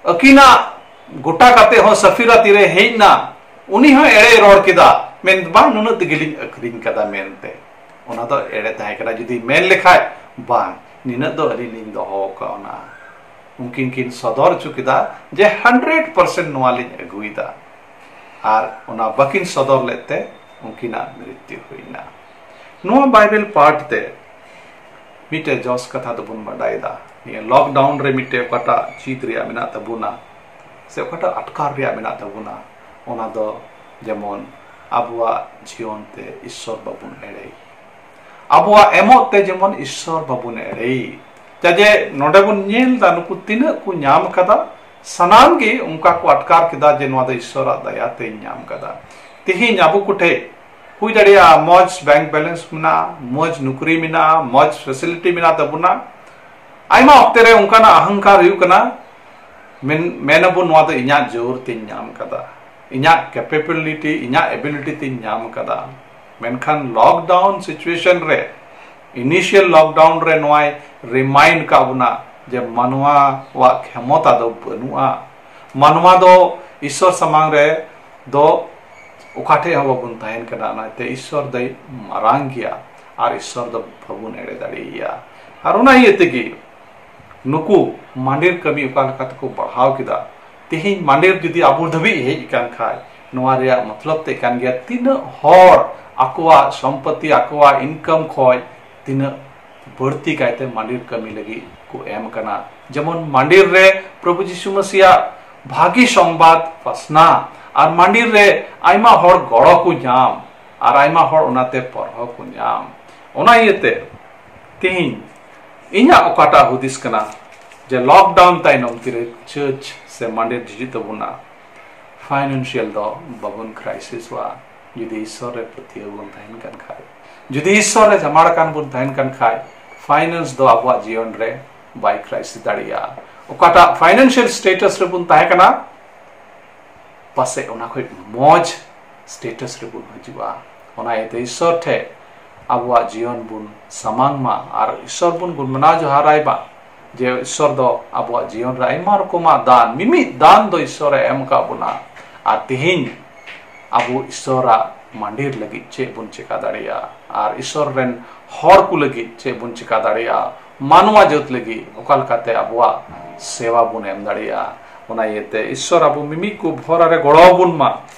ᱟᱹᱠᱤᱱᱟᱜ ᱜᱚᱴᱟ ᱠᱟᱛᱮ ᱦᱚᱸ ᱥᱟᱯᱷᱤᱨᱟ ᱛᱤᱨᱮ ᱦᱮᱡ ᱮᱱᱟ, ᱩᱱᱤ ᱦᱚᱸ ᱮᱲᱮᱭ ᱨᱚᱲ ᱠᱮᱫᱟ, ᱢᱮᱱ, "ᱵᱟᱝ, ᱱᱩᱱᱟᱹᱜ ᱛᱮᱜᱮᱞᱤᱧ ᱟᱹᱠᱷᱨᱤᱧ ᱠᱟᱫᱟ" ᱢᱮᱱᱛᱮ᱾ ᱚᱱᱟ ᱫᱚ ᱮᱲᱮ ᱛᱟᱦᱮᱸ ᱠᱟᱱᱟ᱾ ᱡᱩᱫᱤ ᱢᱮᱱ ᱞᱮᱠᱷᱟᱡ, "ᱵᱟᱝ, ᱱᱤᱱᱟᱹᱜ ᱫᱚ ᱟᱹᱞᱤᱧ ᱞᱤᱧ ᱫᱚᱦᱚ ᱟᱠᱟᱫ ᱚᱱᱟ", ᱩᱱᱠᱤᱱ ᱠᱤᱱ ᱥᱚᱫᱚᱨ ᱦᱚᱪᱚ ᱠᱮᱫᱟ ᱡᱮ, "ᱦᱟᱱᱰᱨᱮᱰ ᱯᱟᱨᱥᱮᱱᱴ ᱱᱚᱣᱟ ᱞᱤᱧ ᱟᱹᱜᱩᱭᱮᱫᱟ", ᱟᱨ ᱚᱱᱟ ᱵᱟᱹᱠᱤᱱ ᱥᱚᱫᱚᱨ ᱞᱮᱫ ᱛᱮ ᱩᱱᱠᱤᱱᱟᱜ ᱢᱨᱤᱛᱭᱩ ᱦᱩᱭᱱᱟ᱾ ᱱᱚᱣᱟ ᱵᱟᱭᱵᱮᱞ ᱯᱟᱴ ᱛᱮ ᱢᱤᱫᱴᱮᱡ ᱡᱚᱥ ᱠᱟᱛᱷᱟ ᱫᱚᱵᱚᱱ ᱵᱟᱰᱟᱭᱮᱫᱟ᱾ ᱱᱤᱭᱟᱹ ᱞᱚᱠᱰᱟᱣᱩᱱ ᱨᱮ ᱢᱤᱫᱴᱮᱡ ᱚᱠᱟᱴᱟᱜ ᱪᱤᱫ ᱨᱮᱭᱟᱜ ᱢᱮᱱᱟᱜ ᱛᱟᱵᱚᱱᱟ ᱥᱮ ᱚᱠᱟᱴᱟᱜ ᱟᱴᱠᱟᱨ ᱨᱮᱭᱟᱜ ᱢᱮᱱᱟᱜ ᱛᱟᱵᱚᱱᱟ, ᱚᱱᱟ ᱫᱚ ᱡᱮᱢᱚᱱ ᱟᱵᱚᱣᱟᱜ ᱡᱤᱭᱚᱱ ᱛᱮ ᱤᱥᱥᱚᱨ ᱵᱟᱵᱚᱱ ᱮᱲᱮᱭ, ᱟᱵᱚᱣᱟᱜ ᱮᱢᱚᱜ ᱛᱮ ᱡᱮᱢᱚᱱ ᱤᱥᱥᱚᱨ ᱵᱟᱵᱚᱱ ᱮᱲᱮᱭ᱾ ᱪᱟᱡᱮ ᱱᱚᱰᱮ ᱵᱚᱱ ᱧᱮᱞ ᱮᱫᱟ, ᱱᱩᱠᱩ ᱛᱤᱱᱟᱹᱜ ᱠᱚ ᱧᱟᱢ ᱠᱟᱫᱟ, ᱥᱟᱱᱟᱢ ᱜᱮ ᱚᱱᱠᱟ ᱠᱚ ᱟᱴᱠᱟᱨ ᱠᱮᱫᱟ ᱡᱮ ᱱᱚᱣᱟ ᱫᱚ ᱤᱥᱥᱚᱨᱟᱜ ᱫᱟᱭᱟ ᱛᱮᱧ ᱧᱟᱢ ᱠᱟᱫᱟ᱾ ᱛᱮᱦᱮᱧ ᱟᱵᱚ ᱠᱚᱴᱷᱮᱡ ᱦᱩᱭ ᱫᱟᱲᱮᱭᱟᱜᱼᱟ ᱢᱚᱡᱽ ᱵᱮᱝᱠ ᱵᱮᱞᱮᱱᱥ ᱢᱮᱱᱟᱜᱼᱟ, ᱢᱚᱡᱽ ᱱᱩᱠᱨᱤ ᱢᱮᱱᱟᱜᱼᱟ, ᱢᱚᱡᱽ ᱯᱷᱮᱥᱤᱞᱤᱴᱤ ᱢᱮᱱᱟᱜ ᱛᱟᱵᱚᱱᱟ᱾ ᱟᱭᱢᱟ ᱚᱠᱛᱮ ᱨᱮ ᱚᱱᱠᱟᱱᱟᱜ ᱟᱦᱟᱝᱠᱟᱨ ᱦᱩᱭᱩᱜ ᱠᱟᱱᱟ, ᱢᱮᱱ, ᱢᱮᱱᱟᱵᱚᱱ, "ᱱᱚᱣᱟ ᱫᱚ ᱤᱧᱟᱹᱜ ᱡᱳᱨ ᱛᱤᱧ ᱧᱟᱢ ᱠᱟᱫᱟ, ᱤᱧᱟᱹᱜ ᱠᱮᱯᱮᱵᱤᱞᱤᱴᱤ, ᱤᱧᱟᱹᱜ ᱮᱵᱤᱞᱤᱴᱤ ᱛᱤᱧ ᱧᱟᱢ ᱠᱟᱫᱟ᱾" ᱢᱮᱱᱠᱷᱟᱱ ᱞᱚᱠᱰᱟᱣᱩᱱ ᱥᱤᱪᱩᱭᱮᱥᱚᱱ ᱨᱮ, ᱤᱱᱤᱥᱤᱭᱟᱞ ᱞᱚᱠᱰᱟᱣᱩᱱ ᱨᱮ ᱱᱚᱣᱟᱭ ᱨᱤᱢᱟᱭᱤᱱᱰ ᱠᱟᱜ ᱵᱚᱱᱟ ᱡᱮ ᱢᱟᱱᱣᱟᱣᱟᱜ ᱠᱷᱮᱢᱚᱛᱟ ᱫᱚ ᱵᱟᱹᱱᱩᱜᱼᱟ᱾ ᱢᱟᱱᱣᱟ ᱫᱚ ᱤᱥᱥᱚᱨ ᱥᱟᱢᱟᱝ ᱨᱮ ᱫᱚ ᱚᱠᱟ ᱴᱷᱮᱡ ᱦᱚᱸ ᱵᱟᱵᱚᱱ ᱛᱟᱦᱮᱱ ᱠᱟᱱᱟ᱾ ᱚᱱᱟᱛᱮ ᱤᱥᱥᱚᱨ ᱫᱚᱭ ᱢᱟᱨᱟᱝ ᱜᱮᱭᱟ ᱟᱨ ᱤᱥᱥᱚᱨ ᱫᱚ ᱵᱟᱵᱚᱱ ᱮᱲᱮ ᱫᱟᱲᱮᱭᱟᱭᱟ᱾ ᱟᱨ ᱚᱱᱟ ᱤᱭᱟᱹ ᱛᱮᱜᱮ ᱱᱩᱠᱩ ᱢᱟᱸᱰᱮᱨ ᱠᱟᱹᱢᱤ ᱚᱠᱟ ᱞᱮᱠᱟ ᱛᱮᱠᱚ ᱵᱟᱲᱦᱟᱣ ᱠᱮᱫᱟ, ᱛᱮᱦᱮᱧ ᱢᱟᱸᱰᱮᱨ ᱡᱩᱫᱤ ᱟᱵᱚ ᱫᱷᱟᱹᱵᱤᱡ ᱦᱮᱡ ᱟᱠᱟᱱ ᱠᱷᱟᱡ, ᱱᱚᱣᱟ ᱨᱮᱭᱟᱜ ᱢᱚᱛᱞᱚᱵ ᱛᱮ ᱠᱟᱱ ᱜᱮᱭᱟ ᱛᱤᱱᱟᱹᱜ ᱦᱚᱲ ᱟᱠᱚᱣᱟᱜ ᱥᱚᱢᱯᱚᱛᱤ, ᱟᱠᱚᱣᱟᱜ ᱤᱱᱠᱟᱢ ᱠᱷᱚᱡ ᱛᱤᱱᱟᱹᱜ ᱵᱟᱹᱲᱛᱤ ᱠᱟᱭᱛᱮ ᱢᱟᱸᱰᱤᱨ ᱠᱟᱹᱢᱤ ᱞᱟᱹᱜᱤᱫ ᱠᱚ ᱮᱢ ᱠᱟᱱᱟ᱾ ᱡᱮᱢᱚᱱ ᱢᱟᱸᱰᱤᱨ ᱨᱮ ᱯᱨᱚᱵᱷᱩ ᱡᱤᱥᱩ ᱢᱟᱥᱤᱭᱟᱜ ᱵᱷᱟᱹᱜᱤ ᱥᱚᱝᱵᱟᱫ ᱯᱟᱥᱱᱟ, ᱟᱨ ᱢᱟᱸᱰᱤᱨ ᱨᱮ ᱟᱭᱢᱟ ᱦᱚᱲ ᱜᱚᱲᱚ ᱠᱚ ᱧᱟᱢ, ᱟᱨ ᱟᱭᱢᱟ ᱦᱚᱲ ᱚᱱᱟᱛᱮ ᱯᱚᱨᱦᱚ ᱠᱚ ᱧᱟᱢ᱾ ᱚᱱᱟ ᱤᱭᱟᱹᱛᱮ ᱛᱮᱦᱮᱧ ᱤᱧᱟᱹᱜ ᱚᱠᱟᱴᱟᱜ ᱦᱩᱫᱤᱥ ᱠᱟᱱᱟ, ᱡᱮ ᱞᱚᱠᱰᱟᱣᱱ ᱛᱟᱭᱱᱚᱢ ᱛᱤᱨᱮ ᱪᱟᱨᱪ ᱥᱮ ᱢᱟᱸᱰᱤᱨ ᱡᱷᱤᱡᱩᱜ ᱛᱟᱵᱚᱱᱟ, ᱯᱷᱟᱭᱱᱟᱱᱥᱤᱭᱟᱞ ᱫᱚ ᱵᱟᱵᱚᱱ ᱠᱨᱟᱭᱥᱤᱥᱚᱜᱼᱟ᱾ ᱡᱩᱫᱤ ᱤᱥᱥᱚᱨ ᱨᱮ ᱯᱟᱹᱛᱭᱟᱹᱣ ᱵᱚᱱ ᱛᱟᱦᱮᱱ ᱠᱟᱱ ᱠᱷᱟᱡ, ᱡᱩᱫᱤ ᱤᱥᱥᱚᱨ ᱨᱮ ᱡᱟᱢᱟᱲ ᱟᱠᱟᱱ ᱵᱚᱱ ᱛᱟᱦᱮᱱ ᱠᱟᱱ ᱠᱷᱟᱡ, ᱯᱷᱟᱭᱱᱟᱱᱥ ᱫᱚ ᱟᱵᱚᱣᱟᱜ ᱡᱤᱭᱚᱱ ᱨᱮ ᱵᱟᱭ ᱠᱨᱟᱭᱥᱤᱥ ᱫᱟᱲᱮᱭᱟᱜᱼᱟ᱾ ᱚᱠᱟᱴᱟᱜ ᱯᱷᱟᱭᱱᱟᱱᱥᱤᱭᱟᱞ ᱥᱴᱮᱴᱟᱥ ᱨᱮᱵᱚᱱ ᱛᱟᱦᱮᱸ ᱠᱟᱱᱟ, ᱯᱟᱥᱮᱡ ᱚᱱᱟ ᱠᱷᱚᱡ ᱢᱚᱡᱽ ᱥᱴᱮᱴᱟᱥ ᱨᱮᱵᱚᱱ ᱦᱤᱡᱩᱜᱼᱟ᱾ ᱚᱱᱟ ᱤᱭᱟᱹᱛᱮ ᱤᱥᱥᱚᱨ ᱴᱷᱮᱡ ᱟᱵᱚᱣᱟᱜ ᱡᱤᱭᱚᱱ ᱵᱚᱱ ᱥᱟᱢᱟᱝ ᱢᱟ ᱟᱨ ᱤᱥᱥᱚᱨ ᱵᱚᱱ ᱜᱩᱱᱢᱟᱱᱟᱣ ᱡᱚᱦᱟᱨᱟᱭ ᱢᱟ, ᱡᱮ ᱤᱥᱥᱚᱨ ᱫᱚ ᱟᱵᱚᱣᱟᱜ ᱡᱤᱭᱚᱱ ᱨᱮ ᱟᱭᱢᱟ ᱨᱚᱠᱚᱢᱟᱜ ᱫᱟᱱ, ᱢᱤᱢᱤᱫ ᱫᱟᱱ ᱫᱚ ᱤᱥᱥᱚᱨᱮ ᱮᱢ ᱟᱠᱟᱫ ᱵᱚᱱᱟ᱾ ᱟᱨ ᱛᱮᱦᱮᱧ ᱟᱵᱚ ᱤᱥᱥᱚᱨᱟᱜ ᱢᱟᱸᱰᱤᱨ ᱞᱟᱹᱜᱤᱫ ᱪᱮᱫ ᱵᱚᱱ ᱪᱮᱠᱟ ᱫᱟᱲᱮᱭᱟᱜᱼᱟ ᱟᱨ ᱤᱥᱥᱚᱨ ᱨᱮᱱ ᱦᱚᱲ ᱠᱚ ᱞᱟᱹᱜᱤᱫ ᱪᱮᱫ ᱵᱚᱱ ᱪᱮᱠᱟ ᱫᱟᱲᱮᱭᱟᱜᱼᱟ, ᱢᱟᱱᱣᱟ ᱡᱟᱹᱛ ᱞᱟᱹᱜᱤᱫ ᱚᱠᱟ ᱞᱮᱠᱟᱛᱮ ᱟᱵᱚᱣᱟᱜ ᱥᱮᱵᱟ ᱵᱚᱱ ᱮᱢ ᱫᱟᱲᱮᱭᱟᱜᱼᱟ᱾ ᱚᱱᱟ ᱤᱭᱟᱹᱛᱮ ᱤᱥᱥᱚᱨ ᱟᱵᱚ ᱢᱤᱢᱤᱫ ᱠᱚ ᱵᱷᱚᱨᱟ ᱨᱮ ᱜᱚᱲᱚ ᱟᱵᱚᱱ ᱢᱟ,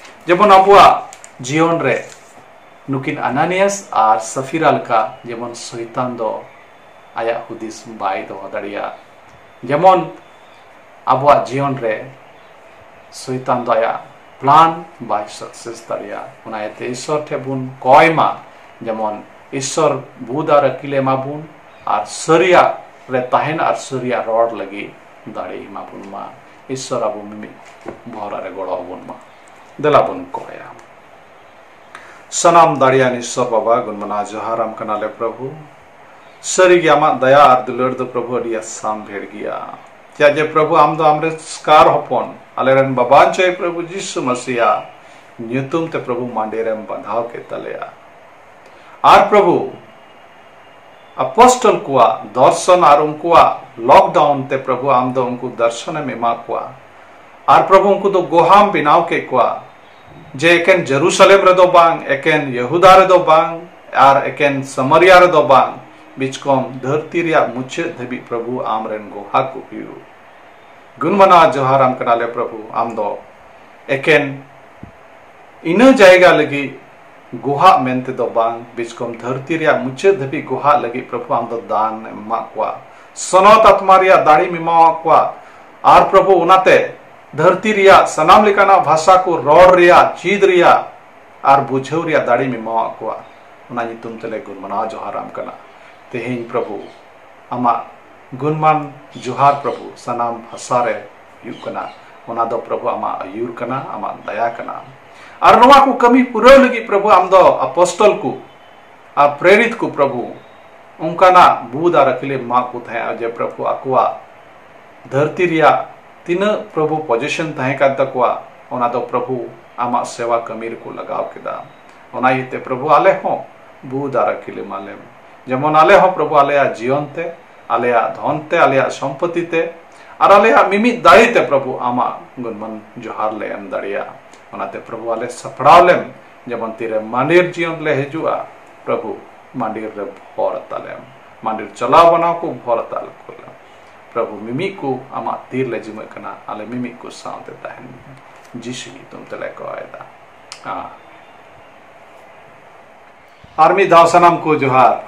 ᱡᱮᱢᱚᱱ ᱟᱵᱚᱣᱟᱜ ᱡᱤᱭᱚᱱ ᱨᱮ ᱱᱩᱠᱤᱱ ᱟᱱᱟᱱᱤᱭᱟᱥ ᱟᱨ ᱥᱟᱯᱷᱤᱨᱟ ᱞᱮᱠᱟ ᱡᱮᱢᱚᱱ ᱥᱚᱭᱛᱟᱱ ᱫᱚ ᱟᱭᱟᱜ ᱦᱩᱫᱤᱥ ᱵᱟᱭ ᱫᱚᱦᱚ ᱫᱟᱲᱮᱭᱟᱜ, ᱡᱮᱢᱚᱱ ᱟᱵᱚᱣᱟᱜ ᱡᱤᱭᱚᱱ ᱨᱮ ᱥᱚᱭᱛᱟᱱ ᱫᱚ ᱟᱭᱟᱜ ᱯᱞᱟᱱ ᱵᱟᱭ ᱥᱟᱠᱥᱮᱥ ᱫᱟᱲᱮᱭᱟᱜᱼᱟ᱾ ᱚᱱᱟ ᱤᱭᱟᱹᱛᱮ ᱤᱥᱥᱚᱨ ᱴᱷᱮᱱ ᱵᱚᱱ ᱠᱚᱭ ᱢᱟ, ᱡᱮᱢᱚᱱ ᱤᱥᱥᱚᱨ ᱵᱩᱫᱷ ᱟᱨ ᱟᱹᱠᱤᱞ ᱮᱢᱟ ᱵᱚᱱ, ᱟᱨ ᱥᱟᱹᱨᱤᱭᱟᱜ ᱨᱮ ᱛᱟᱦᱮᱱ ᱟᱨ ᱥᱟᱹᱨᱤᱭᱟᱜ ᱨᱚᱲ ᱞᱟᱹᱜᱤᱫ ᱫᱟᱲᱮ ᱮᱢᱟ ᱵᱚᱱ ᱢᱟ᱾ ᱤᱥᱥᱚᱨ ᱟᱵᱚ ᱢᱤᱢᱤᱫ ᱵᱷᱚᱨᱟ ᱨᱮ ᱜᱚᱲᱚ ᱟᱵᱚᱱ ᱢᱟ᱾ ᱫᱮᱞᱟ ᱵᱚᱱ ᱠᱚᱭᱟ᱾ ᱥᱟᱱᱟᱢ ᱫᱟᱲᱮᱭᱟᱱ ᱤᱥᱥᱚᱨ ᱵᱟᱵᱟ, ᱜᱩᱱᱢᱟᱱᱟᱣ ᱡᱚᱦᱟᱨᱟᱢ ᱠᱟᱱᱟᱞᱮ ᱯᱨᱚᱵᱷᱩ᱾ ᱥᱟᱹᱨᱤᱜᱮ ᱟᱢᱟᱜ ᱫᱟᱭᱟ ᱟᱨ ᱫᱩᱞᱟᱹᱲ ᱫᱚ ᱯᱨᱚᱵᱷᱩ ᱟᱹᱰᱤ ᱟᱥᱟᱢ ᱵᱷᱮᱲ ᱜᱮᱭᱟ᱾ ᱪᱮᱫᱟᱜ ᱡᱮ ᱯᱨᱚᱵᱷᱩ ᱟᱢ ᱫᱚ ᱟᱢᱨᱮᱱ ᱥᱠᱟᱨ ᱦᱚᱯᱚᱱ, ᱟᱞᱮᱨᱮᱱ ᱵᱟᱵᱟᱧᱪᱚᱭ ᱯᱨᱚᱵᱷᱩ ᱡᱤᱥᱩ ᱢᱟᱥᱤᱭᱟ ᱧᱩᱛᱩᱢ ᱛᱮ ᱯᱨᱚᱵᱷᱩ ᱢᱟᱸᱰᱮᱨᱮᱢ ᱵᱟᱸᱫᱷᱟᱣ ᱠᱮᱫ ᱛᱟᱞᱮᱭᱟ᱾ ᱟᱨ ᱯᱨᱚᱵᱷᱩ ᱟᱯᱚᱥᱴᱚᱞ ᱠᱚᱣᱟᱜ ᱫᱚᱨᱥᱚᱱ ᱟᱨ ᱩᱱᱠᱩᱣᱟᱜ ᱞᱚᱠᱰᱟᱣᱱ ᱛᱮ ᱯᱨᱚᱵᱷᱩ ᱟᱢ ᱫᱚ ᱩᱱᱠᱩ ᱫᱚᱨᱥᱚᱱᱮᱢ ᱮᱢᱟ ᱠᱚᱣᱟ᱾ ᱟᱨ ᱯᱨᱚᱵᱷᱩ ᱩᱱᱠᱩ ᱫᱚ ᱜᱚᱦᱟᱢ ᱵᱮᱱᱟᱣ ᱠᱮᱫ ᱠᱚᱣᱟ, ᱡᱮ ᱮᱠᱮᱱ ᱡᱮᱨᱩᱥᱟᱞᱮᱢ ᱨᱮᱫᱚ ᱵᱟᱝ, ᱮᱠᱮᱱ ᱭᱮᱦᱩᱫᱟ ᱨᱮᱫᱚ ᱵᱟᱝ, ᱟᱨ ᱮᱠᱮᱱ ᱥᱟᱢᱟᱨᱤᱭᱟ ᱨᱮᱫᱚ ᱵᱟᱝ, ᱵᱤᱪᱠᱚᱢ ᱫᱷᱟᱹᱨᱛᱤ ᱨᱮᱭᱟᱜ ᱢᱩᱪᱟᱹᱫ ᱫᱷᱟᱹᱵᱤᱡ ᱯᱨᱚᱵᱷᱩ ᱟᱢᱨᱮᱱ ᱜᱚᱦᱟ ᱠᱚ ᱦᱩᱭᱩᱜ᱾ ᱜᱩᱱᱢᱟᱱᱟᱣ ᱡᱚᱦᱟᱨᱟᱢ ᱠᱟᱱᱟᱞᱮ ᱯᱨᱚᱵᱷᱩ, ᱟᱢ ᱫᱚ ᱮᱠᱮᱱ ᱤᱱᱟᱹ ᱡᱟᱭᱜᱟ ᱞᱟᱹᱜᱤᱫ ᱜᱚᱦᱟᱜ ᱢᱮᱱᱛᱮ ᱫᱚ ᱵᱟᱝ, ᱵᱤᱪᱠᱚᱢ ᱫᱷᱟᱹᱨᱛᱤ ᱨᱮᱭᱟᱜ ᱢᱩᱪᱟᱹᱫ ᱫᱷᱟᱹᱵᱤᱡ ᱜᱚᱦᱟᱜ ᱞᱟᱹᱜᱤᱫ ᱯᱨᱚᱵᱷᱩ ᱟᱢ ᱫᱚ ᱫᱟᱱ ᱮᱢ ᱮᱢᱟᱜ ᱠᱚᱣᱟ, ᱥᱚᱱᱚᱛ ᱟᱛᱢᱟ ᱨᱮᱭᱟᱜ ᱫᱟᱲᱮᱢ ᱮᱢᱟᱣᱟᱜ ᱠᱚᱣᱟ᱾ ᱟᱨ ᱯᱨᱚᱵᱷᱩ, ᱚᱱᱟᱛᱮ ᱫᱷᱟᱹᱨᱛᱤ ᱨᱮᱭᱟᱜ ᱥᱟᱱᱟᱢ ᱞᱮᱠᱟᱱᱟᱜ ᱵᱷᱟᱥᱟ ᱠᱚ ᱨᱚᱲ ᱨᱮᱭᱟᱜ, ᱪᱮᱫ ᱨᱮᱭᱟᱜ ᱟᱨ ᱵᱩᱡᱷᱟᱹᱣ ᱨᱮᱭᱟᱜ ᱫᱟᱲᱮᱢ ᱮᱢᱟᱣᱟᱜ ᱠᱚᱣᱟ᱾ ᱚᱱᱟ ᱧᱩᱛᱩᱢ ᱛᱮᱞᱮ ᱜᱩᱱ ᱢᱟᱱᱟᱣ ᱡᱚᱦᱟᱨᱟᱢ ᱠᱟᱱᱟ᱾ ᱛᱮᱦᱮᱧ ᱯᱨᱚᱵᱷᱩ, ᱟᱢᱟᱜ ᱜᱩᱱᱢᱟᱱ ᱡᱚᱦᱟᱨ ᱯᱨᱚᱵᱷᱩ ᱥᱟᱱᱟᱢ ᱵᱷᱟᱥᱟ ᱨᱮ ᱦᱩᱭᱩᱜ ᱠᱟᱱᱟ᱾ ᱚᱱᱟ ᱫᱚ ᱯᱨᱚᱵᱷᱩ ᱟᱢᱟᱜ ᱟᱹᱭᱩᱨ ᱠᱟᱱᱟ, ᱟᱢᱟᱜ ᱫᱟᱭᱟ ᱠᱟᱱᱟ᱾ ᱟᱨ ᱱᱚᱣᱟ ᱠᱚ ᱠᱟᱹᱢᱤ ᱯᱩᱨᱟᱹᱣ ᱞᱟᱹᱜᱤᱫ ᱯᱨᱚᱵᱷᱩ ᱟᱢ ᱫᱚ ᱟᱯᱚᱥᱴᱚᱞ ᱠᱚ ᱟᱨ ᱯᱨᱮᱨᱤᱛ ᱠᱚ ᱯᱨᱚᱵᱷᱩ ᱚᱱᱠᱟᱱᱟᱜ ᱵᱩᱫ ᱟᱨ ᱟᱹᱠᱤᱞᱮᱢ ᱮᱢᱟ ᱠᱚ ᱛᱟᱦᱮᱸᱜᱼᱟ ᱡᱮ ᱯᱨᱚᱵᱷᱩ ᱟᱠᱚᱣᱟᱜ ᱫᱷᱟᱹᱨᱛᱤ ᱨᱮᱭᱟᱜ ᱛᱤᱱᱟᱹᱜ ᱯᱨᱚᱵᱷᱩ ᱯᱚᱡᱤᱥᱚᱱ ᱛᱟᱦᱮᱸ ᱠᱟᱱ ᱛᱟᱠᱚᱣᱟ, ᱚᱱᱟ ᱫᱚ ᱯᱨᱚᱵᱷᱩ ᱟᱢᱟᱜ ᱥᱮᱣᱟ ᱠᱟᱹᱢᱤ ᱨᱮᱠᱚ ᱞᱟᱜᱟᱣ ᱠᱮᱫᱟ᱾ ᱚᱱᱟ ᱤᱭᱟᱹᱛᱮ ᱯᱨᱚᱵᱷᱩ ᱟᱞᱮ ᱦᱚᱸ ᱵᱩᱫ ᱟᱨ ᱟᱹᱠᱤᱞ ᱮᱢᱟ ᱞᱮᱢ, ᱡᱮᱢᱚᱱ ᱟᱞᱮ ᱦᱚᱸ ᱯᱨᱚᱵᱷᱩ ᱟᱞᱮᱭᱟᱜ ᱡᱤᱭᱚᱱ ᱛᱮ, ᱟᱞᱮᱭᱟᱜ ᱫᱷᱚᱱ ᱛᱮ, ᱟᱞᱮᱭᱟᱜ ᱥᱚᱢᱯᱚᱛᱤ ᱛᱮ ᱟᱨ ᱟᱞᱮᱭᱟᱜ ᱢᱤᱢᱤᱫ ᱫᱟᱲᱮ ᱛᱮ ᱯᱨᱚᱵᱷᱩ ᱟᱢᱟᱜ ᱜᱩᱱᱢᱟᱱ ᱡᱚᱦᱟᱨ ᱞᱮ ᱮᱢ ᱫᱟᱲᱮᱭᱟᱜᱼᱟ᱾ ᱚᱱᱟᱛᱮ ᱯᱨᱚᱵᱷᱩ ᱟᱞᱮ ᱥᱟᱯᱲᱟᱣ ᱞᱮᱢ, ᱡᱮᱢᱚᱱ ᱛᱤᱨᱮ ᱢᱟᱸᱰᱮᱨ ᱡᱤᱭᱚᱱ ᱞᱮ ᱦᱤᱡᱩᱜᱼᱟ, ᱯᱨᱚᱵᱷᱩ ᱢᱟᱸᱰᱮᱨ ᱨᱮ ᱵᱷᱚᱨ ᱛᱟᱞᱮᱢ, ᱢᱟᱸᱰᱮᱨ ᱪᱟᱞᱟᱣ ᱵᱟᱱᱟᱣ ᱠᱚ ᱵᱷᱚᱨ ᱛᱟᱞᱮ ᱠᱚ᱾ ᱯᱨᱚᱵᱷᱩ ᱢᱤᱢᱤᱫ ᱠᱚ ᱟᱢᱟᱜ ᱛᱤᱨ ᱞᱮ ᱡᱤᱢᱟᱹᱜ ᱠᱟᱱᱟ, ᱟᱞᱮ ᱢᱤᱢᱤᱫ ᱠᱚ ᱥᱟᱶᱛᱮ ᱛᱟᱦᱮᱱ ᱢᱮ᱾ ᱡᱤᱥᱩ ᱧᱩᱛᱩᱢ ᱛᱮᱞᱮ ᱠᱚᱭ ᱫᱟ᱾ ᱟᱨ ᱢᱤᱫ ᱫᱷᱟᱣ ᱥᱟᱱᱟᱢ ᱠᱚ ᱡᱚᱦᱟᱨ᱾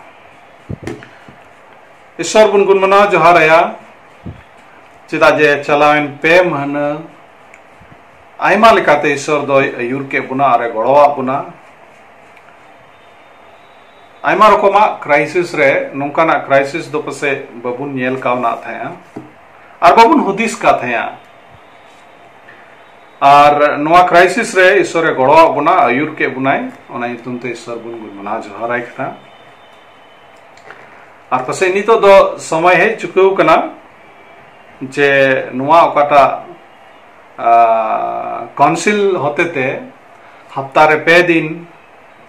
ᱤᱥᱚᱨ ᱵᱚᱱ ᱜᱩᱱ ᱢᱟᱱᱟᱣ ᱡᱚᱦᱟᱨ ᱟᱭᱟ, ᱪᱮᱫᱟᱜ ᱡᱮ ᱪᱟᱞᱟᱣᱮᱱ ᱯᱮ ᱢᱟᱹᱦᱱᱟᱹ ᱟᱭᱢᱟ ᱞᱮᱠᱟᱛᱮ ᱤᱥᱚᱨ ᱫᱚᱭ ᱟᱹᱭᱩᱨ ᱠᱮᱫ ᱵᱚᱱᱟ ᱟᱨᱮ ᱜᱚᱲᱚᱣᱟᱜ ᱵᱚᱱᱟ᱾ ᱟᱭᱢᱟ ᱨᱚᱠᱚᱢᱟᱜ ᱠᱨᱟᱭᱥᱤᱥ ᱨᱮ, ᱱᱚᱝᱠᱟᱱᱟᱜ ᱠᱨᱟᱭᱥᱤᱥ ᱫᱚ ᱯᱟᱥᱮᱡ ᱵᱟᱵᱚᱱ ᱧᱮᱞ ᱠᱟᱣᱱᱟ ᱛᱟᱦᱮᱸᱜᱼᱟ ᱟᱨ ᱵᱟᱵᱚᱱ ᱦᱩᱫᱤᱥ ᱠᱟᱜ ᱛᱟᱦᱮᱸᱜᱼᱟ᱾ ᱟᱨ ᱱᱚᱣᱟ ᱠᱨᱟᱭᱥᱤᱥ ᱨᱮ ᱤᱥᱚᱨᱮ ᱜᱚᱲᱚᱣᱟᱜ ᱵᱚᱱᱟ, ᱟᱹᱭᱩᱨ ᱠᱮᱫ ᱵᱚᱱᱟᱭ, ᱚᱱᱟ ᱧᱩᱛᱩᱢ ᱛᱮ ᱤᱥᱚᱨ ᱵᱚᱱ ᱜᱩᱱ ᱢᱟᱱᱟᱣ ᱡᱚᱦᱟᱨᱟᱭ ᱠᱟᱱᱟ᱾ ᱟᱨ ᱯᱟᱥᱮᱡ ᱱᱤᱛᱚᱜ ᱫᱚ ᱥᱚᱢᱚᱭ ᱦᱮᱡ ᱪᱩᱠᱟᱹᱣ ᱠᱟᱱᱟ ᱡᱮ ᱱᱚᱣᱟ ᱚᱠᱟᱴᱟᱜ ᱠᱟᱣᱩᱱᱥᱤᱞ ᱦᱚᱛᱮᱛᱮ ᱦᱟᱯᱛᱟ ᱨᱮ ᱯᱮ ᱫᱤᱱ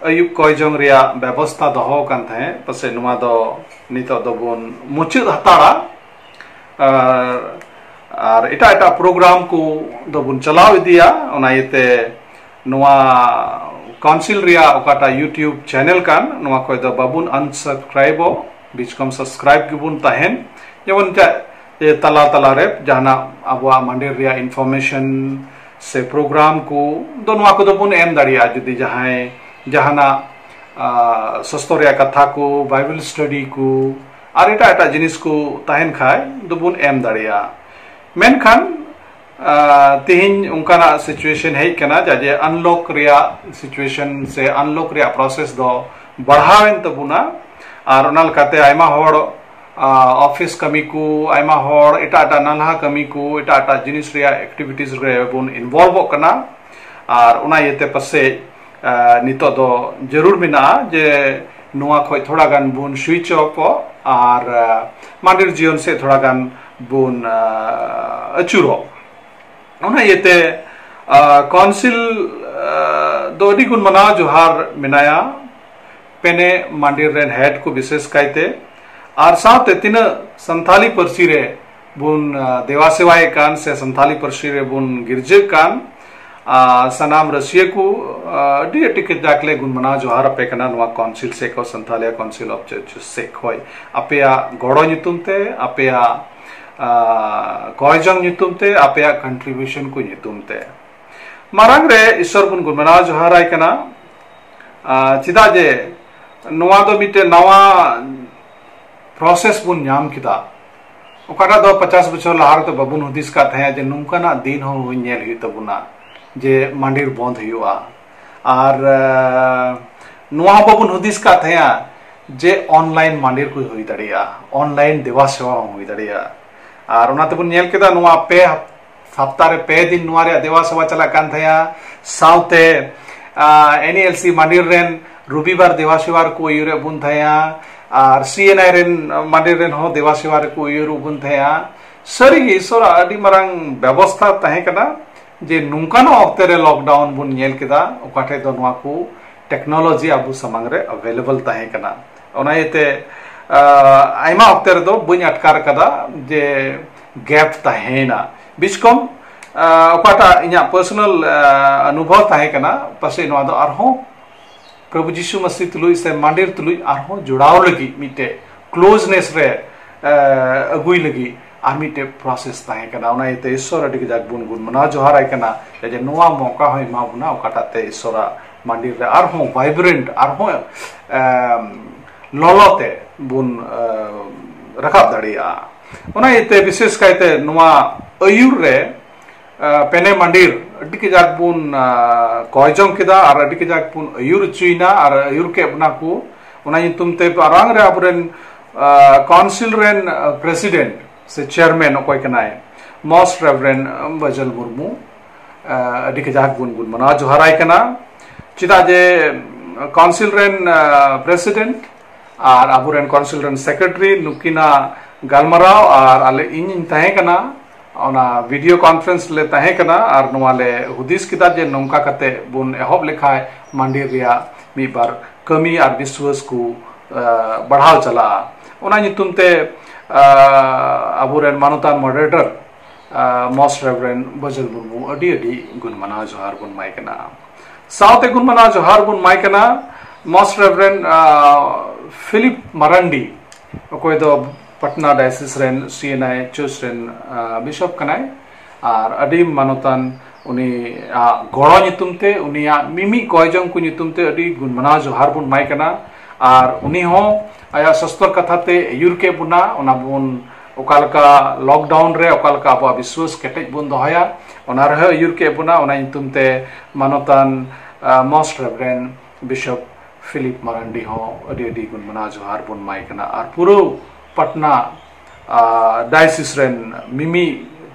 ᱟᱹᱭᱩᱵ ᱠᱚᱭ ᱡᱚᱝ ᱨᱮᱭᱟᱜ ᱵᱮᱵᱚᱥᱛᱷᱟ ᱫᱚᱦᱚ ᱟᱠᱟᱱ ᱛᱟᱦᱮᱸᱫ, ᱯᱟᱥᱮᱡ ᱱᱚᱣᱟ ᱫᱚ ᱱᱤᱛᱚᱜ ᱫᱚᱵᱚᱱ ᱢᱩᱪᱟᱹᱫ ᱦᱟᱛᱟᱲᱟ᱾ ᱟᱨ, ᱟᱨ ᱮᱴᱟᱜ ᱮᱴᱟᱜ ᱯᱨᱳᱜᱨᱟᱢ ᱠᱚ ᱫᱚᱵᱚᱱ ᱪᱟᱞᱟᱣ ᱤᱫᱤᱭᱟ᱾ ᱚᱱᱟ ᱤᱭᱟᱹᱛᱮ ᱱᱚᱣᱟ ᱠᱟᱣᱩᱱᱥᱤᱞ ᱨᱮᱭᱟᱜ ᱚᱠᱟᱴᱟᱜ YouTube ᱪᱮᱱᱮᱞ ᱠᱟᱱ, ᱱᱚᱣᱟ ᱠᱷᱚᱡ ᱫᱚ ᱵᱟᱵᱚᱱ ᱟᱱᱥᱟᱵᱥᱠᱨᱟᱭᱤᱵᱚᱜ, ᱵᱤᱪᱠᱚᱢ ᱥᱟᱵᱥᱠᱨᱟᱭᱤᱵ ᱜᱮᱵᱚᱱ ᱛᱟᱦᱮᱱ᱾ ᱡᱮᱢᱚᱱ ᱪᱮᱫ, ᱮ, ᱛᱟᱞᱟ ᱛᱟᱞᱟ ᱨᱮ ᱡᱟᱦᱟᱱᱟᱜ ᱟᱵᱚᱣᱟᱜ ᱢᱟᱸᱰᱮᱨ ᱨᱮᱭᱟᱜ ᱤᱱᱯᱷᱚᱨᱢᱮᱥᱚᱱ ᱥᱮ ᱯᱨᱳᱜᱨᱟᱢ ᱠᱚ ᱫᱚ ᱱᱚᱣᱟ ᱠᱚᱫᱚ ᱵᱚᱱ ᱮᱢ ᱫᱟᱲᱮᱭᱟᱜᱼᱟ᱾ ᱡᱩᱫᱤ ᱡᱟᱦᱟᱸᱭ ᱡᱟᱦᱟᱱᱟᱜ ᱥᱚᱥᱛᱚ ᱨᱮᱭᱟᱜ ᱠᱟᱛᱷᱟ ᱠᱚ, ᱵᱟᱭᱵᱮᱞ ᱥᱴᱟᱰᱤ ᱠᱚ ᱟᱨ ᱮᱴᱟᱜ ᱮᱴᱟᱜ ᱡᱤᱱᱤᱥ ᱠᱚ ᱛᱟᱦᱮᱱ ᱠᱷᱟᱡ ᱫᱚᱵᱚᱱ ᱮᱢ ᱫᱟᱲᱮᱭᱟᱜᱼᱟ᱾ ᱢᱮᱱᱠᱷᱟᱱ ᱛᱮᱦᱮᱧ ᱚᱱᱠᱟᱱᱟᱜ ᱥᱤᱪᱩᱭᱮᱥᱚᱱ ᱦᱮᱡ ᱠᱟᱱᱟ ᱡᱟᱡᱮ ᱟᱱᱞᱚᱠ ᱨᱮᱭᱟᱜ ᱥᱤᱪᱩᱭᱮᱥᱚᱱ ᱥᱮ ᱟᱱᱞᱚᱠ ᱨᱮᱭᱟᱜ ᱯᱨᱚᱥᱮᱥ ᱫᱚ ᱵᱟᱲᱦᱟᱣᱮᱱ ᱛᱟᱵᱚᱱᱟ᱾ ᱟᱨ ᱚᱱᱟ ᱞᱮᱠᱟᱛᱮ ᱟᱭᱢᱟ ᱦᱚᱲ ᱚᱯᱷᱤᱥ ᱠᱟᱹᱢᱤ ᱠᱚ, ᱟᱭᱢᱟ ᱦᱚᱲ ᱮᱴᱟᱜ ᱮᱴᱟᱜ ᱱᱟᱞᱦᱟ ᱠᱟᱹᱢᱤ ᱠᱚ, ᱮᱴᱟᱜ ᱮᱴᱟᱜ ᱡᱤᱱᱤᱥ ᱨᱮᱭᱟᱜ ᱮᱠᱴᱤᱵᱷᱤᱴᱤᱡᱽ ᱨᱮ ᱵᱚᱱ ᱤᱱᱵᱚᱞᱵᱷᱚᱜ ᱠᱟᱱᱟ᱾ ᱟᱨ ᱚᱱᱟ ᱤᱭᱟᱹᱛᱮ ᱯᱟᱥᱮᱡ ᱱᱤᱛᱚᱜ ᱫᱚ ᱡᱟᱹᱨᱩᱲ ᱢᱮᱱᱟᱜᱼᱟ ᱡᱮ ᱱᱚᱣᱟ ᱠᱷᱚᱡ ᱛᱷᱚᱲᱟ ᱜᱟᱱ ᱵᱚᱱ ᱥᱩᱭᱤᱪ ᱚᱯᱷᱚᱜ ᱟᱨ ᱢᱟᱱᱰᱤᱨ ᱡᱤᱭᱚᱱ ᱥᱮᱫ ᱛᱷᱚᱲᱟ ᱜᱟᱱ ᱵᱚᱱ ᱟᱹᱪᱩᱨᱚᱜ᱾ ᱚᱱᱟ ᱤᱭᱟᱹᱛᱮ ᱠᱟᱣᱩᱱᱥᱤᱞ ᱫᱚ ᱟᱹᱰᱤ ᱜᱩᱱ ᱢᱟᱱᱟᱣ ᱡᱚᱦᱟᱨ ᱢᱮᱱᱟᱭᱟ ᱯᱮᱱᱮ ᱢᱟᱱᱰᱤᱨ ᱨᱮᱱ ᱦᱮᱰ ᱠᱚ ᱵᱤᱥᱮᱥ ᱠᱟᱭᱛᱮ, ᱟᱨ ᱥᱟᱶᱛᱮ ᱛᱤᱱᱟᱹᱜ ᱥᱟᱱᱛᱷᱟᱞᱤ ᱯᱟᱹᱨᱥᱤ ᱨᱮ ᱵᱚᱱ ᱫᱮᱣᱟ ᱥᱮᱣᱟᱭᱮᱫ ᱠᱟᱱ ᱥᱮ ᱥᱟᱱᱛᱷᱟᱞᱤ ᱯᱟᱹᱨᱥᱤ ᱨᱮᱵᱚᱱ ᱜᱤᱨᱡᱟᱹᱜ ᱠᱟᱱ ᱥᱟᱱᱟᱢ ᱨᱟᱹᱥᱤᱭᱟᱹ ᱠᱚ ᱟᱹᱰᱤ ᱟᱹᱰᱤ ᱠᱟᱡᱟᱠ ᱞᱮ ᱜᱩᱱ ᱢᱟᱱᱟᱣ ᱡᱚᱦᱟᱨ ᱟᱯᱮ ᱠᱟᱱᱟ ᱱᱚᱣᱟ ᱠᱟᱣᱩᱱᱥᱤᱞ ᱥᱮ ᱠᱚ ᱥᱟᱱᱛᱷᱟᱞᱤᱭᱟ ᱠᱟᱣᱩᱱᱥᱤᱞ ᱚᱯᱷ ᱪᱟᱨᱪᱮᱥ ᱥᱮᱫ ᱠᱷᱚᱱ᱾ ᱟᱯᱮᱭᱟᱜ ᱜᱚᱲᱚ ᱧᱩᱛᱩᱢ ᱛᱮ, ᱟᱯᱮᱭᱟᱜ ᱜᱚᱭ ᱡᱚᱝ ᱧᱩᱛᱩᱢ ᱛᱮ, ᱟᱯᱮᱭᱟᱜ ᱠᱚᱱᱴᱨᱤᱵᱤᱭᱩᱥᱚᱱ ᱠᱚ ᱧᱩᱛᱩᱢ ᱛᱮ ᱢᱟᱨᱟᱝ ᱨᱮ ᱤᱥᱚᱨ ᱵᱚᱱ ᱜᱩᱱ ᱢᱟᱱᱟᱣ ᱡᱚᱦᱟᱨᱟᱭ ᱠᱟᱱᱟ᱾ ᱪᱮᱫᱟᱜ ᱡᱮ ᱱᱚᱣᱟ ᱫᱚ ᱢᱤᱫᱴᱮᱱ ᱱᱟᱣᱟ ᱯᱨᱚᱥᱮᱥ ᱵᱚᱱ ᱧᱟᱢ ᱠᱮᱫᱟ, ᱚᱠᱟᱴᱟᱜ ᱫᱚ ᱯᱚᱪᱟᱥ ᱵᱚᱪᱷᱚᱨ ᱞᱟᱦᱟ ᱨᱮᱫᱚ ᱵᱟᱵᱚᱱ ᱦᱩᱫᱤᱥ ᱠᱟᱫ ᱛᱟᱦᱮᱸᱫ ᱡᱮ ᱱᱚᱝᱠᱟᱱᱟᱜ ᱫᱤᱱ ᱦᱚᱸ ᱧᱮᱞ ᱦᱩᱭᱩᱜ ᱛᱟᱵᱚᱱᱟ ᱡᱮ ᱢᱟᱱᱰᱤᱨ ᱵᱚᱱᱫ ᱦᱩᱭᱩᱜᱼᱟ᱾ ᱟᱨ ᱱᱚᱣᱟ ᱦᱚᱸ ᱵᱟᱵᱚᱱ ᱦᱩᱫᱤᱥ ᱠᱟᱫ ᱛᱟᱦᱮᱸᱫ ᱡᱮ ᱚᱱᱞᱟᱭᱤᱱ ᱢᱟᱱᱰᱤᱨ ᱠᱚ ᱦᱩᱭ ᱫᱟᱲᱮᱭᱟᱜᱼᱟ, ᱚᱱᱞᱟᱭᱤᱱ ᱫᱮᱵᱟ ᱥᱮᱵᱟ ᱦᱚᱸ ᱦᱩᱭ ᱫᱟᱲᱮᱭᱟᱜᱼᱟ᱾ ᱟᱨ ᱚᱱᱟ ᱛᱮᱵᱚᱱ ᱧᱮᱞ ᱠᱮᱫᱟ ᱱᱚᱣᱟ ᱯᱮ ᱦᱟᱯᱛᱟ ᱨᱮ ᱯᱮ ᱫᱤᱱ ᱱᱚᱣᱟ ᱨᱮᱭᱟᱜ ᱫᱮᱵᱟ ᱥᱮᱵᱟ ᱪᱟᱞᱟᱜ ᱠᱟᱱ ᱛᱟᱦᱮᱸᱜᱼᱟ᱾ ᱥᱟᱶᱛᱮ ᱮᱱ ᱮᱞ ᱥᱤ ᱢᱟᱱᱰᱤᱨ ᱨᱮᱱ ᱨᱚᱵᱤᱵᱟᱨ ᱫᱮᱵᱟ ᱥᱮᱵᱟ ᱨᱮᱠᱚ ᱟᱹᱭᱩᱨᱮᱫ ᱵᱚᱱ ᱛᱟᱦᱮᱸᱜᱼᱟ, ᱟᱨ ᱥᱤ ᱮᱱ ᱟᱭ ᱨᱮᱱ ᱢᱟᱱᱰᱤᱨ ᱨᱮᱱ ᱦᱚᱸ ᱫᱮᱵᱟ ᱥᱮᱵᱟ ᱨᱮᱠᱚ ᱟᱹᱭᱩᱨᱮᱫ ᱵᱚᱱ ᱛᱟᱦᱮᱸᱜᱼᱟ᱾ ᱥᱟᱹᱨᱤᱜᱮ ᱤᱥᱚᱨᱟᱜ ᱟᱹᱰᱤ ᱢᱟᱨᱟᱝ ᱵᱮᱵᱚᱥᱛᱷᱟ ᱛᱟᱦᱮᱸ ᱠᱟᱱᱟ ᱡᱮ ᱱᱚᱝᱠᱟᱱᱟᱜ ᱚᱠᱛᱮ ᱨᱮ ᱞᱚᱠᱰᱟᱣᱩᱱ ᱵᱚᱱ ᱧᱮᱞ ᱠᱮᱫᱟ, ᱚᱠᱟ ᱴᱷᱮᱡ ᱫᱚ ᱱᱚᱣᱟ ᱠᱚ ᱴᱮᱠᱱᱳᱞᱚᱡᱤ ᱟᱵᱚ ᱥᱟᱢᱟᱝ ᱨᱮ ᱮᱵᱮᱞᱮᱵᱮᱞ ᱛᱟᱦᱮᱸ ᱠᱟᱱᱟ᱾ ᱚᱱᱟ ᱤᱭᱟᱹᱛᱮ ᱟᱭᱢᱟ ᱚᱠᱛᱮ ᱨᱮᱫᱚ ᱵᱟᱹᱧ ᱟᱴᱠᱟᱨ ᱠᱟᱫᱟ ᱡᱮ ᱜᱮᱯ ᱛᱟᱦᱮᱸᱭᱮᱱᱟ᱾ ᱵᱤᱥᱠᱚᱢ ᱚᱠᱟᱴᱟᱜ ᱤᱧᱟᱹᱜ ᱯᱟᱨᱥᱚᱱᱟᱞ ᱚᱱᱩᱵᱷᱚᱵ ᱛᱟᱦᱮᱸ ᱠᱟᱱᱟ, ᱯᱟᱥᱮᱡ ᱱᱚᱣᱟ ᱫᱚ ᱟᱨᱦᱚᱸ ᱯᱨᱚᱵᱷᱩ ᱡᱤᱥᱩ ᱢᱟᱥᱤ ᱛᱩᱞᱩᱡ ᱥᱮ ᱢᱟᱱᱰᱤᱨ ᱛᱩᱞᱩᱡ ᱟᱨᱦᱚᱸ ᱡᱚᱲᱟᱣ ᱞᱟᱹᱜᱤᱫ ᱢᱤᱫᱴᱮᱡ ᱠᱞᱳᱡᱽᱱᱮᱥ ᱨᱮ ᱟᱹᱜᱩᱭ ᱞᱟᱹᱜᱤᱫ ᱟᱨ ᱢᱤᱫᱴᱮᱡ ᱯᱨᱚᱥᱮᱥ ᱛᱟᱦᱮᱸ ᱠᱟᱱᱟ᱾ ᱚᱱᱟ ᱤᱭᱟᱹᱛᱮ ᱤᱥᱚᱨ ᱟᱹᱰᱤ ᱠᱟᱡᱟᱠ ᱵᱚᱱ ᱜᱩᱱ ᱢᱟᱱᱟᱣ ᱡᱚᱦᱟᱨᱟᱭ ᱠᱟᱱᱟ ᱡᱮ ᱱᱚᱣᱟ ᱢᱚᱠᱟ ᱦᱚᱸᱭ ᱮᱢᱟ ᱵᱚᱱᱟ, ᱚᱠᱟᱴᱟᱜ ᱛᱮ ᱤᱥᱚᱨᱟᱜ ᱢᱟᱹᱱᱰᱤᱨ ᱨᱮ ᱟᱨᱦᱚᱸ vibrant, ᱟᱨᱦᱚᱸ ᱮᱢ, ᱞᱚᱞᱚ ᱛᱮ ᱵᱚᱱ ᱮ, ᱨᱟᱠᱟᱵ ᱫᱟᱲᱮᱭᱟᱜᱼᱟ᱾ ᱚᱱᱟ ᱤᱭᱟᱹᱛᱮ ᱵᱤᱥᱮᱥ ᱠᱟᱭᱛᱮ ᱱᱚᱣᱟ ᱟᱹᱭᱩᱨ ᱨᱮ ᱮ, ᱯᱮᱱᱮ ᱢᱟᱹᱱᱰᱤᱨ ᱟᱹᱰᱤ ᱠᱟᱡᱟᱠ ᱵᱚᱱ ᱮ, ᱠᱚᱭ ᱡᱚᱝ ᱠᱮᱫᱟ ᱟᱨ ᱟᱹᱰᱤ ᱠᱟᱡᱟᱠ ᱵᱚᱱ ᱟᱹᱭᱩᱨ ᱦᱚᱪᱚᱭᱮᱱᱟ ᱟᱨ ᱟᱹᱭᱩᱨ ᱠᱮᱫ ᱵᱚᱱᱟ ᱠᱚ᱾ ᱚᱱᱟ ᱧᱩᱛᱩᱢ ᱛᱮ ᱢᱟᱨᱟᱝ ᱨᱮ ᱟᱵᱚᱨᱮᱱ ᱮ, council ᱨᱮᱱ ᱮ, president ᱥᱮ chairman ᱚᱠᱚᱭ ᱠᱟᱱᱟᱭ, Most Reverend ᱵᱟᱡᱟᱞ ᱢᱩᱨᱢᱩ, ᱮ, ᱟᱹᱰᱤ ᱠᱟᱡᱟᱠ ᱵᱚᱱ, ᱵᱚᱱ ᱢᱟᱱᱟᱣ ᱡᱚᱦᱟᱨᱟᱭ ᱠᱟᱱᱟ᱾ ᱪᱮᱫᱟᱜ ᱡᱮ council ᱨᱮᱱ ᱮ, president ᱟᱨ ᱟᱵᱚᱨᱮᱱ council ᱨᱮᱱ secretary ᱱᱩᱠᱤᱱᱟᱜ ᱜᱟᱞᱢᱟᱨᱟᱣ ᱟᱨ ᱟᱞᱮ, ᱤᱧᱤᱧ ᱛᱟᱦᱮᱸ ᱠᱟᱱᱟ ᱚᱱᱟ video conference ᱞᱮ ᱛᱟᱦᱮᱸ ᱠᱟᱱᱟ ᱟᱨ ᱱᱚᱣᱟ ᱞᱮ ᱦᱩᱫᱤᱥ ᱠᱮᱫᱟ ᱡᱮ ᱱᱚᱝᱠᱟ ᱠᱟᱛᱮ ᱵᱚᱱ ᱮᱦᱚᱵ ᱞᱮᱠᱷᱟᱡ ᱢᱟᱹᱱᱰᱤᱨ ᱨᱮᱭᱟᱜ ᱢᱤᱫ ᱵᱟᱨ ᱠᱟᱹᱢᱤ ᱟᱨ ᱵᱤᱥᱣᱟᱹᱥ ᱠᱚ ᱮ, ᱵᱟᱲᱦᱟᱣ ᱪᱟᱞᱟᱜᱼᱟ᱾ ᱚᱱᱟ ᱧᱩᱛᱩᱢ ᱛᱮ ᱮ, ᱟᱵᱚᱨᱮᱱ ᱢᱟᱱᱚᱛᱟᱱ moderator ᱮ, Most Reverend ᱵᱟᱡᱟᱞ ᱢᱩᱨᱢᱩ ᱟᱹᱰᱤ ᱟᱹᱰᱤ ᱜᱩᱱ ᱢᱟᱱᱟᱣ ᱡᱚᱦᱟᱨ ᱵᱚᱱ ᱮᱢᱟᱭ ᱠᱟᱱᱟ᱾ ᱥᱟᱶᱛᱮ ᱜᱩᱱ ᱢᱟᱱᱟᱣ ᱡᱚᱦᱟᱨ ᱵᱚᱱ ᱮᱢᱟᱭ ᱠᱟᱱᱟ Most Reverend ᱮ, ᱯᱷᱤᱞᱤᱯ ᱢᱟᱨᱟᱱᱰᱤ, ᱚᱠᱚᱭ ᱫᱚ ᱯᱟᱴᱱᱟ diocese ᱨᱮᱱ C N I church ᱨᱮᱱ ᱮ, bishop ᱠᱟᱱᱟᱭ᱾ ᱟᱨ ᱟᱹᱰᱤ ᱢᱟᱱᱚᱛᱟᱱ ᱩᱱᱤᱭᱟᱜ ᱜᱚᱲᱚ ᱧᱩᱛᱩᱢ ᱛᱮ, ᱩᱱᱤᱭᱟᱜ ᱢᱤᱢᱤᱫ ᱠᱚᱭ ᱡᱚᱝ ᱠᱚ ᱧᱩᱛᱩᱢ ᱛᱮ ᱟᱹᱰᱤ ᱜᱩᱱ ᱢᱟᱱᱟᱣ ᱡᱚᱦᱟᱨ ᱵᱚᱱ ᱮᱢᱟᱭ ᱠᱟᱱᱟ᱾ ᱟᱨ ᱩᱱᱤ ᱦᱚᱸ ᱟᱭᱟᱜ ᱥᱟᱥᱛᱚᱨ ᱠᱟᱛᱷᱟ ᱛᱮ ᱟᱹᱭᱩᱨ ᱠᱮᱫ ᱵᱚᱱᱟ, ᱚᱱᱟ ᱵᱚᱱ ᱚᱠᱟ ᱞᱮᱠᱟ lockdown ᱨᱮ ᱚᱠᱟ ᱞᱮᱠᱟ ᱟᱵᱚᱣᱟᱜ ᱵᱤᱥᱣᱟᱥ ᱠᱮᱴᱮᱡ ᱵᱚᱱ ᱫᱚᱦᱚᱭᱟ, ᱚᱱᱟ ᱨᱮᱦᱚᱸ ᱟᱹᱭᱩᱨ ᱠᱮᱫ ᱵᱚᱱᱟ᱾ ᱚᱱᱟ ᱧᱩᱛᱩᱢ ᱛᱮ ᱢᱟᱱᱚᱛᱟᱱ ᱮ, Most Reverend Bishop Philip Marandi ᱦᱚᱸ ᱟᱹᱰᱤ ᱟᱹᱰᱤ ᱜᱩᱱ ᱢᱟᱱᱟᱣ ᱡᱚᱦᱟᱨ ᱵᱚᱱ ᱮᱢᱟᱭ ᱠᱟᱱᱟ᱾ ᱟᱨ ᱯᱩᱨᱟᱹ ᱯᱟᱴᱱᱟ ᱮ, diocese ᱨᱮᱱ ᱢᱤᱢᱤᱫ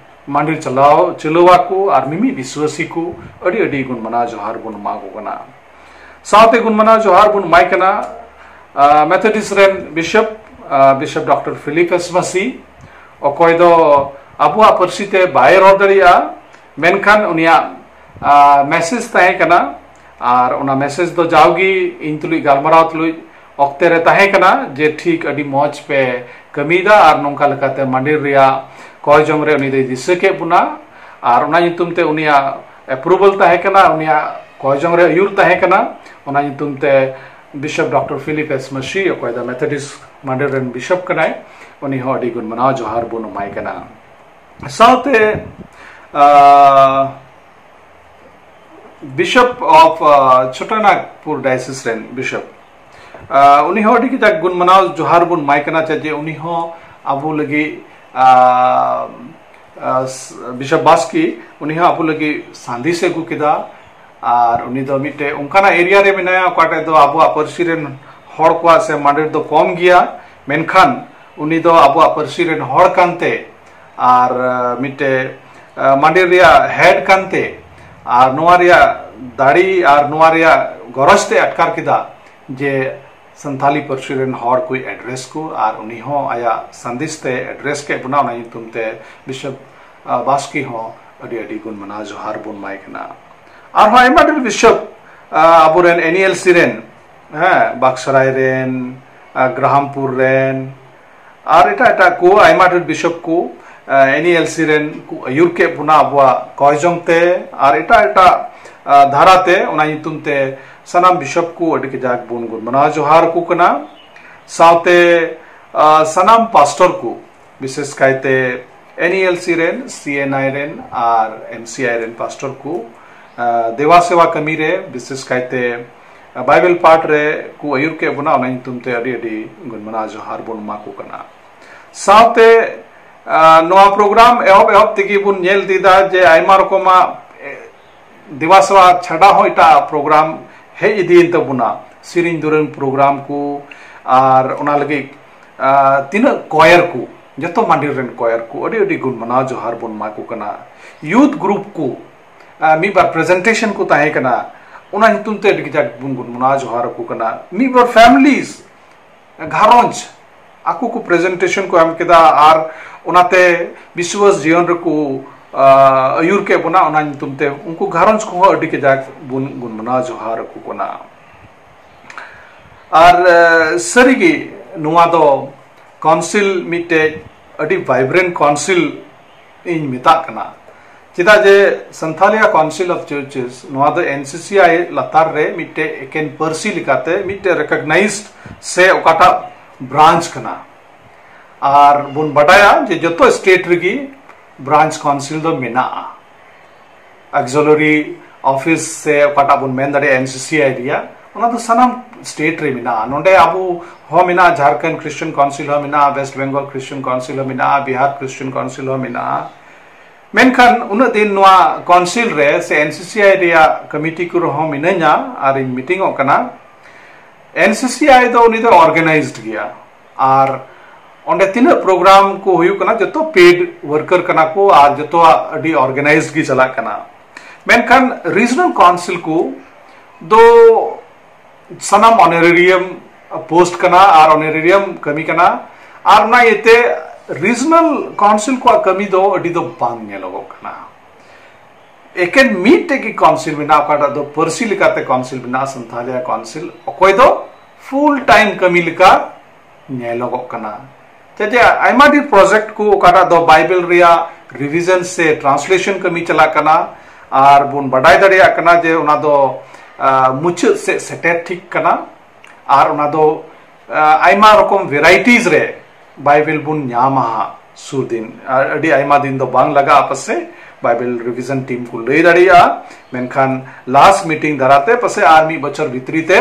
ᱢᱟᱹᱱᱰᱤᱨ ᱪᱟᱞᱟᱣ ᱪᱟᱹᱞᱣᱟ ᱠᱚ ᱟᱨ ᱢᱤᱢᱤᱫ ᱵᱤᱥᱣᱟᱥᱤ ᱠᱚ ᱟᱹᱰᱤ ᱟᱹᱰᱤ ᱜᱩᱱ ᱢᱟᱱᱟᱣ ᱡᱚᱦᱟᱨ ᱵᱚᱱ ᱮᱢᱟ ᱠᱚ ᱠᱟᱱᱟ᱾ ᱥᱟᱶᱛᱮ ᱜᱩᱱ ᱢᱟᱱᱟᱣ ᱡᱚᱦᱟᱨ ᱵᱚᱱ ᱮᱢᱟᱭ ᱠᱟᱱᱟ ᱮ, Methodist ᱨᱮᱱ bishop, ᱮ, Bishop Doctor Felix Massey, ᱚᱠᱚᱭ ᱫᱚ ᱟᱵᱚᱣᱟᱜ ᱯᱟᱹᱨᱥᱤ ᱛᱮ ᱵᱟᱭ ᱨᱚᱲ ᱫᱟᱲᱮᱭᱟᱜᱼᱟ, ᱢᱮᱱᱠᱷᱟᱱ ᱩᱱᱤᱭᱟᱜ ᱮ, message ᱛᱟᱦᱮᱸ ᱠᱟᱱᱟ᱾ ᱟᱨ ᱚᱱᱟ message ᱫᱚ ᱡᱟᱣᱜᱮ ᱤᱧ ᱛᱩᱞᱩᱡ ᱜᱟᱞᱢᱟᱨᱟᱣ ᱛᱩᱞᱩᱡ ᱚᱠᱛᱮ ᱨᱮ ᱛᱟᱦᱮᱸ ᱠᱟᱱᱟ ᱡᱮ ᱴᱷᱤᱠ ᱟᱹᱰᱤ ᱢᱚᱡᱽ ᱯᱮ ᱠᱟᱹᱢᱤᱭᱮᱫᱟ ᱟᱨ ᱱᱚᱝᱠᱟ ᱞᱮᱠᱟᱛᱮ ᱢᱟᱹᱱᱰᱤᱨ ᱨᱮᱭᱟᱜ ᱠᱚᱭ ᱡᱚᱝ ᱨᱮ ᱩᱱᱤ ᱫᱚᱭ ᱫᱤᱥᱟᱹ ᱠᱮᱫ ᱵᱚᱱᱟ᱾ ᱟᱨ ᱚᱱᱟ ᱧᱩᱛᱩᱢ ᱛᱮ ᱩᱱᱤᱭᱟᱜ approval ᱛᱟᱦᱮᱸ ᱠᱟᱱᱟ, ᱩᱱᱤᱭᱟᱜ ᱠᱚᱭ ᱡᱚᱝ ᱨᱮ ᱟᱹᱭᱩᱨ ᱛᱟᱦᱮᱸ ᱠᱟᱱᱟ᱾ ᱚᱱᱟ ᱧᱩᱛᱩᱢ ᱛᱮ Bishop Doctor Philip S Massey, ᱚᱠᱚᱭ ᱫᱚ Methodist ᱢᱟᱹᱱᱰᱤᱨ ᱨᱮᱱ bishop ᱠᱟᱱᱟᱭ, ᱩᱱᱤ ᱦᱚᱸ ᱟᱹᱰᱤ ᱜᱩᱱ ᱢᱟᱱᱟᱣ ᱡᱚᱦᱟᱨ ᱵᱚᱱ ᱮᱢᱟᱭ ᱠᱟᱱᱟ᱾ ᱥᱟᱶᱛᱮ ᱟᱨ Bishop of ᱪᱷᱳᱴᱟᱱᱟᱜᱽᱯᱩᱨ diocese ᱨᱮᱱ bishop, ᱩᱱᱤ ᱦᱚᱸ ᱟᱹᱰᱤ ᱠᱟᱡᱟᱠ ᱜᱩᱱ ᱢᱟᱱᱟᱣ ᱡᱚᱦᱟᱨ ᱵᱚᱱ ᱮᱢᱟᱭ ᱠᱟᱱᱟ, ᱪᱮᱫᱟᱜ ᱡᱮ ᱩᱱᱤ ᱦᱚᱸ ᱟᱵᱚ ᱞᱟᱹᱜᱤᱫ ᱵᱤᱥᱚᱯ ᱵᱟᱥᱠᱮ, ᱩᱱᱤ ᱦᱚᱸ ᱟᱵᱚ ᱞᱟᱹᱜᱤᱫ ᱥᱟᱸᱫᱮᱥ ᱮ ᱟᱹᱜᱩ ᱠᱮᱫᱟ᱾ ᱟᱨ ᱩᱱᱤ ᱫᱚ ᱢᱤᱫᱴᱮᱡ ᱚᱱᱠᱟᱱᱟᱜ ᱮᱨᱤᱭᱟ ᱨᱮ ᱢᱮᱱᱟᱭᱟ, ᱚᱠᱟᱴᱟᱜ ᱫᱚ ᱟᱵᱚᱣᱟᱜ ᱯᱟᱹᱨᱥᱤ ᱨᱮᱱ ᱦᱚᱲ ᱠᱚᱣᱟᱜ ᱥᱮ ᱢᱟᱸᱰᱮᱨ ᱫᱚ ᱠᱚᱢ ᱜᱮᱭᱟ, ᱢᱮᱱᱠᱷᱟᱱ ᱩᱱᱤ ᱫᱚ ᱟᱵᱚᱣᱟᱜ ᱯᱟᱹᱨᱥᱤ ᱨᱮᱱ ᱦᱚᱲ ᱠᱟᱱᱛᱮ ᱟᱨ ᱢᱤᱫᱴᱮᱡ ᱢᱟᱸᱰᱮᱨ ᱨᱮᱭᱟᱜ ᱦᱮᱰ ᱠᱟᱱᱛᱮ ᱟᱨ ᱱᱚᱣᱟ ᱨᱮᱭᱟᱜ ᱫᱟᱲᱮ ᱟᱨ ᱱᱚᱣᱟ ᱨᱮᱭᱟᱜ ᱜᱚᱨᱚᱡᱽ ᱛᱮ ᱟᱴᱠᱟᱨ ᱠᱮᱫᱟ ᱡᱮ ᱥᱟᱱᱛᱟᱞᱤ ᱯᱟᱹᱨᱥᱤ ᱨᱮᱱ ᱦᱚᱲ ᱠᱚᱭ ᱮᱰᱨᱮᱥ ᱠᱚ, ᱟᱨ ᱩᱱᱤ ᱦᱚᱸ ᱟᱭᱟᱜ ᱥᱟᱸᱫᱮᱥ ᱛᱮ ᱮᱰᱨᱮᱥ ᱠᱮᱫ ᱵᱚᱱᱟ᱾ ᱚᱱᱟ ᱧᱩᱛᱩᱢ ᱛᱮ ᱵᱤᱥᱚᱯ ᱵᱟᱥᱠᱮ ᱦᱚᱸ ᱟᱹᱰᱤ ᱟᱹᱰᱤ ᱜᱩᱱ ᱢᱟᱱᱟᱣ ᱡᱚᱦᱟᱨ ᱵᱚᱱ ᱮᱢᱟᱭ ᱠᱟᱱᱟ᱾ ᱟᱨᱦᱚᱸ ᱟᱭᱢᱟ ᱰᱷᱮᱨ ᱵᱤᱥᱚᱯ ᱟᱵᱚᱨᱮᱱ ᱮᱱ ᱤ ᱮᱞ ᱥᱤ ᱨᱮᱱ, ᱦᱮᱸ, ᱵᱟᱠᱥᱟᱨᱟᱭ ᱨᱮᱱ, ᱜᱨᱟᱦᱟᱢᱯᱩᱨ ᱨᱮᱱ, ᱟᱨ ᱮᱴᱟᱜ ᱮᱴᱟᱜ ᱠᱚ ᱟᱭᱢᱟ ᱰᱷᱮᱨ ᱵᱤᱥᱚᱯ ᱠᱚ ᱮᱱ ᱤ ᱮᱞ ᱥᱤ ᱨᱮᱱ ᱠᱚ ᱟᱹᱭᱩᱨ ᱠᱮᱫ ᱵᱚᱱᱟ ᱟᱵᱚᱣᱟᱜ ᱠᱚᱭ ᱡᱚᱝ ᱛᱮ, ᱟᱨ ᱮᱴᱟᱜ ᱮᱴᱟᱜ ᱫᱷᱟᱨᱟ ᱛᱮ, ᱚᱱᱟ ᱧᱩᱛᱩᱢ ᱛᱮ ᱥᱟᱱᱟᱢ ᱵᱤᱥᱚᱯ ᱠᱚ ᱟᱹᱰᱤ ᱠᱟᱡᱟᱠ ᱵᱚᱱ ᱜᱩᱱ ᱢᱟᱱᱟᱣ ᱡᱚᱦᱟᱨ ᱟᱠᱚ ᱠᱟᱱᱟ᱾ ᱥᱟᱶᱛᱮ ᱥᱟᱱᱟᱢ ᱯᱟᱥᱴᱚᱨ ᱠᱚ, ᱵᱤᱥᱮᱥ ᱠᱟᱭᱛᱮ ᱮᱱ ᱤ ᱮᱞ ᱥᱤ ᱨᱮᱱ, ᱥᱤ ᱮᱱ ᱟᱭ ᱨᱮᱱ ᱟᱨ ᱮᱢ ᱥᱤ ᱟᱭ ᱨᱮᱱ ᱯᱟᱥᱴᱚᱨ ᱠᱚ ᱫᱮᱣᱟ ᱥᱮᱣᱟ ᱠᱟᱹᱢᱤ ᱨᱮ, ᱵᱤᱥᱮᱥ ᱠᱟᱭᱛᱮ ᱵᱟᱭᱵᱮᱞ ᱯᱟᱴ ᱨᱮ ᱠᱚ ᱟᱹᱭᱩᱨ ᱠᱮᱫ ᱵᱚᱱᱟ, ᱚᱱᱟ ᱧᱩᱛᱩᱢ ᱛᱮ ᱟᱹᱰᱤ ᱟᱹᱰᱤ ᱜᱩᱱ ᱢᱟᱱᱟᱣ ᱡᱚᱦᱟᱨ ᱵᱚᱱ ᱮᱢᱟ ᱠᱚ ᱠᱟᱱᱟ᱾ ᱥᱟᱶᱛᱮ ᱱᱚᱣᱟ ᱯᱨᱳᱜᱨᱟᱢ ᱮᱦᱚᱵ ᱮᱦᱚᱵ ᱛᱮᱜᱮ ᱵᱚᱱ ᱧᱮᱞ ᱤᱫᱤᱭᱮᱫᱟ ᱡᱮ ᱟᱭᱢᱟ ᱨᱚᱠᱚᱢᱟᱜ ᱫᱮᱣᱟ ᱥᱮᱣᱟ ᱪᱷᱟᱰᱟ ᱦᱚᱸ ᱮᱴᱟᱜ ᱯᱨᱳᱜᱨᱟᱢ ᱦᱮᱡ ᱤᱫᱤᱭᱮᱱ ᱛᱟᱵᱚᱱᱟ, ᱥᱮᱨᱮᱧ ᱫᱩᱨᱟᱹᱝ ᱯᱨᱳᱜᱨᱟᱢ ᱠᱚ, ᱟᱨ ᱚᱱᱟ ᱞᱟᱹᱜᱤᱫ ᱛᱤᱱᱟᱹᱜ ᱠᱚᱭᱟᱨ ᱠᱚ, ᱡᱚᱛᱚ ᱢᱟᱸᱰᱮᱨ ᱨᱮᱱ ᱠᱚᱭᱟᱨ ᱠᱚ ᱟᱹᱰᱤ ᱟᱹᱰᱤ ᱜᱩᱱ ᱢᱟᱱᱟᱣ ᱡᱚᱦᱟᱨ ᱵᱚᱱ ᱮᱢᱟ ᱠᱚ ᱠᱟᱱᱟ᱾ ᱭᱩᱛᱷ ᱜᱨᱩᱯ ᱠᱚ ᱢᱤᱫ ᱵᱟᱨ ᱯᱨᱮᱡᱮᱱᱴᱮᱥᱚᱱ ᱠᱚ ᱛᱟᱦᱮᱸ ᱠᱟᱱᱟ, ᱚᱱᱟ ᱧᱩᱛᱩᱢ ᱛᱮ ᱟᱹᱰᱤ ᱠᱟᱡᱟᱠ ᱵᱚᱱ ᱜᱩᱱ ᱢᱟᱱᱟᱣ ᱡᱚᱦᱟᱨ ᱟᱠᱚ ᱠᱟᱱᱟ᱾ ᱢᱤᱫ ᱵᱟᱨ ᱯᱷᱮᱢᱤᱞᱤᱡᱽ, ᱜᱷᱟᱨᱚᱸᱡᱽ, ᱟᱠᱚ ᱠᱚ ᱯᱨᱮᱡᱮᱱᱴᱮᱥᱚᱱ ᱠᱚ ᱮᱢ ᱠᱮᱫᱟ ᱟᱨ ᱚᱱᱟᱛᱮ ᱵᱤᱥᱣᱟᱥ ᱡᱤᱭᱚᱱ ᱨᱮᱠᱚ ᱟᱹᱭᱩᱨ ᱠᱮᱫ ᱵᱚᱱᱟ, ᱚᱱᱟ ᱧᱩᱛᱩᱢ ᱛᱮ ᱩᱱᱠᱩ ᱜᱷᱟᱨᱚᱸᱡᱽ ᱠᱚᱦᱚᱸ ᱟᱹᱰᱤ ᱠᱟᱡᱟᱠ ᱵᱚᱱ ᱜᱩᱱ ᱢᱟᱱᱟᱣ ᱡᱚᱦᱟᱨ ᱟᱠᱚ ᱠᱟᱱᱟ᱾ ᱟᱨ ᱥᱟᱹᱨᱤᱜᱮ ᱱᱚᱣᱟ ᱫᱚ ᱠᱟᱣᱩᱱᱥᱤᱞ ᱢᱤᱫᱴᱮᱡ ᱟᱹᱰᱤ ᱵᱷᱟᱭᱵᱨᱮᱱᱴ ᱠᱟᱣᱩᱱᱥᱤᱞ ᱤᱧ ᱢᱮᱛᱟᱜ ᱠᱟᱱᱟ, ᱪᱮᱫᱟᱜ ᱡᱮ ᱥᱟᱱᱛᱷᱟᱞᱤᱭᱟ ᱠᱟᱣᱩᱱᱥᱤᱞ ᱚᱯᱷ ᱪᱟᱨᱪᱮᱥ ᱱᱚᱣᱟ ᱫᱚ ᱮᱱ ᱥᱤ ᱥᱤ ᱟᱭ ᱞᱟᱛᱟᱨ ᱨᱮ ᱢᱤᱫᱴᱮᱡ ᱮᱠᱮᱱ ᱯᱟᱹᱨᱥᱤ ᱞᱮᱠᱟᱛᱮ ᱢᱤᱫᱴᱮᱡ ᱨᱮᱠᱚᱜᱱᱟᱭᱤᱡᱽᱰ ᱥᱮ ᱚᱠᱟᱴᱟᱜ ᱵᱨᱟᱧᱪ ᱠᱟᱱᱟ᱾ ᱟᱨ ᱵᱚᱱ ᱵᱟᱰᱟᱭᱟ ᱡᱮ ᱡᱚᱛᱚ ᱥᱴᱮᱴ ᱨᱮᱜᱮ ᱵᱨᱟᱧᱪ ᱠᱟᱣᱩᱱᱥᱤᱞ ᱫᱚ ᱢᱮᱱᱟᱜᱼᱟ᱾ ᱚᱠᱡᱤᱞᱟᱨᱤ ᱚᱯᱷᱤᱥ ᱥᱮ ᱚᱠᱟᱴᱟᱜ ᱵᱚᱱ ᱢᱮᱱ ᱫᱟᱲᱮᱭᱟᱜᱼᱟ, ᱮᱱᱥᱤᱥᱤᱟᱭ ᱨᱮᱭᱟᱜ, ᱚᱱᱟ ᱫᱚ ᱥᱟᱱᱟᱢ ᱥᱴᱮᱴ ᱨᱮ ᱢᱮᱱᱟᱜᱼᱟ᱾ ᱱᱚᱰᱮ ᱟᱵᱚ ᱦᱚᱸ ᱢᱮᱱᱟᱜᱼᱟ, ᱡᱷᱟᱲᱠᱷᱚᱸᱰ ᱠᱷᱨᱤᱥᱴᱤᱭᱟᱱ ᱠᱟᱣᱩᱱᱥᱤᱞ ᱦᱚᱸ ᱢᱮᱱᱟᱜᱼᱟ, ᱣᱮᱥᱴ ᱵᱮᱝᱜᱚᱞ ᱠᱷᱨᱤᱥᱴᱤᱭᱟᱱ ᱠᱟᱣᱩᱱᱥᱤᱞ ᱦᱚᱸ ᱢᱮᱱᱟᱜᱼᱟ, ᱵᱤᱦᱟᱨ ᱠᱷᱨᱤᱥᱴᱤᱭᱟᱱ ᱠᱟᱣᱩᱱᱥᱤᱞ ᱦᱚᱸ ᱢᱮᱱᱟᱜᱼᱟ᱾ ᱢᱮᱱᱠᱷᱟᱱ ᱩᱱᱟᱹᱜ ᱫᱤᱱ ᱱᱚᱣᱟ ᱠᱟᱣᱩᱱᱥᱤᱞ ᱨᱮ ᱥᱮ ᱮᱱᱥᱤᱥᱤᱟᱭ ᱨᱮᱭᱟᱜ ᱠᱚᱢᱤᱴᱤ ᱠᱚ ᱨᱮᱦᱚᱸ ᱢᱤᱱᱟᱹᱧᱟ ᱟᱨᱤᱧ ᱢᱤᱴᱤᱝᱚᱜ ᱠᱟᱱᱟ᱾ ᱮᱱᱥᱤᱥᱤᱟᱭ ᱫᱚ ᱩᱱᱤ ᱫᱚ ᱚᱨᱜᱟᱱᱟᱭᱤᱡᱽᱰ ᱜᱮᱭᱟ, ᱟᱨ ᱚᱸᱰᱮ ᱛᱤᱱᱟᱹᱜ ᱯᱨᱳᱜᱨᱟᱢ ᱠᱚ ᱦᱩᱭᱩᱜ ᱠᱟᱱᱟ, ᱡᱚᱛᱚ ᱯᱮᱰ ᱣᱟᱨᱠᱟᱨ ᱠᱟᱱᱟ ᱠᱚ ᱟᱨ ᱡᱚᱛᱚᱣᱟᱜ ᱟᱹᱰᱤ ᱚᱨᱜᱟᱱᱟᱭᱤᱡᱽᱰ ᱜᱮ ᱪᱟᱞᱟᱜ ᱠᱟᱱᱟ᱾ ᱢᱮᱱᱠᱷᱟᱱ ᱨᱤᱡᱱᱟᱞ ᱠᱟᱣᱩᱱᱥᱤᱞ ᱠᱚ ᱫᱚ ᱥᱟᱱᱟᱢ ᱚᱱᱟᱨᱮᱨᱤᱭᱟᱢ ᱯᱳᱥᱴ ᱠᱟᱱᱟ ᱟᱨ ᱚᱱᱟᱨᱮᱨᱤᱭᱟᱢ ᱠᱟᱹᱢᱤ ᱠᱟᱱᱟ, ᱟᱨ ᱚᱱᱟ ᱤᱭᱟᱹᱛᱮ ᱨᱤᱡᱱᱟᱞ ᱠᱟᱣᱩᱱᱥᱤᱞ ᱠᱚᱣᱟᱜ ᱠᱟᱹᱢᱤ ᱫᱚ ᱟᱹᱰᱤ ᱫᱚ ᱵᱟᱝ ᱧᱮᱞᱚᱜᱚᱜ ᱠᱟᱱᱟ᱾ ᱮᱠᱮᱱ ᱢᱤᱫᱴᱮᱡ ᱜᱮ ᱠᱟᱣᱩᱱᱥᱤᱞ ᱢᱮᱱᱟᱜᱼᱟ, ᱚᱠᱟᱴᱟᱜ ᱫᱚ ᱯᱟᱹᱨᱥᱤ ᱞᱮᱠᱟᱛᱮ ᱠᱟᱣᱩᱱᱥᱤᱞ ᱢᱮᱱᱟᱜᱼᱟ, ᱥᱟᱱᱛᱟᱞᱤᱭᱟ ᱠᱟᱣᱩᱱᱥᱤᱞ, ᱚᱠᱚᱭ ᱫᱚ ᱯᱷᱩᱞ ᱴᱟᱭᱤᱢ ᱠᱟᱹᱢᱤ ᱞᱮᱠᱟ ᱧᱮᱞᱚᱜᱚᱜ ᱠᱟᱱᱟ᱾ ᱪᱮᱫᱟᱜ ᱡᱮ ᱟᱭᱢᱟ ᱰᱷᱮᱨ ᱯᱨᱚᱡᱮᱠᱴ ᱠᱚ, ᱚᱠᱟᱴᱟᱜ ᱫᱚ ᱵᱟᱭᱵᱮᱞ ᱨᱮᱭᱟᱜ ᱨᱤᱵᱷᱤᱡᱚᱱ ᱥᱮ ᱴᱨᱟᱱᱥᱞᱮᱥᱚᱱ ᱠᱟᱹᱢᱤ ᱪᱟᱞᱟᱜ ᱠᱟᱱᱟ, ᱟᱨ ᱵᱚᱱ ᱵᱟᱰᱟᱭ ᱫᱟᱲᱮᱭᱟᱜ ᱠᱟᱱᱟ ᱡᱮ ᱚᱱᱟ ᱫᱚ, ᱟᱸ, ᱢᱩᱪᱟᱹᱫ ᱥᱮᱫ ᱥᱮᱴᱮᱨ ᱴᱷᱤᱠ ᱠᱟᱱᱟ, ᱟᱨ ᱚᱱᱟ ᱫᱚ, ᱟᱸ, ᱟᱭᱢᱟ ᱨᱚᱠᱚᱢ ᱵᱷᱮᱨᱟᱭᱴᱤᱡᱽ ᱨᱮ ᱵᱟᱭᱵᱮᱞ ᱵᱚᱱ ᱧᱟᱢᱟ ᱦᱟᱸᱜ ᱥᱩᱨ ᱫᱤᱱ᱾ ᱟᱨ ᱟᱹᱰᱤ ᱟᱭᱢᱟ ᱫᱤᱱ ᱫᱚ ᱵᱟᱝ ᱞᱟᱜᱟᱜᱼᱟ ᱯᱟᱥᱮ, ᱵᱟᱭᱵᱮᱞ ᱨᱤᱵᱷᱤᱡᱚᱱ ᱴᱤᱢ ᱠᱚ ᱞᱟᱹᱭ ᱫᱟᱲᱮᱭᱟᱜᱼᱟ᱾ ᱢᱮᱱᱠᱷᱟᱱ ᱞᱟᱥᱴ ᱢᱤᱴᱤᱝ ᱫᱟᱨᱟᱛᱮ ᱯᱟᱥᱮ ᱟᱨ ᱢᱤᱫ ᱵᱚᱪᱷᱚᱨ ᱵᱷᱤᱛᱨᱤ ᱛᱮ,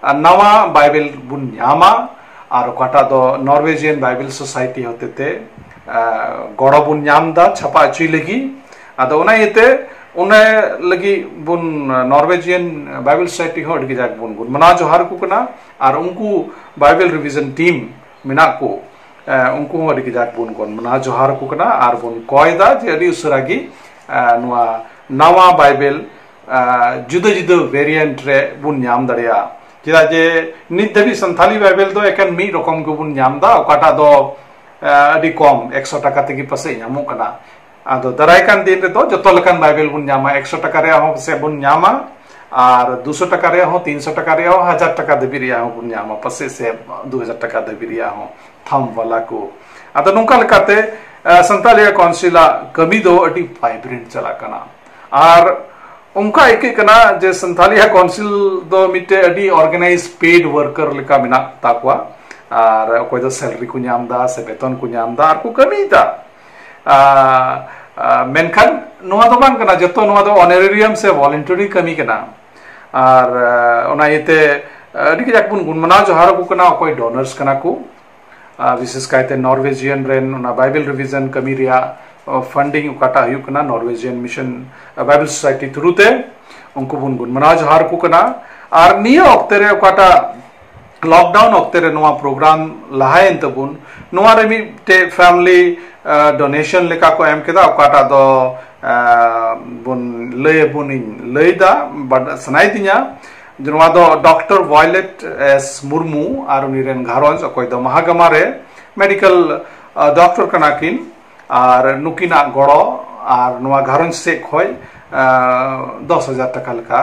ᱟᱨ ᱱᱟᱣᱟ ᱵᱟᱭᱵᱮᱞ ᱵᱚᱱ ᱧᱟᱢᱟ, ᱟᱨ ᱚᱠᱟᱴᱟᱜ ᱫᱚ ᱱᱚᱨᱣᱮᱡᱤᱭᱟᱱ ᱵᱟᱭᱵᱮᱞ ᱥᱳᱥᱟᱭᱴᱤ ᱦᱚᱛᱮᱛᱮ, ᱟᱸ, ᱜᱚᱲᱚ ᱵᱚᱱ ᱧᱟᱢ ᱮᱫᱟ ᱪᱷᱟᱯᱟ ᱦᱚᱪᱚᱭ ᱞᱟᱹᱜᱤᱫ᱾ ᱟᱫᱚ ᱚᱱᱟ ᱤᱭᱟᱹᱛᱮ ᱚᱱᱟ ᱞᱟᱹᱜᱤᱫ ᱵᱚᱱ, ᱱᱚᱨᱣᱮᱡᱤᱭᱟᱱ ᱵᱟᱭᱵᱮᱞ ᱥᱳᱥᱟᱭᱴᱤ ᱦᱚᱸ ᱟᱹᱰᱤ ᱠᱟᱡᱟᱠ ᱵᱚᱱ ᱜᱩᱱ ᱢᱟᱱᱟᱣ ᱡᱚᱦᱟᱨ ᱠᱚ ᱠᱟᱱᱟ, ᱟᱨ ᱩᱱᱠᱩ ᱵᱟᱭᱵᱮᱞ ᱨᱤᱵᱷᱤᱡᱚᱱ ᱴᱤᱢ ᱢᱮᱱᱟᱜ ᱠᱚ, ᱮ, ᱩᱱᱠᱩ ᱦᱚᱸ ᱟᱹᱰᱤ ᱠᱟᱡᱟᱠ ᱵᱚᱱ ᱜᱩᱱ ᱢᱟᱱᱟᱣ ᱡᱚᱦᱟᱨ ᱠᱚ ᱠᱟᱱᱟ, ᱟᱨ ᱵᱚᱱ ᱠᱚᱭ ᱫᱟ ᱡᱮ ᱟᱹᱰᱤ ᱩᱥᱟᱹᱨᱟ ᱜᱮ, ᱮ, ᱱᱚᱣᱟ ᱱᱟᱣᱟ ᱵᱟᱭᱵᱮᱞ, ᱮ, ᱡᱩᱫᱟᱹ ᱡᱩᱫᱟᱹ ᱵᱷᱮᱨᱤᱭᱮᱱᱴ ᱨᱮ ᱵᱚᱱ ᱧᱟᱢ ᱫᱟᱲᱮᱭᱟᱜᱼᱟ᱾ ᱪᱮᱫᱟᱜ ᱡᱮ ᱱᱤᱛ ᱫᱷᱟᱹᱵᱤᱡ ᱥᱟᱱᱛᱷᱟᱞᱤ ᱵᱟᱭᱵᱮᱞ ᱫᱚ ᱮᱠᱮᱱ ᱢᱤᱫ ᱨᱚᱠᱚᱢ ᱜᱮᱵᱚᱱ ᱧᱟᱢ ᱮᱫᱟ, ᱚᱠᱟᱴᱟᱜ ᱫᱚ, ᱮ, ᱟᱹᱰᱤ ᱠᱚᱢ, ᱮᱠᱥᱚ ᱴᱟᱠᱟ ᱛᱮᱜᱮ ᱯᱟᱥᱮᱡ ᱧᱟᱢᱚᱜ ᱠᱟᱱᱟ᱾ ᱟᱫᱚ ᱫᱟᱨᱟᱭ ᱠᱟᱱ ᱫᱤᱱ ᱨᱮᱫᱚ ᱡᱚᱛᱚ ᱞᱮᱠᱟᱱ ᱵᱟᱭᱵᱮᱞ ᱵᱚᱱ ᱧᱟᱢᱟ, ᱮᱠᱥᱚ ᱴᱟᱠᱟ ᱨᱮᱭᱟᱜ ᱦᱚᱸ ᱯᱟᱥᱮᱡ ᱵᱚᱱ ᱧᱟᱢᱟ, ᱟᱨ ᱫᱩᱥᱚ ᱴᱟᱠᱟ ᱨᱮᱭᱟᱜ ᱦᱚᱸ, ᱛᱤᱱᱥᱚ ᱴᱟᱠᱟ ᱨᱮᱭᱟᱜ ᱦᱚᱸ, ᱦᱟᱡᱟᱨ ᱴᱟᱠᱟ ᱫᱷᱟᱹᱵᱤᱡ ᱨᱮᱭᱟᱜ ᱦᱚᱸ ᱵᱚᱱ ᱧᱟᱢᱟ ᱯᱟᱥᱮᱡ, ᱥᱮ ᱫᱩ ᱦᱟᱡᱟᱨ ᱴᱟᱠᱟ ᱫᱷᱟᱹᱵᱤᱡ ᱨᱮᱭᱟᱜ ᱦᱚᱸ, ᱛᱷᱟᱢ ᱵᱟᱞᱟ ᱠᱚ᱾ ᱟᱫᱚ ᱱᱚᱝᱠᱟ ᱞᱮᱠᱟᱛᱮ, ᱮ, ᱥᱟᱱᱛᱟᱞᱤᱭᱟ ᱠᱟᱣᱩᱱᱥᱤᱞᱟᱜ ᱠᱟᱹᱢᱤ ᱫᱚ ᱟᱹᱰᱤ ᱵᱷᱟᱭᱵᱨᱮᱱᱴ ᱪᱟᱞᱟᱜ ᱠᱟᱱᱟ᱾ ᱟᱨ ᱚᱱᱠᱟ ᱟᱹᱭᱠᱟᱹᱜ ᱠᱟᱱᱟ ᱡᱮ ᱥᱟᱱᱛᱟᱞᱤᱭᱟ ᱠᱟᱣᱩᱱᱥᱤᱞ ᱫᱚ ᱢᱤᱫᱴᱮᱡ ᱟᱹᱰᱤ ᱚᱨᱜᱟᱱᱟᱭᱤᱡᱽ ᱯᱮᱰ ᱣᱟᱨᱠᱟᱨ ᱞᱮᱠᱟ ᱢᱮᱱᱟᱜ ᱛᱟᱠᱚᱣᱟ, ᱟᱨ ᱚᱠᱚᱭ ᱫᱚ ᱥᱮᱞᱨᱤ ᱠᱚ ᱧᱟᱢ ᱮᱫᱟ ᱥᱮ ᱵᱮᱛᱚᱱ ᱠᱚ ᱧᱟᱢ ᱮᱫᱟ ᱟᱨ ᱠᱚ ᱠᱟᱹᱢᱤᱭᱮᱫᱟ᱾ ᱟᱨ ᱟᱨ ᱢᱮᱱᱠᱷᱟᱱ ᱱᱚᱣᱟ ᱫᱚ ᱵᱟᱝ ᱠᱟᱱᱟ, ᱡᱚᱛᱚ ᱱᱚᱣᱟ ᱫᱚ ᱚᱱᱟᱨᱮᱨᱤᱭᱟᱢ ᱥᱮ ᱵᱷᱚᱞᱮᱱᱴᱟᱨᱤ ᱠᱟᱹᱢᱤ ᱠᱟᱱᱟ᱾ ᱟᱨ ᱟᱨ ᱚᱱᱟ ᱤᱭᱟᱹᱛᱮ ᱟᱹᱰᱤ ᱠᱟᱡᱟᱠ ᱵᱚᱱ ᱜᱩᱱᱢᱟᱱᱟᱣ ᱡᱚᱦᱟᱨ ᱟᱠᱚ ᱠᱟᱱᱟ ᱚᱠᱚᱭ ᱰᱚᱱᱟᱨᱥ ᱠᱟᱱᱟ ᱠᱚ᱾ ᱟᱨ ᱵᱤᱥᱮᱥ ᱠᱟᱭᱛᱮ ᱱᱚᱨᱣᱮᱡᱤᱭᱟᱱ ᱨᱮᱱ ᱚᱱᱟ ᱵᱟᱭᱵᱮᱞ ᱨᱤᱵᱷᱤᱡᱚᱱ ᱠᱟᱹᱢᱤ ᱨᱮᱭᱟᱜ ᱯᱷᱟᱱᱰᱤᱝ ᱚᱠᱟᱴᱟᱜ ᱦᱩᱭᱩᱜ ᱠᱟᱱᱟ ᱱᱚᱨᱣᱮᱡᱤᱭᱟᱱ ᱢᱤᱥᱚᱱ ᱵᱟᱭᱵᱮᱞ ᱥᱳᱥᱟᱭᱴᱤ ᱛᱷᱨᱩ ᱛᱮ, ᱩᱱᱠᱩ ᱵᱚᱱ ᱜᱩᱱᱢᱟᱱᱟᱣ ᱡᱚᱦᱟᱨ ᱟᱠᱚ ᱠᱟᱱᱟ᱾ ᱟᱨ ᱱᱤᱭᱟᱹ ᱚᱠᱛᱮ ᱨᱮ ᱚᱠᱟᱴᱟᱜ ᱞᱚᱠᱰᱟᱣᱩᱱ ᱚᱠᱛᱮ ᱨᱮ ᱱᱚᱣᱟ ᱯᱨᱳᱜᱨᱟᱢ ᱞᱟᱦᱟᱭᱮᱱ ᱛᱟᱵᱚᱱ, ᱱᱚᱣᱟ ᱨᱮ ᱢᱤᱫᱴᱮᱡ ᱯᱷᱮᱢᱤᱞᱤ ᱰᱚᱱᱮᱥᱚᱱ ᱞᱮᱠᱟ ᱠᱚ ᱮᱢ ᱠᱮᱫᱟ, ᱚᱠᱟᱴᱟᱜ ᱫᱚ ᱵᱚᱱ ᱞᱟᱹᱭ ᱟᱵᱚᱱᱤᱧ ᱞᱟᱹᱭ ᱫᱟ, ᱵᱟᱰᱟᱭ ᱥᱟᱱᱟᱭᱮᱫᱤᱧᱟ ᱡᱮ ᱱᱚᱣᱟ ᱫᱚ ᱰᱚᱠᱴᱚᱨ ᱵᱷᱚᱭᱞᱮᱴ ᱮᱥ ᱢᱩᱨᱢᱩ ᱟᱨ ᱩᱱᱤ ᱨᱮᱱ ᱜᱷᱟᱨᱚᱸᱡᱽ, ᱚᱠᱚᱭ ᱫᱚ ᱢᱟᱦᱟᱜᱟᱢᱟ ᱨᱮ ᱢᱮᱰᱤᱠᱮᱞ ᱰᱚᱠᱴᱚᱨ ᱠᱟᱱᱟ ᱠᱤᱱ, ᱟᱨ ᱱᱩᱠᱤᱱᱟᱜ ᱜᱚᱲᱚ ᱟᱨ ᱱᱚᱣᱟ ᱜᱷᱟᱨᱚᱸᱡᱽ ᱥᱮᱫ ᱠᱷᱚᱱ ᱫᱚᱥ ᱦᱟᱡᱟᱨ ᱴᱟᱠᱟ ᱞᱮᱠᱟ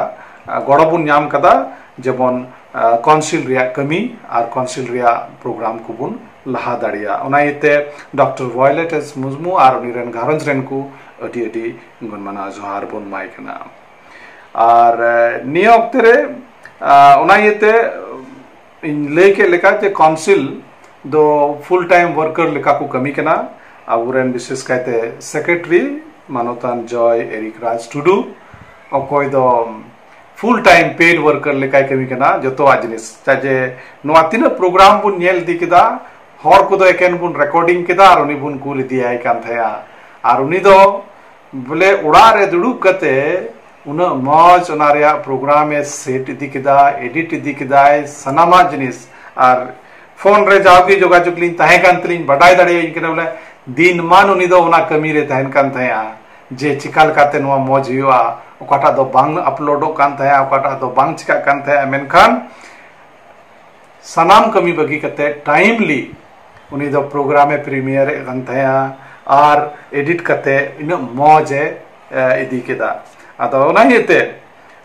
ᱜᱚᱲᱚ ᱵᱚᱱ ᱧᱟᱢ ᱠᱟᱫᱟ, ᱡᱮᱢᱚᱱ ᱠᱟᱣᱩᱱᱥᱤᱞ ᱨᱮᱭᱟᱜ ᱠᱟᱹᱢᱤ ᱟᱨ ᱠᱟᱣᱩᱱᱥᱤᱞ ᱨᱮᱭᱟᱜ ᱯᱨᱳᱜᱨᱟᱢ ᱠᱚᱵᱚᱱ ᱞᱟᱦᱟ ᱫᱟᱲᱮᱭᱟᱜ᱾ ᱚᱱᱟ ᱤᱭᱟᱹᱛᱮ ᱰᱚᱠᱴᱚᱨ ᱵᱷᱚᱭᱞᱮᱴ ᱮᱥ ᱢᱩᱨᱢᱩ ᱟᱨ ᱩᱱᱤ ᱨᱮᱱ ᱜᱷᱟᱨᱚᱸᱡᱽ ᱨᱮᱱ ᱠᱚ ᱟᱹᱰᱤ ᱟᱹᱰᱤ ᱜᱩᱱᱢᱟᱱᱟᱣ ᱡᱚᱦᱟᱨ ᱵᱚᱱ ᱮᱢᱟᱭ ᱠᱟᱱᱟ᱾ ᱟᱨ ᱱᱤᱭᱟᱹ ᱚᱠᱛᱮ ᱨᱮ ᱚᱱᱟ ᱤᱭᱟᱹᱛᱮ ᱤᱧ ᱞᱟᱹᱭ ᱠᱮᱫ ᱞᱮᱠᱟ ᱡᱮ ᱠᱟᱣᱩᱱᱥᱤᱞ ᱫᱚ ᱯᱷᱩᱞ ᱴᱟᱭᱤᱢ ᱣᱟᱨᱠᱟᱨ ᱞᱮᱠᱟ ᱠᱚ ᱠᱟᱹᱢᱤ ᱠᱟᱱᱟ᱾ ᱟᱵᱚᱨᱮᱱ ᱵᱤᱥᱮᱥ ᱠᱟᱭᱛᱮ ᱥᱮᱠᱨᱮᱴᱟᱨᱤ ᱢᱟᱱᱚᱛᱟᱱ ᱡᱚᱭ ᱮᱨᱤᱠ ᱨᱟᱡᱽ ᱴᱩᱰᱩ, ᱚᱠᱚᱭ ᱫᱚ ᱯᱷᱩᱞ ᱴᱟᱭᱤᱢ ᱯᱮᱰ ᱣᱟᱨᱠᱟᱨ ᱞᱮᱠᱟᱭ ᱠᱟᱹᱢᱤ ᱠᱟᱱᱟ ᱡᱚᱛᱚᱣᱟᱜ ᱡᱤᱱᱤᱥ᱾ ᱪᱟᱡᱮ ᱱᱚᱣᱟ ᱛᱤᱱᱟᱹᱜ ᱯᱨᱳᱜᱨᱟᱢ ᱵᱚᱱ ᱧᱮᱞ ᱤᱫᱤ ᱠᱮᱫᱟ, ᱦᱚᱲ ᱠᱚᱫᱚ ᱮᱠᱮᱱ ᱵᱚᱱ ᱨᱮᱠᱚᱨᱰᱤᱝ ᱠᱮᱫᱟ ᱟᱨ ᱩᱱᱤ ᱵᱚᱱ ᱠᱩᱞ ᱤᱫᱤᱭᱟᱭ ᱠᱟᱱ ᱛᱟᱦᱮᱸᱜᱼᱟ᱾ ᱟᱨ ᱩᱱᱤ ᱫᱚ ᱵᱚᱞᱮ ᱚᱲᱟᱜ ᱨᱮ ᱫᱩᱲᱩᱵ ᱠᱟᱛᱮ ᱩᱱᱟᱹᱜ ᱢᱚᱡᱽ ᱚᱱᱟ ᱨᱮᱭᱟᱜ ᱯᱨᱳᱜᱨᱟᱢ ᱮ ᱥᱮᱴ ᱤᱫᱤ ᱠᱮᱫᱟ, ᱮᱰᱤᱴ ᱤᱫᱤ ᱠᱮᱫᱟᱭ, ᱥᱟᱱᱟᱢᱟᱜ ᱡᱤᱱᱤᱥ᱾ ᱟᱨ ᱯᱷᱳᱱ ᱨᱮ ᱡᱟᱣᱜᱮ ᱡᱳᱜᱟᱡᱳᱜᱽ ᱞᱤᱧ ᱛᱟᱦᱮᱸ ᱠᱟᱱ ᱛᱮᱞᱤᱧ ᱵᱟᱰᱟᱭ ᱫᱟᱲᱮᱭᱟᱹᱧ ᱠᱟᱱᱟ ᱵᱚᱞᱮ ᱫᱤᱱ ᱢᱟᱱ ᱩᱱᱤ ᱫᱚ ᱚᱱᱟ ᱠᱟᱹᱢᱤ ᱨᱮ ᱛᱟᱦᱮᱱ ᱠᱟᱱ ᱛᱟᱦᱮᱸᱜᱼᱟ, ᱡᱮ ᱪᱤᱠᱟ ᱞᱮᱠᱟᱛᱮ ᱱᱚᱣᱟ ᱢᱚᱡᱽ ᱦᱩᱭᱩᱜᱼᱟ, ᱚᱠᱟᱴᱟᱜ ᱫᱚ ᱵᱟᱝ ᱟᱯᱞᱳᱰᱚᱜ ᱠᱟᱱ ᱛᱟᱦᱮᱸᱜᱼᱟ, ᱚᱠᱟᱴᱟᱜ ᱫᱚ ᱵᱟᱝ ᱪᱤᱠᱟᱜ ᱠᱟᱱ ᱛᱟᱦᱮᱸᱜᱼᱟ, ᱢᱮᱱᱠᱷᱟᱱ ᱥᱟᱱᱟᱢ ᱠᱟᱹᱢᱤ ᱵᱟᱹᱜᱤ ᱠᱟᱛᱮ ᱴᱟᱭᱤᱢᱞᱤ ᱩᱱᱤ ᱫᱚ ᱯᱨᱳᱜᱨᱟᱢ ᱮ ᱯᱨᱤᱢᱤᱭᱟᱨ ᱮᱫ ᱠᱟᱱ ᱛᱟᱦᱮᱸᱜᱼᱟ ᱟᱨ ᱮᱰᱤᱴ ᱠᱟᱛᱮ ᱤᱱᱟᱹᱜ ᱢᱚᱡᱽ ᱮ ᱮ, ᱤᱫᱤ ᱠᱮᱫᱟ᱾ ᱟᱫᱚ ᱚᱱᱟ ᱤᱭᱟᱹᱛᱮ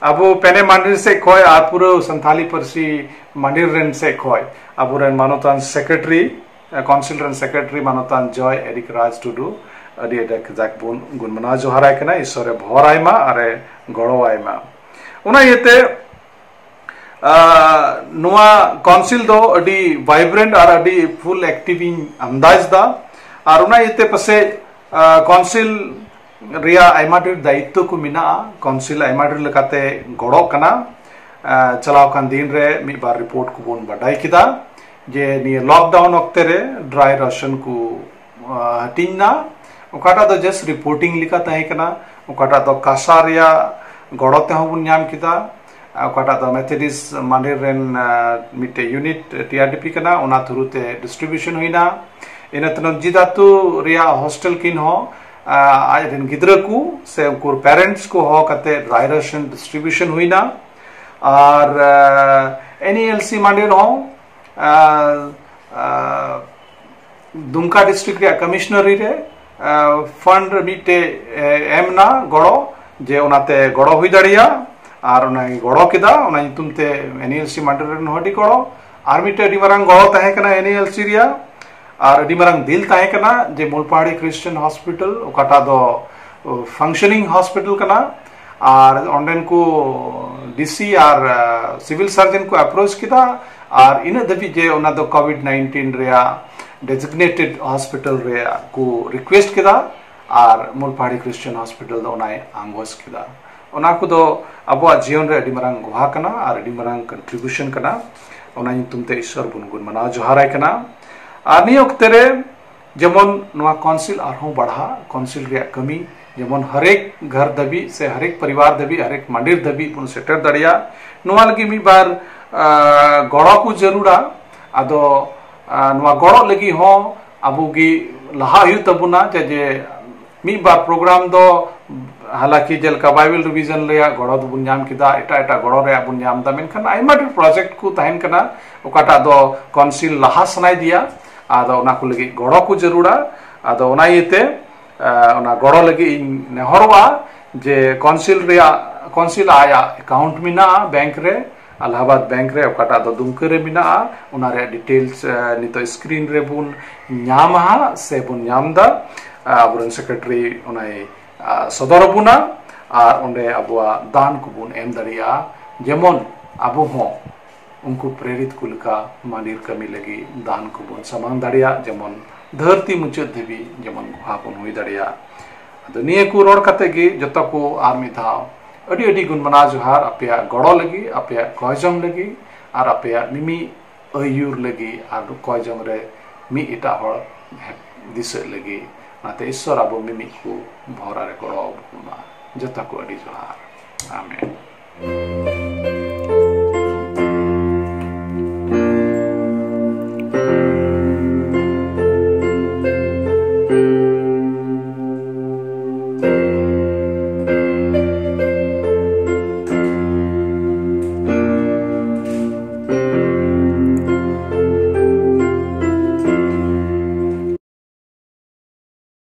ᱟᱵᱚ ᱯᱮᱱᱮ ᱢᱟᱱᱰᱤᱨ ᱥᱮᱫ ᱠᱷᱚᱱ ᱟᱨ ᱯᱩᱨᱟᱹ ᱥᱟᱱᱛᱷᱟᱞᱤ ᱯᱟᱹᱨᱥᱤ ᱢᱟᱱᱰᱤᱨ ᱨᱮᱱ ᱥᱮᱫ ᱠᱷᱚᱱ ᱟᱵᱚᱨᱮᱱ ᱢᱟᱱᱚᱛᱟᱱ ᱥᱮᱠᱨᱮᱴᱟᱨᱤ, ᱠᱟᱣᱩᱱᱥᱤᱞ ᱨᱮᱱ ᱥᱮᱠᱨᱮᱴᱟᱨᱤ ᱢᱟᱱᱚᱛᱟᱱ ᱡᱚᱭ ᱮᱨᱤᱠ ᱨᱟᱡᱽ ᱴᱩᱰᱩ ᱟᱹᱰᱤ ᱟᱹᱰᱤ ᱠᱟᱡᱟᱠ ᱵᱚᱱ ᱜᱩᱱᱢᱟᱱᱟᱣ ᱡᱚᱦᱟᱨᱟᱭ ᱠᱟᱱᱟ᱾ ᱤᱥᱚᱨᱮ ᱵᱷᱚᱨ ᱟᱭᱢᱟ ᱟᱨᱮ ᱜᱚᱲᱚ ᱟᱭᱢᱟ᱾ ᱚᱱᱟ ᱤᱭᱟᱹᱛᱮ ᱟᱨ ᱱᱚᱣᱟ ᱠᱟᱣᱩᱱᱥᱤᱞ ᱫᱚ ᱟᱹᱰᱤ ᱵᱷᱟᱭᱵᱨᱮᱱᱴ ᱟᱨ ᱟᱹᱰᱤ ᱯᱷᱩᱞ ᱮᱠᱴᱤᱵᱷ ᱤᱧ ᱟᱱᱫᱟᱡᱽ ᱫᱟ᱾ ᱟᱨ ᱚᱱᱟ ᱤᱭᱟᱹᱛᱮ ᱯᱟᱥᱮᱡ ᱠᱟᱣᱩᱱᱥᱤᱞ ᱨᱮᱭᱟᱜ ᱟᱭᱢᱟ ᱰᱷᱮᱨ ᱫᱟᱭᱤᱛᱛᱚ ᱠᱚ ᱢᱮᱱᱟᱜᱼᱟ᱾ ᱠᱟᱣᱩᱱᱥᱤᱞ ᱟᱭᱢᱟ ᱰᱷᱮᱨ ᱞᱮᱠᱟᱛᱮ ᱜᱚᱲᱚᱜ ᱠᱟᱱᱟ᱾ ᱪᱟᱞᱟᱣ ᱠᱟᱱ ᱫᱤᱱ ᱨᱮ ᱢᱤᱫ ᱵᱟᱨ ᱨᱤᱯᱳᱨᱴ ᱠᱚᱵᱚᱱ ᱵᱟᱰᱟᱭ ᱠᱮᱫᱟ ᱡᱮ ᱱᱤᱭᱟᱹ ᱞᱚᱠᱰᱟᱣᱩᱱ ᱚᱠᱛᱮ ᱨᱮ ᱰᱨᱟᱭ ᱨᱮᱥᱚᱱ ᱠᱚ ᱦᱟᱹᱴᱤᱧ ᱮᱱᱟ᱾ ᱚᱠᱟᱴᱟᱜ ᱫᱚ ᱡᱟᱥᱴ ᱨᱤᱯᱳᱨᱴᱤᱝ ᱞᱮᱠᱟ ᱛᱟᱦᱮᱸ ᱠᱟᱱᱟ, ᱚᱠᱟᱴᱟᱜ ᱫᱚ ᱠᱟᱥᱟ ᱨᱮᱭᱟᱜ ᱜᱚᱲᱚ ᱛᱮᱦᱚᱸ ᱵᱚᱱ ᱧᱟᱢ ᱠᱮᱫᱟ᱾ ᱚᱠᱟᱴᱟᱜ ᱫᱚ ᱢᱮᱛᱷᱮᱰᱤᱥ ᱢᱟᱱᱰᱤᱨ ᱨᱮᱱ ᱢᱤᱫᱴᱮᱡ ᱭᱩᱱᱤᱴ ᱴᱤ ᱟᱨ ᱰᱤ ᱯᱤ ᱠᱟᱱᱟ, ᱚᱱᱟ ᱛᱷᱨᱩ ᱛᱮ ᱰᱤᱥᱴᱨᱤᱵᱤᱭᱩᱥᱚᱱ ᱦᱩᱭᱱᱟ᱾ ᱤᱱᱟᱹ ᱛᱟᱭᱱᱚᱢ ᱡᱤᱫᱟᱛᱩ ᱨᱮᱭᱟᱜ ᱦᱳᱥᱴᱮᱞ ᱠᱤᱱ ᱦᱚᱸ ᱟᱡ ᱨᱮᱱ ᱜᱤᱫᱽᱨᱟᱹ ᱠᱚ ᱥᱮ ᱩᱱᱠᱩ ᱯᱮᱨᱮᱱᱴᱥ ᱠᱚ ᱦᱚᱦᱚ ᱠᱟᱛᱮ ᱰᱨᱟᱭ ᱨᱮᱥᱚᱱ ᱰᱤᱥᱴᱨᱤᱵᱤᱭᱩᱥᱚᱱ ᱦᱩᱭᱱᱟ᱾ ᱟᱨ ᱮᱱ ᱤ ᱮᱞ ᱥᱤ ᱢᱟᱱᱰᱤᱨ ᱦᱚᱸ ᱫᱩᱢᱠᱟ ᱰᱤᱥᱴᱨᱤᱠᱴ ᱨᱮᱭᱟᱜ ᱠᱚᱢᱤᱥᱚᱱᱟᱨᱤ ᱨᱮ ᱯᱷᱟᱱᱰ ᱢᱤᱫᱴᱮᱡ ᱮᱢ ᱮᱱᱟ ᱜᱚᱲᱚ, ᱡᱮ ᱚᱱᱟᱛᱮ ᱜᱚᱲᱚ ᱦᱩᱭ ᱫᱟᱲᱮᱭᱟᱜᱼᱟ᱾ ᱟᱨ ᱚᱱᱟᱭ ᱜᱚᱲᱚ ᱠᱮᱫᱟ, ᱚᱱᱟ ᱧᱩᱛᱩᱢ ᱛᱮ ᱮᱱ ᱤ ᱮᱞ ᱥᱤ ᱢᱟᱱᱰᱤᱨ ᱨᱮᱱ ᱦᱚᱸ ᱟᱹᱰᱤ ᱜᱚᱲᱚ᱾ ᱟᱨ ᱢᱤᱫᱴᱮᱡ ᱟᱹᱰᱤ ᱢᱟᱨᱟᱝ ᱜᱚᱲᱚ ᱛᱟᱦᱮᱸ ᱠᱟᱱᱟ ᱮᱱ ᱤ ᱮᱞ ᱥᱤ ᱨᱮᱭᱟᱜ, ᱟᱨ ᱟᱹᱰᱤ ᱢᱟᱨᱟᱝ ᱫᱤᱞ ᱛᱟᱦᱮᱸ ᱠᱟᱱᱟ ᱡᱮ ᱢᱩᱞᱯᱟᱦᱟᱲᱤ ᱠᱷᱨᱤᱥᱪᱟᱱ ᱦᱚᱥᱯᱤᱴᱟᱞ, ᱚᱠᱟᱴᱟᱜ ᱫᱚ ᱯᱷᱟᱝᱥᱚᱱᱤᱝ ᱦᱚᱥᱯᱤᱴᱟᱞ ᱠᱟᱱᱟ᱾ ᱟᱨ ᱚᱸᱰᱮᱱ ᱠᱚ ᱰᱤ ᱥᱤ ᱟᱨ ᱥᱤᱵᱤᱞ ᱥᱟᱨᱡᱚᱱ ᱠᱚ ᱟᱯᱨᱳᱪ ᱠᱮᱫᱟ᱾ ᱟᱨ ᱤᱱᱟᱹᱜ ᱫᱷᱟᱹᱵᱤᱡ ᱡᱮ ᱚᱱᱟ ᱫᱚ ᱠᱳᱵᱷᱤᱰ ᱱᱟᱭᱤᱱᱴᱤᱱ ᱨᱮᱭᱟᱜ ᱰᱮᱡᱤᱜᱱᱮᱴᱮᱰ ᱦᱚᱥᱯᱤᱴᱟᱞ ᱨᱮᱭᱟᱜ ᱠᱚ ᱨᱤᱠᱩᱭᱮᱥᱴ ᱠᱮᱫᱟ᱾ ᱟᱨ ᱢᱩᱞᱯᱟᱦᱟᱲᱤ ᱠᱷᱨᱤᱥᱪᱟᱱ ᱦᱚᱥᱯᱤᱴᱟᱞ ᱫᱚ ᱚᱱᱟᱭ ᱟᱸᱜᱚᱪ ᱠᱮᱫᱟ᱾ ᱚᱱᱟ ᱠᱚᱫᱚ ᱟᱵᱚᱣᱟᱜ ᱡᱤᱭᱚᱱ ᱨᱮ ᱟᱹᱰᱤ ᱢᱟᱨᱟᱝ ᱜᱚᱦᱟ ᱠᱟᱱᱟ ᱟᱨ ᱟᱹᱰᱤ ᱢᱟᱨᱟᱝ ᱠᱚᱱᱴᱨᱤᱵᱤᱭᱩᱥᱚᱱ ᱠᱟᱱᱟ᱾ ᱚᱱᱟ ᱧᱩᱛᱩᱢ ᱛᱮ ᱤᱥᱥᱚᱨ ᱵᱚᱱ ᱜᱩᱱ ᱢᱟᱱᱟᱣ ᱡᱚᱦᱟᱨᱟᱭ ᱠᱟᱱᱟ᱾ ᱟᱨ ᱱᱤᱭᱟᱹ ᱚᱠᱛᱮ ᱨᱮ ᱡᱮᱢᱚᱱ ᱱᱚᱣᱟ ᱠᱟᱣᱩᱱᱥᱤᱞ ᱟᱨᱦᱚᱸ ᱵᱟᱲᱦᱟᱜ, ᱠᱟᱣᱩᱱᱥᱤᱞ ᱨᱮᱭᱟᱜ ᱠᱟᱹᱢᱤ ᱡᱮᱢᱚᱱ ᱦᱟᱨᱮᱠ ᱜᱷᱚᱨ ᱫᱷᱟᱹᱵᱤᱡ ᱥᱮ ᱦᱟᱨᱮᱠ ᱯᱚᱨᱤᱵᱟᱨ ᱫᱷᱟᱹᱵᱤᱡ, ᱦᱟᱨᱮᱠ ᱢᱟᱱᱰᱤᱨ ᱫᱷᱟᱹᱵᱤᱡ ᱵᱚᱱ ᱥᱮᱴᱮᱨ ᱫᱟᱲᱮᱭᱟᱜ, ᱱᱚᱣᱟ ᱞᱟᱹᱜᱤᱫ ᱢᱤᱫ ᱵᱟᱨ, ᱟ, ᱜᱚᱲᱚ ᱠᱚ ᱡᱟᱹᱨᱩᱲᱟ᱾ ᱟᱫᱚ, ᱟ, ᱱᱚᱣᱟ ᱜᱚᱲᱚ ᱞᱟᱹᱜᱤᱫ ᱦᱚᱸ ᱟᱵᱚ ᱜᱮ ᱞᱟᱦᱟ ᱦᱩᱭᱩᱜ ᱛᱟᱵᱚᱱᱟ᱾ ᱡᱮ, ᱡᱮ ᱢᱤᱫ ᱵᱟᱨ ᱯᱨᱳᱜᱨᱟᱢ ᱫᱚ ᱦᱟᱞᱟᱠᱤ ᱡᱮᱞᱮᱠᱟ ᱵᱟᱭᱵᱮᱞ ᱨᱤᱵᱷᱤᱡᱚᱱ ᱨᱮᱭᱟᱜ ᱜᱚᱲᱚ ᱫᱚᱵᱚᱱ ᱧᱟᱢ ᱠᱮᱫᱟ, ᱮᱴᱟᱜ ᱮᱴᱟᱜ ᱜᱚᱲᱚ ᱨᱮᱭᱟᱜ ᱵᱚᱱ ᱧᱟᱢ ᱮᱫᱟ, ᱢᱮᱱᱠᱷᱟᱱ ᱟᱭᱢᱟ ᱰᱷᱮᱨ ᱯᱨᱚᱡᱮᱠᱴ ᱠᱚ ᱛᱟᱦᱮᱱ ᱠᱟᱱᱟ ᱚᱠᱟᱴᱟᱜ ᱫᱚ ᱠᱟᱣᱩᱱᱥᱤᱞ ᱞᱟᱦᱟ ᱥᱟᱱᱟᱭᱮᱫᱮᱭᱟ᱾ ᱟᱫᱚ ᱚᱱᱟ ᱠᱚ ᱞᱟᱹᱜᱤᱫ ᱜᱚᱲᱚ ᱠᱚ ᱡᱟᱹᱨᱩᱲᱟ᱾ ᱟᱫᱚ ᱚᱱᱟ ᱤᱭᱟᱹᱛᱮ, ᱟ, ᱚᱱᱟ ᱜᱚᱲᱚ ᱞᱟᱹᱜᱤᱫ ᱤᱧ ᱱᱮᱦᱚᱨᱚᱜᱼᱟ ᱡᱮ ᱠᱟᱣᱩᱱᱥᱤᱞ ᱨᱮᱭᱟᱜ, ᱠᱟᱣᱩᱱᱥᱤᱞ ᱟᱭᱟᱜ ᱮᱠᱟᱣᱩᱱᱴ ᱢᱮᱱᱟᱜᱼᱟ ᱵᱮᱝᱠ ᱨᱮ, ᱟᱞᱟᱦᱟᱵᱟᱫ ᱵᱮᱝᱠ ᱨᱮ, ᱚᱠᱟᱴᱟᱜ ᱫᱚ ᱫᱩᱢᱠᱟᱹ ᱨᱮ ᱢᱮᱱᱟᱜᱼᱟ, ᱚᱱᱟ ᱨᱮᱭᱟᱜ ᱰᱤᱴᱮᱞᱥ, ᱟ, ᱱᱤᱛᱚᱜ ᱥᱠᱨᱤᱱ ᱨᱮᱵᱚᱱ ᱧᱟᱢᱟ ᱦᱟᱸᱜ ᱥᱮ ᱵᱚᱱ ᱧᱟᱢ ᱮᱫᱟ᱾ ᱟ, ᱟᱵᱚᱨᱮᱱ ᱥᱮᱠᱨᱮᱴᱟᱨᱤ ᱚᱱᱟᱭ, ᱟ, ᱥᱚᱫᱚᱨ ᱟᱵᱚᱱᱟ ᱟᱨ ᱚᱸᱰᱮ ᱟᱵᱚᱣᱟᱜ ᱫᱟᱱ ᱠᱚᱵᱚᱱ ᱮᱢ ᱫᱟᱲᱮᱭᱟᱜᱼᱟ᱾ ᱡᱮᱢᱚᱱ ᱟᱵᱚ ᱦᱚᱸ ᱩᱱᱠᱩ ᱯᱨᱮᱨᱤᱛ ᱠᱚ ᱞᱮᱠᱟ ᱢᱟᱹᱱᱤᱨ ᱠᱟᱹᱢᱤ ᱞᱟᱹᱜᱤᱫ ᱫᱟᱱ ᱠᱚᱵᱚᱱ ᱥᱟᱢᱟᱝ ᱫᱟᱲᱮᱭᱟᱜ, ᱡᱮᱢᱚᱱ ᱫᱷᱟᱹᱨᱛᱤ ᱢᱩᱪᱟᱹᱫ ᱫᱷᱟᱹᱵᱤᱡ ᱡᱮᱢᱚᱱ ᱵᱷᱟᱵᱽ ᱵᱚᱱ ᱦᱩᱭ ᱫᱟᱲᱮᱭᱟᱜᱼᱟ᱾ ᱟᱫᱚ ᱱᱤᱭᱟᱹ ᱠᱚ ᱨᱚᱲ ᱠᱟᱛᱮ ᱜᱮ ᱡᱚᱛᱚ ᱠᱚ ᱟᱨ ᱢᱤᱫ ᱫᱷᱟᱣ ᱟᱹᱰᱤ ᱟᱹᱰᱤ ᱜᱩᱱ ᱢᱟᱱᱟᱣ ᱡᱚᱦᱟᱨ ᱟᱯᱮᱭᱟᱜ ᱜᱚᱲᱚ ᱞᱟᱹᱜᱤᱫ, ᱟᱯᱮᱭᱟᱜ ᱠᱚᱭ ᱡᱚᱝ ᱞᱟᱹᱜᱤᱫ ᱟᱨ ᱟᱯᱮᱭᱟᱜ ᱢᱤᱢᱤᱫ ᱟᱹᱭᱩᱨ ᱞᱟᱹᱜᱤᱫ ᱟᱨ ᱠᱚᱭ ᱡᱚᱝ ᱨᱮ ᱢᱤᱫ ᱮᱴᱟᱜ ᱦᱚᱲ ᱫᱤᱥᱟᱹᱜ ᱞᱟᱹᱜᱤᱫ᱾ ᱚᱱᱟᱛᱮ ᱤᱥᱥᱚᱨ ᱟᱵᱚ ᱢᱤᱢᱤᱫ ᱠᱚ ᱵᱷᱚᱨᱟ ᱨᱮ ᱜᱚᱲᱚ ᱟᱵᱚᱱ ᱢᱟ᱾ ᱡᱚᱛᱚ ᱠᱚ ᱟᱹᱰᱤ ᱡᱚᱦᱟᱨ᱾ ᱟᱢᱮᱱ᱾